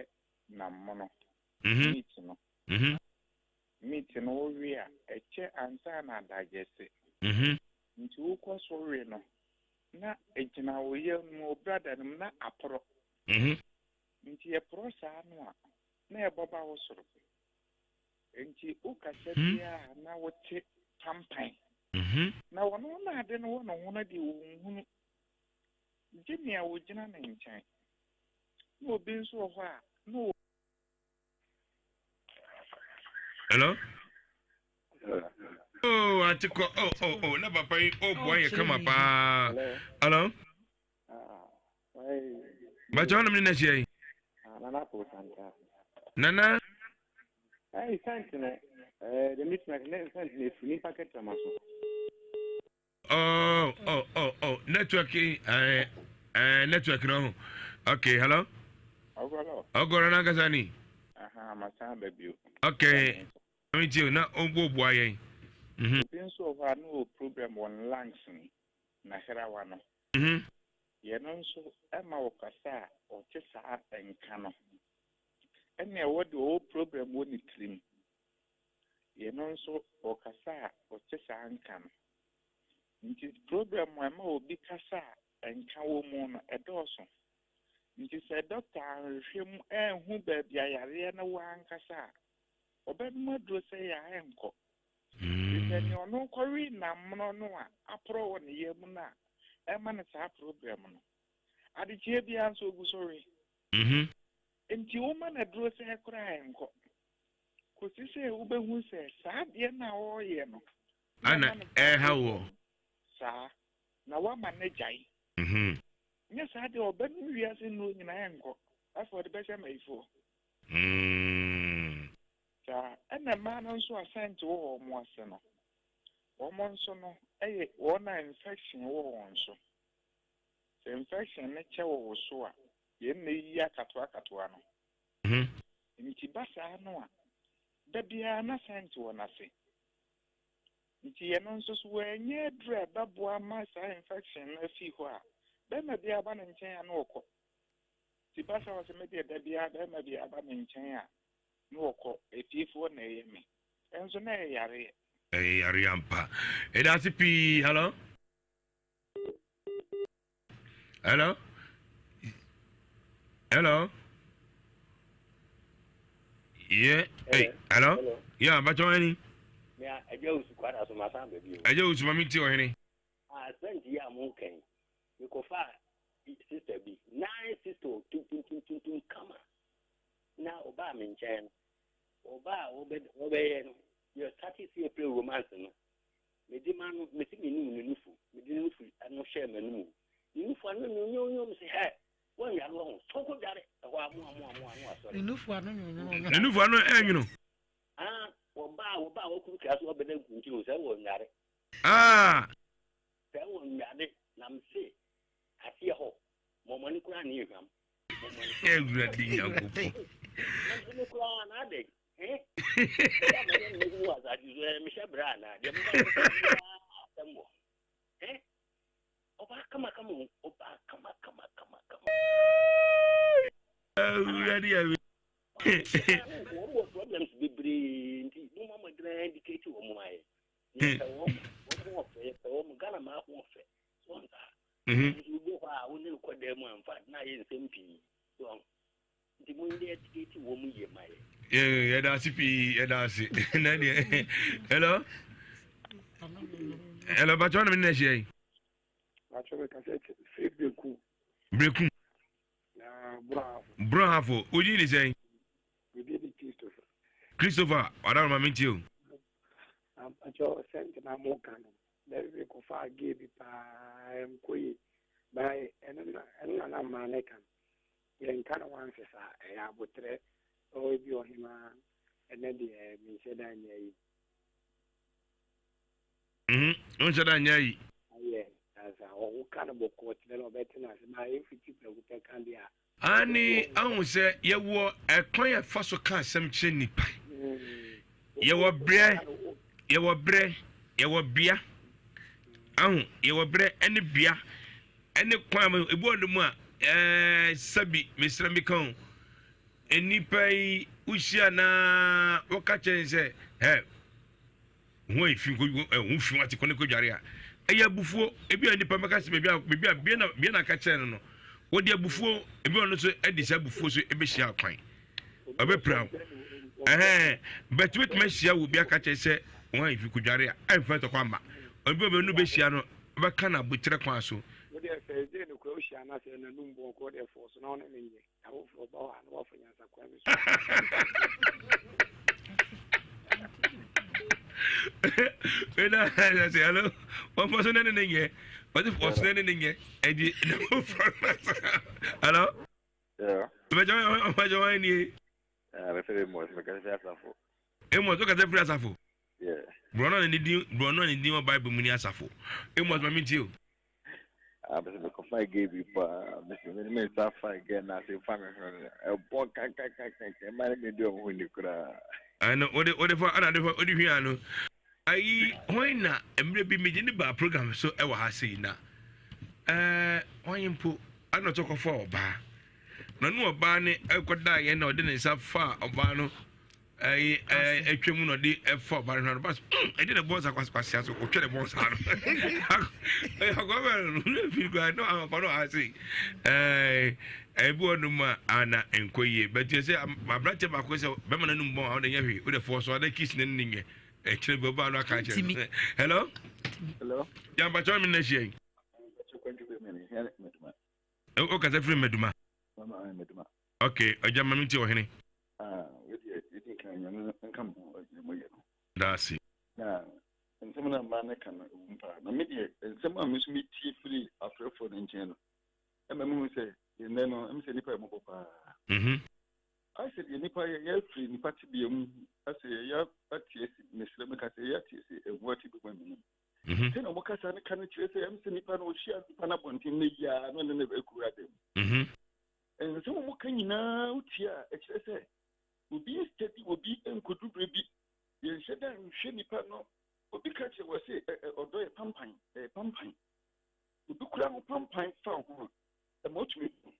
nam mono, meat no. Meat no wowe a, ɛkyɛ ansa na adagyɛse. Nti wokɔ so we no, na egyina wo yam mu, wo brada no mu, na aporɔ. Nti ɛporɔ saa no a, na ɛbɔ ba wo soro. Nti wokasa biara na wote pampan. Na ɔno na ade no wɔ ne ho no deɛ ɔnhunu. Gye nea ogyina ne nkyɛn. Na obi nso wɔ hɔ a, na ɔ. Hello? Oh, atikɔ. Oh, oh, oh. Na papa yi, oh, boy, you come up. Hello? Bàtà ọ̀nà mi ní n'ahyia yi. Nana po santa. Nana. Ɛyi sɛnti no ɛɛ dɛm ti na sɛnti na efu nipa kɛtɛma so. Oh, oh, oh, oh, network, eh, eh, network no. Okay, hello. Ọgọrọ. Ọgọrọ na nkasa ni. Aha, masan ba bio. Okay. Mi ti o na o bo bua yɛn. Mhm. Obi nso wɔ hɔ a na ɔwɔ problem wɔ ne lungs mu, n'aherawa no. Yɛn nso ɛma ɔkasa a ɔte saa nka no. Ɛna ɛwɔ deɛ ɔwɔ problem wɔ ne tirim. Yɛn nso ɔkasa a ɔte saa nka no. Nti problem a ɛma obi kasa a nka wɔ mu no ɛdɔɔso. Nti sɛ dɔkta anhwehwɛ mu anhu baabi a yareɛ no wɔ ankasa a, ɔbɛnom aduro sɛ yɛ a ɛnkɔ. Nti sɛ nea ɔno kɔwe nammono no a aporɔ wɔ ne yam no a ɛma no saa problem no. Adekyeɛ biara nso ɔgu so we. Nti woma no aduro sɛ koraa a ɛnkɔ. Kɔsi sɛ wobɛhu sɛ saa adeɛ no a ɔreyɛ no na ɛma no saa ɛha woɔ. Saa, na woama no agyae. Nyɛ saa deɛ ɔbɛnom wiase nnuro nyinaa ɛnkɔ, afei ɔde bɛhyɛ mmayifoɔ. Saa, ɛna mmaa no nso a scent wɔ wɔn ase no, wɔn nso no yɛ wɔn a infection wɔ wɔn so. Sɛ infection no kyɛ wɔ wo so a, yɛn na ɛyi akatoa akatoa no. Nti ba saa no a, da biara na scent wɔ n'ase. Nti ɛno nso so wannya aduru a ɛbɛboa ama saa infection no afi hɔ a, bɛrima biara ba ne nkyɛn a na ɔkɔ. Nti ba saa ɔsɛ me deɛ da biara bɛrima biara ba me nkyɛn a na ɔkɔ, efiefoɔ na ɛyɛ me. Ɛnso na ɛyɛ yareɛ. Ɛyɛ yareɛ ampa. Ɛda ase pii. Hello? Hello? Hello? Yeah. Hey, hello? hello? Yeah, but you any? Ẹjẹ osu ma mi ti ọhene. Ah, sẹ́ǹtì yìí àmú kẹ́yìn. Mi kò fa sista bi, nine sista o, tuntuntuntum kama. Na ọbaa mi nkyɛn no, ọbaa a wɔbɛyɛ no, yɛ start si play romance no. Mede ma no, mese menum ne nufu, mede ne nufu ano hyɛɛ m'anum. Ne nufu ano nwonwonwo, mese hɛ, wɔnnware wɔ ho, so kɔdware, ɛhɔ a moa moa moa no asɔre. Ne nufu ano nwonwonwo. Ne nufu ano ɛnwono. Ah, wɔbaa wɔbaa wɔkuru kra so wɔbɛda nkuntun sɛ wɔnnware. Ah. Sɛ wɔnnware na mese aseɛ hɔ, mɔmɔne koraa ne ehwam. Awurade Nyankopɔn. Nanso me koraa na adɛn? Awurade awi. Wɔn problems bebree nti mo ma mo gyina indicate wɔn mo ayɛ. Yɛpɛ wɔn wɔn ho ɔfɛ yɛpɛ wɔn Ghana maa ho ɔfɛ so wɔn saa. Nso obi hɔ a wɔn ne no kɔ dan mu anfa na ayɛ nsɛm pii so wɔn. Nti mo nyɛ educate wɔn mu yie ma yɛ. Yɛda ase pii yɛda ase na deɛ hello hello bàtɛ ɔnum ne na ɛhyia yi. Bàtɛ mi kasa firi Berekum. Berekum. Na Brɔhafo. Brɔhafo oyin ni sɛn. Bibi di Christopher. Christopher ɔdaworo ma mi ti o. Bàtɛ sɛnti na mo kan no bɛbi bi kɔ fa gay bi paa ɛnkɔ yi báyìí ɛno na ɛno na na maa ne kan. Yɛnka no once saa, ɛyɛ aboterɛ. Oh, ebi ɔhemaa, ɛnɛ deɛ menhyɛ da nyɛ ayi. Mhm, wonhyɛ da nyɛ ayi. Ayɛ, ansa woka no bɔkɔɔ kyerɛ no ɔbɛte no ase, ba ɛmfiti prɛko pɛ ka deɛ a. Aane, ahu sɛ yɛwɔ ɛkwan a ɛfa so ka asɛm kyerɛ nnipa. Yɛwɔ berɛ, yɛwɔ berɛ, yɛwɔ bea. Ahu, yɛwɔ berɛ ɛne bea. Ɛne kwan a ebi wɔ no mu a ɛɛ sɛbi mesrɛ meka o nnipa yi Wohyia na woka kyerɛ ne sɛ ɛ ho ayi fi ho fi wate kɔ ne kɔdware a, ɛyɛ abufuo. Ebi a nipa bɛka sɛ baabi a baabi a bia na bia na aka kyerɛ no no, wɔde abufuo ebi ɔno nso de saa abufuo so ɛbɛhyia kwan ɔbɛpira wo ɛhɛn bɛtumi bɛtumi ahyia wo bi aka kyerɛ sɛ wɔn ayi fi kɔdware a ɛmfa ntɔkwa amma obi a ɔbɛnu bɛhyia no bɛka no abokyerɛ kwan so. Wo deɛ sɛ ɛgye no kura wohyia no sɛ n'anum bɔn kɔ deɛ fɔɔ so na ɔne ne nyɛ afoforɔ ba hɔ a na wafa nyansa kwan bi so. Wena sɛ hello wɔn so ne ne ne nyɛ wɔde fɔɔ so ne ne ne nyɛ ɛdi na foforɔ hello. Bɛjɛ wɔn wɔn nie. Amos wokasa firi asafo. Borɔno a ne din borɔno a ne din wɔ Bible mu ni asafo. Amos ma mi ntie o. Abɛsɛ ah, mekɔfa gay bi paa mese mene me nsa fa gay na ase fa me ho no ɛbɔ kankankankankan ɛma ne medi ɔmo ho ni koraa. Ɛno wode wode fa ɛna de fa wode hwia no ayi hwan na mmerɛ bi megye ne baa program so ɛwɔ ha sei na ɛɛ hwan mpo ɛna ɔtɔ kɔfa ɔbaa na ɔne ɔbaa ne ɛkɔda yɛn na ɔde ne nsa fa ɔbaa no ɛyi ɛɛ atwa mu na ɔde ɛfa ɔbaa no hwɛ no ba so mm ɛde ne bɔnsa kwasia so ɔtwa ne bɔnsa no ɛyɛ akɔ bɛ no ne fi kura no amapa no ase ɛɛ ɛbi wɔ nom a ana nkɔ yie bɛtɛ sɛ aberanteɛ baako sɛ bɛma no num bɔn a ɔde nyɛ hwee wode fɔɔ so ɔde kiss ne ne nyɛ ɛkyerɛ bi ɔbaa no aka kyerɛ no hello hello yampakyɛw mi na ahyia yi o kasa firi mɛduma ok ɔgya ma mi ti ɔhene. Wedeɛ yɛdi kan nyame nka mo ho deɛ moyɛ no. Daase. Na nsɛm no a mmaa no ka no ɛwom paa. Na me deɛ nsɛm a me nso metie firi afrɛfoɔ no nkyɛn no ɛma mehu sɛ nnɛ no ɛm sɛ nnipa yɛ mmɔbɔ paa. Mhm. Ayɛ sɛ deɛ nnipa yɛ yɛafiri nnipa tebea mu asɛ yɛyɛ ate asi mesrɛ meka sɛ yɛyɛ ate asi mmoa tebea mu a menim. Mhm. Sɛnea wɔn kasa no ka no kyerɛ sɛ ɛm sɛ nnipa no ɔhyia nnipa no abɔnten nnɛ yi ara na ɔne no akura dɛm. Mhm. Nsɛm a wɔka nyinaa wotie a, ɛkyerɛ sɛ obi nstadi obi nkodu bere bi. Yɛnhyɛ da nhwɛ nipa no. Obi ka kyerɛ wɔ se ɔdɔ yɛ pampan, ɛyɛ pampan. Obi kura ho pampan fa wo ho a, ɛma otumi hu.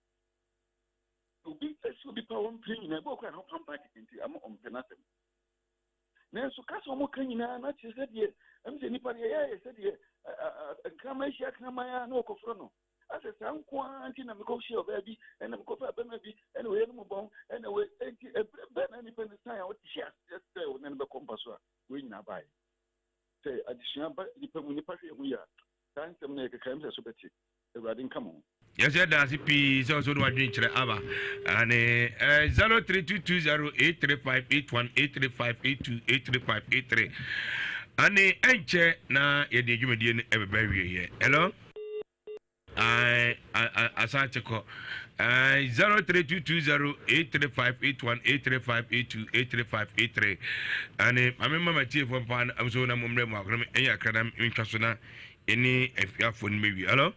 Obi si obi pa ɔmpere nyinaa, ebi wɔ kora ne ho pampan kɛkɛ nti ama ɔmpɛ n'asɛm. Nanso kasa a wɔka nyinaa na kyerɛ sɛ deɛ ɛm sɛ nipa no yɛyɛ ayɛ sɛ deɛ nkraman hyia kraman a na wɔkɔfrɛ no. Asɛ saa nko ara nti na mekɔhyia ɔbaa bi, ɛna mekɔfa bɛma bi, ɛna wei no mu bɔn, ɛna wei nti ɛberɛ bɛn na nipa no san a ɔte aseɛ sɛ ɔne no bɛkɔ mpa so a wei nyinaa baeɛ. Sɛ adesua ba nipa mu, nipa hwɛ ho yie a, saa nsɛm no yɛkeka ɛm sɛ so bɛte. Awurade nka mo ho. Yɛsɛ yɛda ase pii sɛ ɔsɛ wode wadwene kyerɛ aba ane 03220 83581 83582 83583 ane ɛnkyɛ na yɛde adwumadie no ɛbɛba awieɛ. Hello? Asan te kɔ 03220 83581 83582 83583 ane mame mama tiefoɔ paa nso na mommrɛ mu akɔnɔ ɛnyɛ akra na mentwa so na ɛne afiafoɔ no mɛwie. Hello?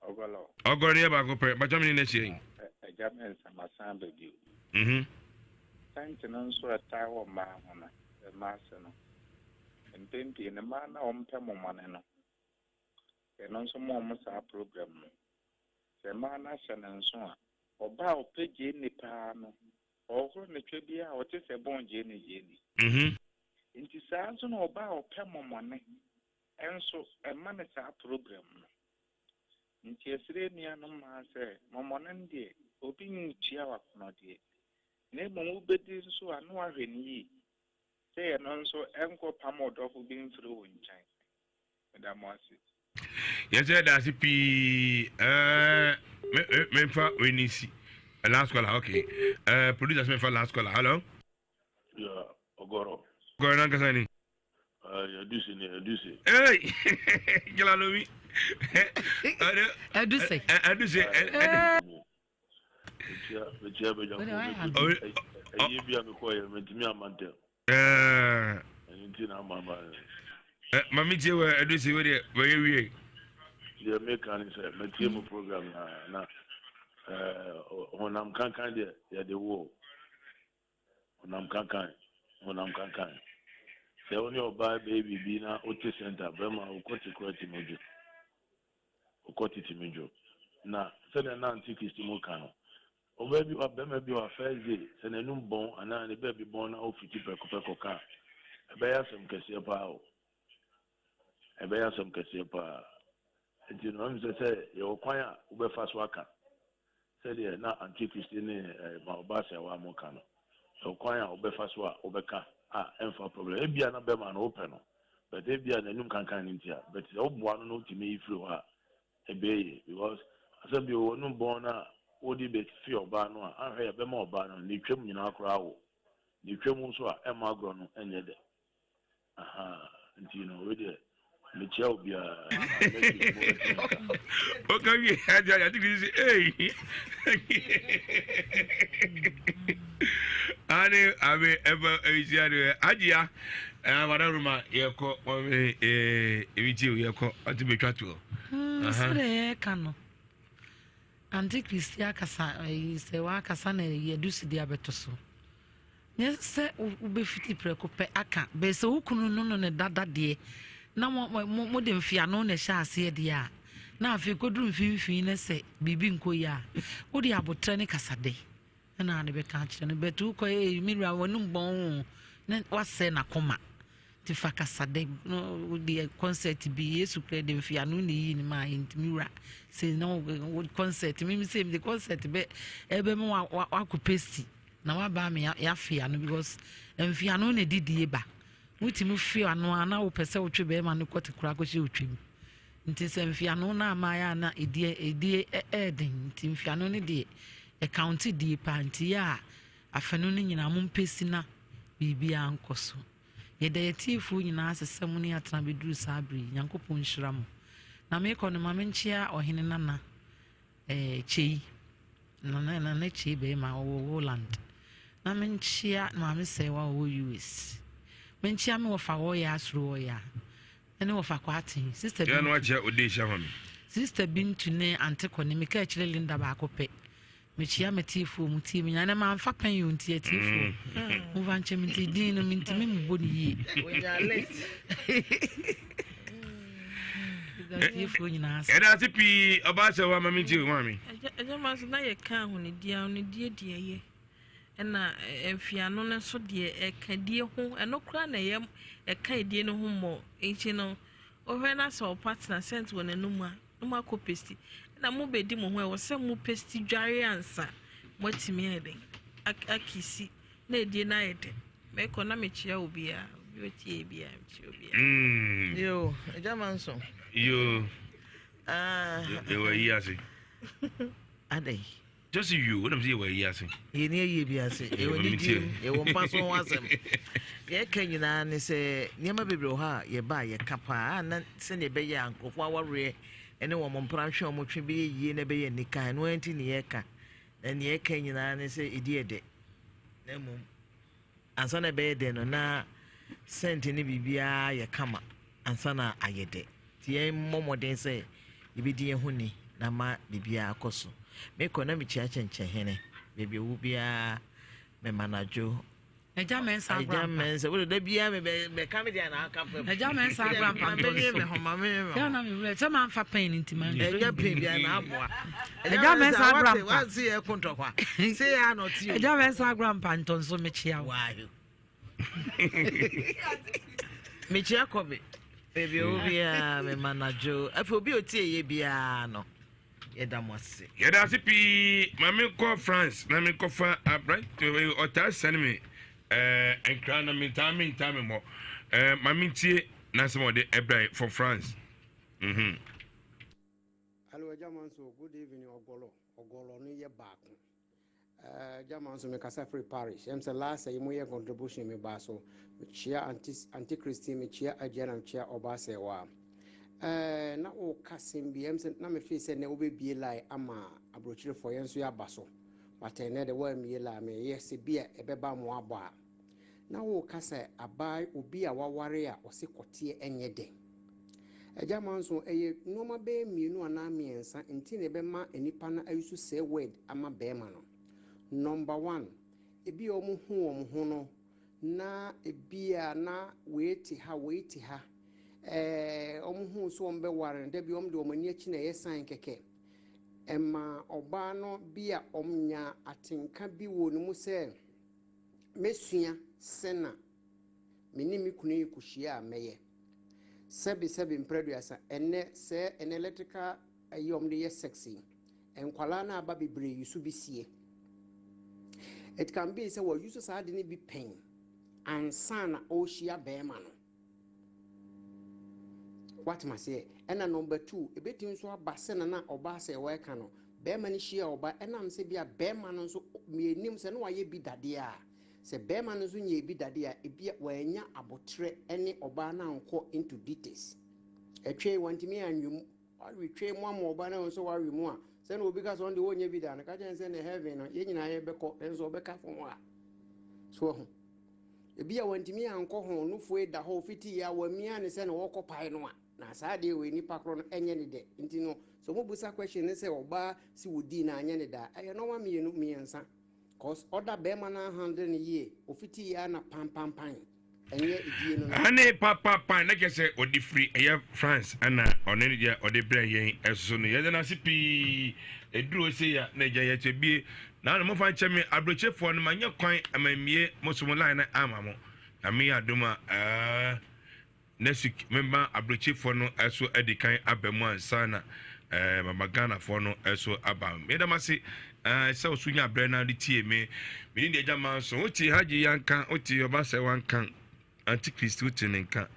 Ɔgɔlɔ. Ɔgɔlɔ no yɛ baako pɛ. Bàtà mi ni n'ahyia yi. Ɛgya mi nsɛm asan ba bio. Mhm. Sɛnti no nso ɛtaa wɔ mmaa ho no, mmaa ase no. Mpɛn pii no mmaa no a wɔmpɛ momɔne no, ɛno nso ma wɔn saa program no. Sɛ mmaa no ahyɛ no nso a, ɔbaa a ɔpɛ gyeene paa no, ɔhohoro ne twɛ biara a ɔte sɛ bɔn gyeene gyeene. Mhm. Nti saa nso na ɔbaa a ɔpɛ mɔmɔne nso, ɛma no saa program no. Nti yɛsrɛ nuanom mmaa sɛ, mɔmɔne no deɛ, obi ntua wo akɔnnɔdeɛ. Na mmom wobɛdi nso a, na woahwɛ no yie sɛ ɛno nso ɛnkɔ pam ɔdɔfo bi mfiri wo nkyɛn. Meda mo ase. Yɛsɛ yɛda ase pii ɛɛ me me memfa wei ni si last caller okay ɛɛ producer sɛ memfa last caller hello. Yeah, Ogoro. Ogoro nankasa ni. Yɛduse ni Eduse. Hey, Jala lomi. Eduse. Eduse. Mekyia mekyia bɛgyafo ɛyie bi a mekɔyɛ mentumi amma ntɛm. Ɛno nti na ama ama. Mame tie wɔ Eduse wo deɛ wɔyɛ wie. Deɛ meka ne sɛ metie mu program na na honam kankan deɛ yɛde wo honam kankan honam kankan sɛ wo ne ɔbaa bɛyɛ biribi na wote center bɛrima wokɔ te kora ti mu dwo wokɔ tete mu dwo na sɛdeɛ na Auntie Christy mu ka no. Ɔbaa bi wɔ bɛrima bi wɔ first day sɛ n'anum bɔn anaa ne baabi bɔn na ofiti prɛko pɛ kɔka a, ɛbɛyɛ asɛm kɛseɛ paa o. Ɛbɛyɛ asɛm kɛseɛ paa. Nti no, ɛm sɛ sɛ yɛwɔ kwan a wobɛfa so aka sɛdeɛ na Auntie Christy ne eh, ma ɔbaa sɛ wa mo ka no. Yɛwɔ kwan a wobɛfa so a wobɛka a ɛmfa problem. Ebia na bɛrima no wopɛ no, but ebia n'anum kankan no nti a, but sɛ woboa no na wotumi yi firi hɔ a, ɛbɛyɛ yie because asɛm bi wɔ w'anum bɔn no a wode bɛfi ɔbaa no a, anhwɛ yɛ bɛma ɔbaa no ne twam nyinaa koraa wo. Ne twam nso a ɛmma agorɔ no ɛnyɛ dɛ. Ahaa nti no wei deɛ mekyia obiara next week mobɛte me nka. Oka wie adi adi adi kiri sɛ ei. Ane abe ɛfɛ ɛyisia de agyia ɛwada roma yɛkɔ wɔn ee ebi tie o yɛkɔ ɔte betwa toɔ. Sɛdeɛ yɛka no Antikristi akasa sɛ wakasa na yɛde sidi abɛto so. Nyɛ sɛ wobɛfiti prɛko pɛ aka bɛyɛ sɛ wo kunu no no ne dada deɛ na mode mfeano na ɛhyɛ aseɛ deɛ a na afei kɔduru mfimfini no sɛ biribi nkɔ yi a wode abotrɛ ne kasadɛ ɛna ade bɛka akyerɛ no bɛtu wokɔ ee me wura w'anum bɔn o na wasɛe n'akoma nti fa kasadɛ wode concert bi yesu kura de mfeano na eyi ne maa nti me wura sɛ na wo concert mimi sɛ mede concert bɛ ɛbɛma wakɔ pesti Na waba ama yɛafe ano because mfeano na ɛdidie ba. Wotumi fe ano a na wopɛ sɛ wotwe bɛrima no kɔte koraa kɔhyɛ otwam. Nti sɛ mfeano no ama yɛ a na ɛdie ɛdie ɛɛden nti mfeano no deɛ ɛkaunte die paa nti yɛ a afanu no nyinaa mo mpɛsi na biribiara nkɔ so. Yɛda yɛtiefoɔ nyinaa ase sɛ mo ne atena bɛduru saa bere yi. Nyankopɔn nhyira mo. Na mekɔ no ma menkyea ɔhene nana Eh, Kyei. Nana, Nana Kyei bɛrima ɔwɔ Holland. Na menkyea maame sɛwa ɔwɔ US. Menkyea me wɔfa wɔyɛ asoro wɔyɛ a. Ɛne wɔfa kwaten. Sister bi. no akyea ode hyɛ hɔ no. Sister Bintu ne ante kɔne meka akyerɛ Linda baako pɛ. Mekyea matiefoɔ mu tie me nyinaa na mamfa pɛn yɛ nti atiefoɔ. Momfa nkyɛ me nti din no mentumi mmobɔ no yie. Yɛda ase pii ɔbaa sɛ wa ma me ntie maame. Ɛgya ma so na yɛka ahonidie ahonidie deɛ ɛyɛ ɛna mfiano no nso deɛ ɛka die ho ɛno koraa na ɛyɛ ɛka die no ho mmɔ nti no wohwɛ na sɛ ɔpa tena sɛnt wɔ n'anum a na mo akɔ pesti ɛna mo bɛdi mo ho ɛwɔ sɛ mo pesti dware ansa mo atumi ayɛ den akisi na edie no ayɛ dɛ. Mekɔ na mekyia obiara, obi otie biara mekyia obiara. Mm. Yo, agya manso. Yo. Ah. Yɛwɔ ayi ase. Adɛn? Just you, wonam sɛ yɛwɔ ayi ase. Yɛni ayie bi ase. Yɛwɔ ne die mu, yɛwɔ mpa so ho asɛm. Yɛka nyinaa ne sɛ nneɛma bebree wɔ hɔ a yɛba a yɛka paa na sɛnea ɛbɛyɛ a nkurɔfoɔ awareɛ ne wɔn mpena hwɛ wɔn twe bɛyɛ yie na ɛbɛyɛ anika ɛno ara nti ne yɛka. Na nea yɛka nyinaa ne sɛ ɛdi ɛdɛ. Na mmom Ansa na ɛbɛyɛ dɛ no, na sɛnte ne biribiara yɛ kama ansa na ayɛ dɛ. Nti yɛmmɔ mmɔden sɛ yɛbɛdi yɛn ho ni na ama biribiara akɔ so. Mekɔ na mekyia kyɛnkyɛnhene, baabi ɔwɔ biara mema no adwo. Agya Mensah Agya Grandpa. Mensah, wode da biara me bɛ bɛka me deɛ na aka fam. Agya Mensah Grandpa Ma me me ho, ma me me ho. Yɛ na me wura sɛ manfa pɛn no nti man. Ɛnyɛ pɛn biara na aboa. Agya Mensah Grandpa. Wate yɛ ko ntɔkwa. Se yɛ na ɔte o. Agya Mensah Grandpa ntɔnso mekyia wo. Mekyia kɔbe. Baabi ɔwɔ biara mema no adwo. Afei obi a ɔtie yɛ biara no yɛda mo ase. Yɛda ase pii ma menkɔ France na menkɔfa aberante ɔtaa sɛne me nkra na mentaa mentaa me mmɔ ma mentie n'asɛm a ɔde ɛbrɛ from France. Mm -hmm. Hello Agya Manso, good evening Ɔgɔlɔ, Ɔgɔlɔ no yɛ baako. Eh, Agya Manso me kasa firi Paris. Ɛm sɛ last yi mo yɛ contribution me baa so. Mekyia Auntie Auntie Christine, mekyia Agya na mekyia Ɔbaa Sɛwa. Eh, na wo ka sɛm bi, ɛm sɛ na me feel sɛ nɛ wobɛbie line ama aburokyerefoɔ yɛn nso yɛaba so. But ɛnɛ de woammie line, meyɛ sɛ bi a ɛbɛba mo abɔ a. Na woreka sɛ abaa obi a waware a ɔse kɔteɛ nyɛ dɛ. Agya Manson, ɛyɛ nnoɔma bɛyɛ mmienu anaa mmiɛnsa nti na ɛbɛma nnipa no ayusu sɛɛ word ama bɛɛma no. Number one, ebia wɔn hu wɔn ho no na ebia na wei te ha wei te ha, ɛɛ wɔn hu sɛ wɔn bɛware no, dabi wɔn de wɔn ani akyi na ɛyɛ sign kɛkɛ. Ɛmaa ɔbaa no bi a ɔnyaa atenka bi wɔ ne mu sɛ, Mɛsua sɛna me ne me kunu yi kɔhyia a mɛyɛ. Sɛbe sɛbe mprɛduasa, ɛnnɛ sɛɛ ɛnnɛ electrical ayi a wɔde yɛ sex yi, nkwadaa no aba bebree yi so bi sie. It can be sɛ wɔ use saa ade no bi pɛn ansa na ɔrehyia bɛrima no. Wate maseɛ? Ɛna number two, ebetumi nso aba sɛ na na ɔbaa sɛ wɔreka no, bɛrima no hyia ɔba ɛnam sɛ bi a bɛrima no nso mmiɛnim sɛ na wayɛ bi dadeɛ a, sɛ bɛrima no nso nyɛ bi dadeɛ a, ebi a wɔanya abotrɛ ne ɔbaa no ankɔ into details. Ɛtwɛn wantumi anwe mu. Wawe twɛn mu ama ɔbaa no ahu sɛ wawe mu a, sɛnea obi ka sɛ ɔno deɛ ɔnyɛ bi da no, ka kyerɛ no sɛ ne heaven no, yɛn nyinaa yɛbɛkɔ, nanso ɔbɛka fam a. So wahu? Ebi a wantumi ankɔ ho, nufoe da hɔ, ofitii a wamia ne sɛ na wɔkɔ pae no a, na saa adeɛ wei nipa korɔ no ɛnyɛ ne dɛ. Nti no, sɛ wɔbusa question ne sɛ ɔbaa si wɔ dii na anyɛ ne da a, ɛyɛ nɔɔma mmienu mmiɛnsa. Cause ɔda bɛrima no ahandle no yie, ofitii a na pampampan. Ɛnyɛ edie no no. Ɛne papa pan na kyerɛ sɛ ɔde firi ɛyɛ France ɛna ɔne no deɛ ɔde brɛ yɛn ɛsoso no yɛda no ase pii ɛduru ose ya na agya yɛkyɛ bie na ano mofa nkyɛ me aburokyefoɔ no manyɛ kwan ama mmie mo so mo line no ama mo na meyɛ adom a ɛɛ next week mema aburokyefoɔ no ɛso adi kan aba mu ansa na ɛɛ mama Ghanafoɔ no ɛso aba meda mo ase ɛɛ sɛ ɔso nya abrɛ na de tie me mene deɛ agya ma nso wote hagye yanka wote ɔba sɛ wanka antichrist wote ne nka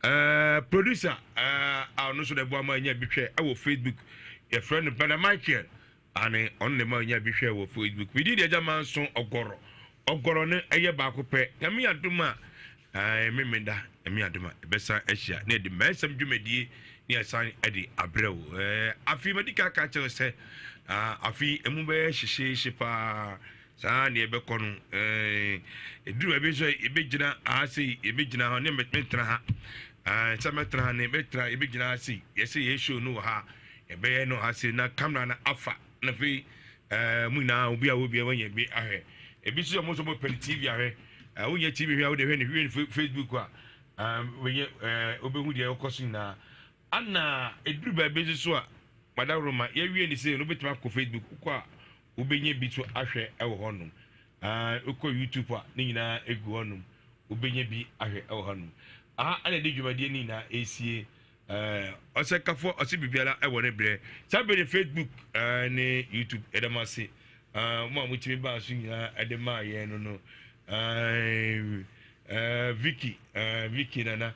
ɛɛ producer ɛɛ a ɔno nso na ɛboa ma anya bi hwɛ ɛwɔ Facebook yɛfrɛ no Brother Michael Aane, ɔno na ɛma ɔnya bi hwɛɛ wɔ Facebook. Me din de Agya Manso Ɔgɔrɔ. Ɔgɔrɔ no ɛyɛ baako pɛ. Nyame adom a, ae, Memenda, Nyame adom a, yɛbɛsan ahyia na yɛde mmansɛm dwumadie ne yɛsan de abrɛ wo. Ɛɛ, afei madi kan aka akyerɛ wo sɛ, ah, afei emu bɛyɛ hyehyeehye paa. Saa na yɛbɛkɔ no. Ɛɛ, ɛduru baabi nso a, yɛbɛgyina ha sei, yɛbɛgyina hɔ, ne mentena ha. Ɛɛ, sɛ mɛtena ha ne mɛtena, yɛbɛgyina ha sei. Yɛsɛ yɛ show no wɔ ha. Yɛbɛyɛ no ha sei na camera no afa. Na afei, ɛɛ, mo nyinaa, obi a wɔ biara wanya bi ahwɛ. Ebi nso yɛ wɔn nso wɔpɛ no TV ahwɛ. Ɛɛ, wonyɛ TV hwɛ a, wode hwɛ no hwɛ no Facebook a, ɛɛ, wobɛnya, ɛɛ, wobɛhu deɛ ɛkɔ so nyinaa. Ana ɛduru baabi nso so a, Madawroma, yɛawie ne sei no, wobɛtumi akɔ Facebook. Wokɔ a, Wobɛnya bi nso ahwɛ wɔ hɔnom. Ah, wokɔ YouTube a, ne nyinaa egu hɔnom. Wobɛnya bi ahwɛ wɔ hɔnom. Aha ɛna ɛde dwumadie no nyinaa ɛresie. Eh, ɔsɛnkafoɔ ɔse biribiara ɛwɔ ne berɛ. Saa berɛ de Facebook eh, ne YouTube yɛda mo ase. Ah, mo a motumi baa so nyinaa ɛde maa yɛn no no. Eh, eh, Vicky, eh, Vicky Nana.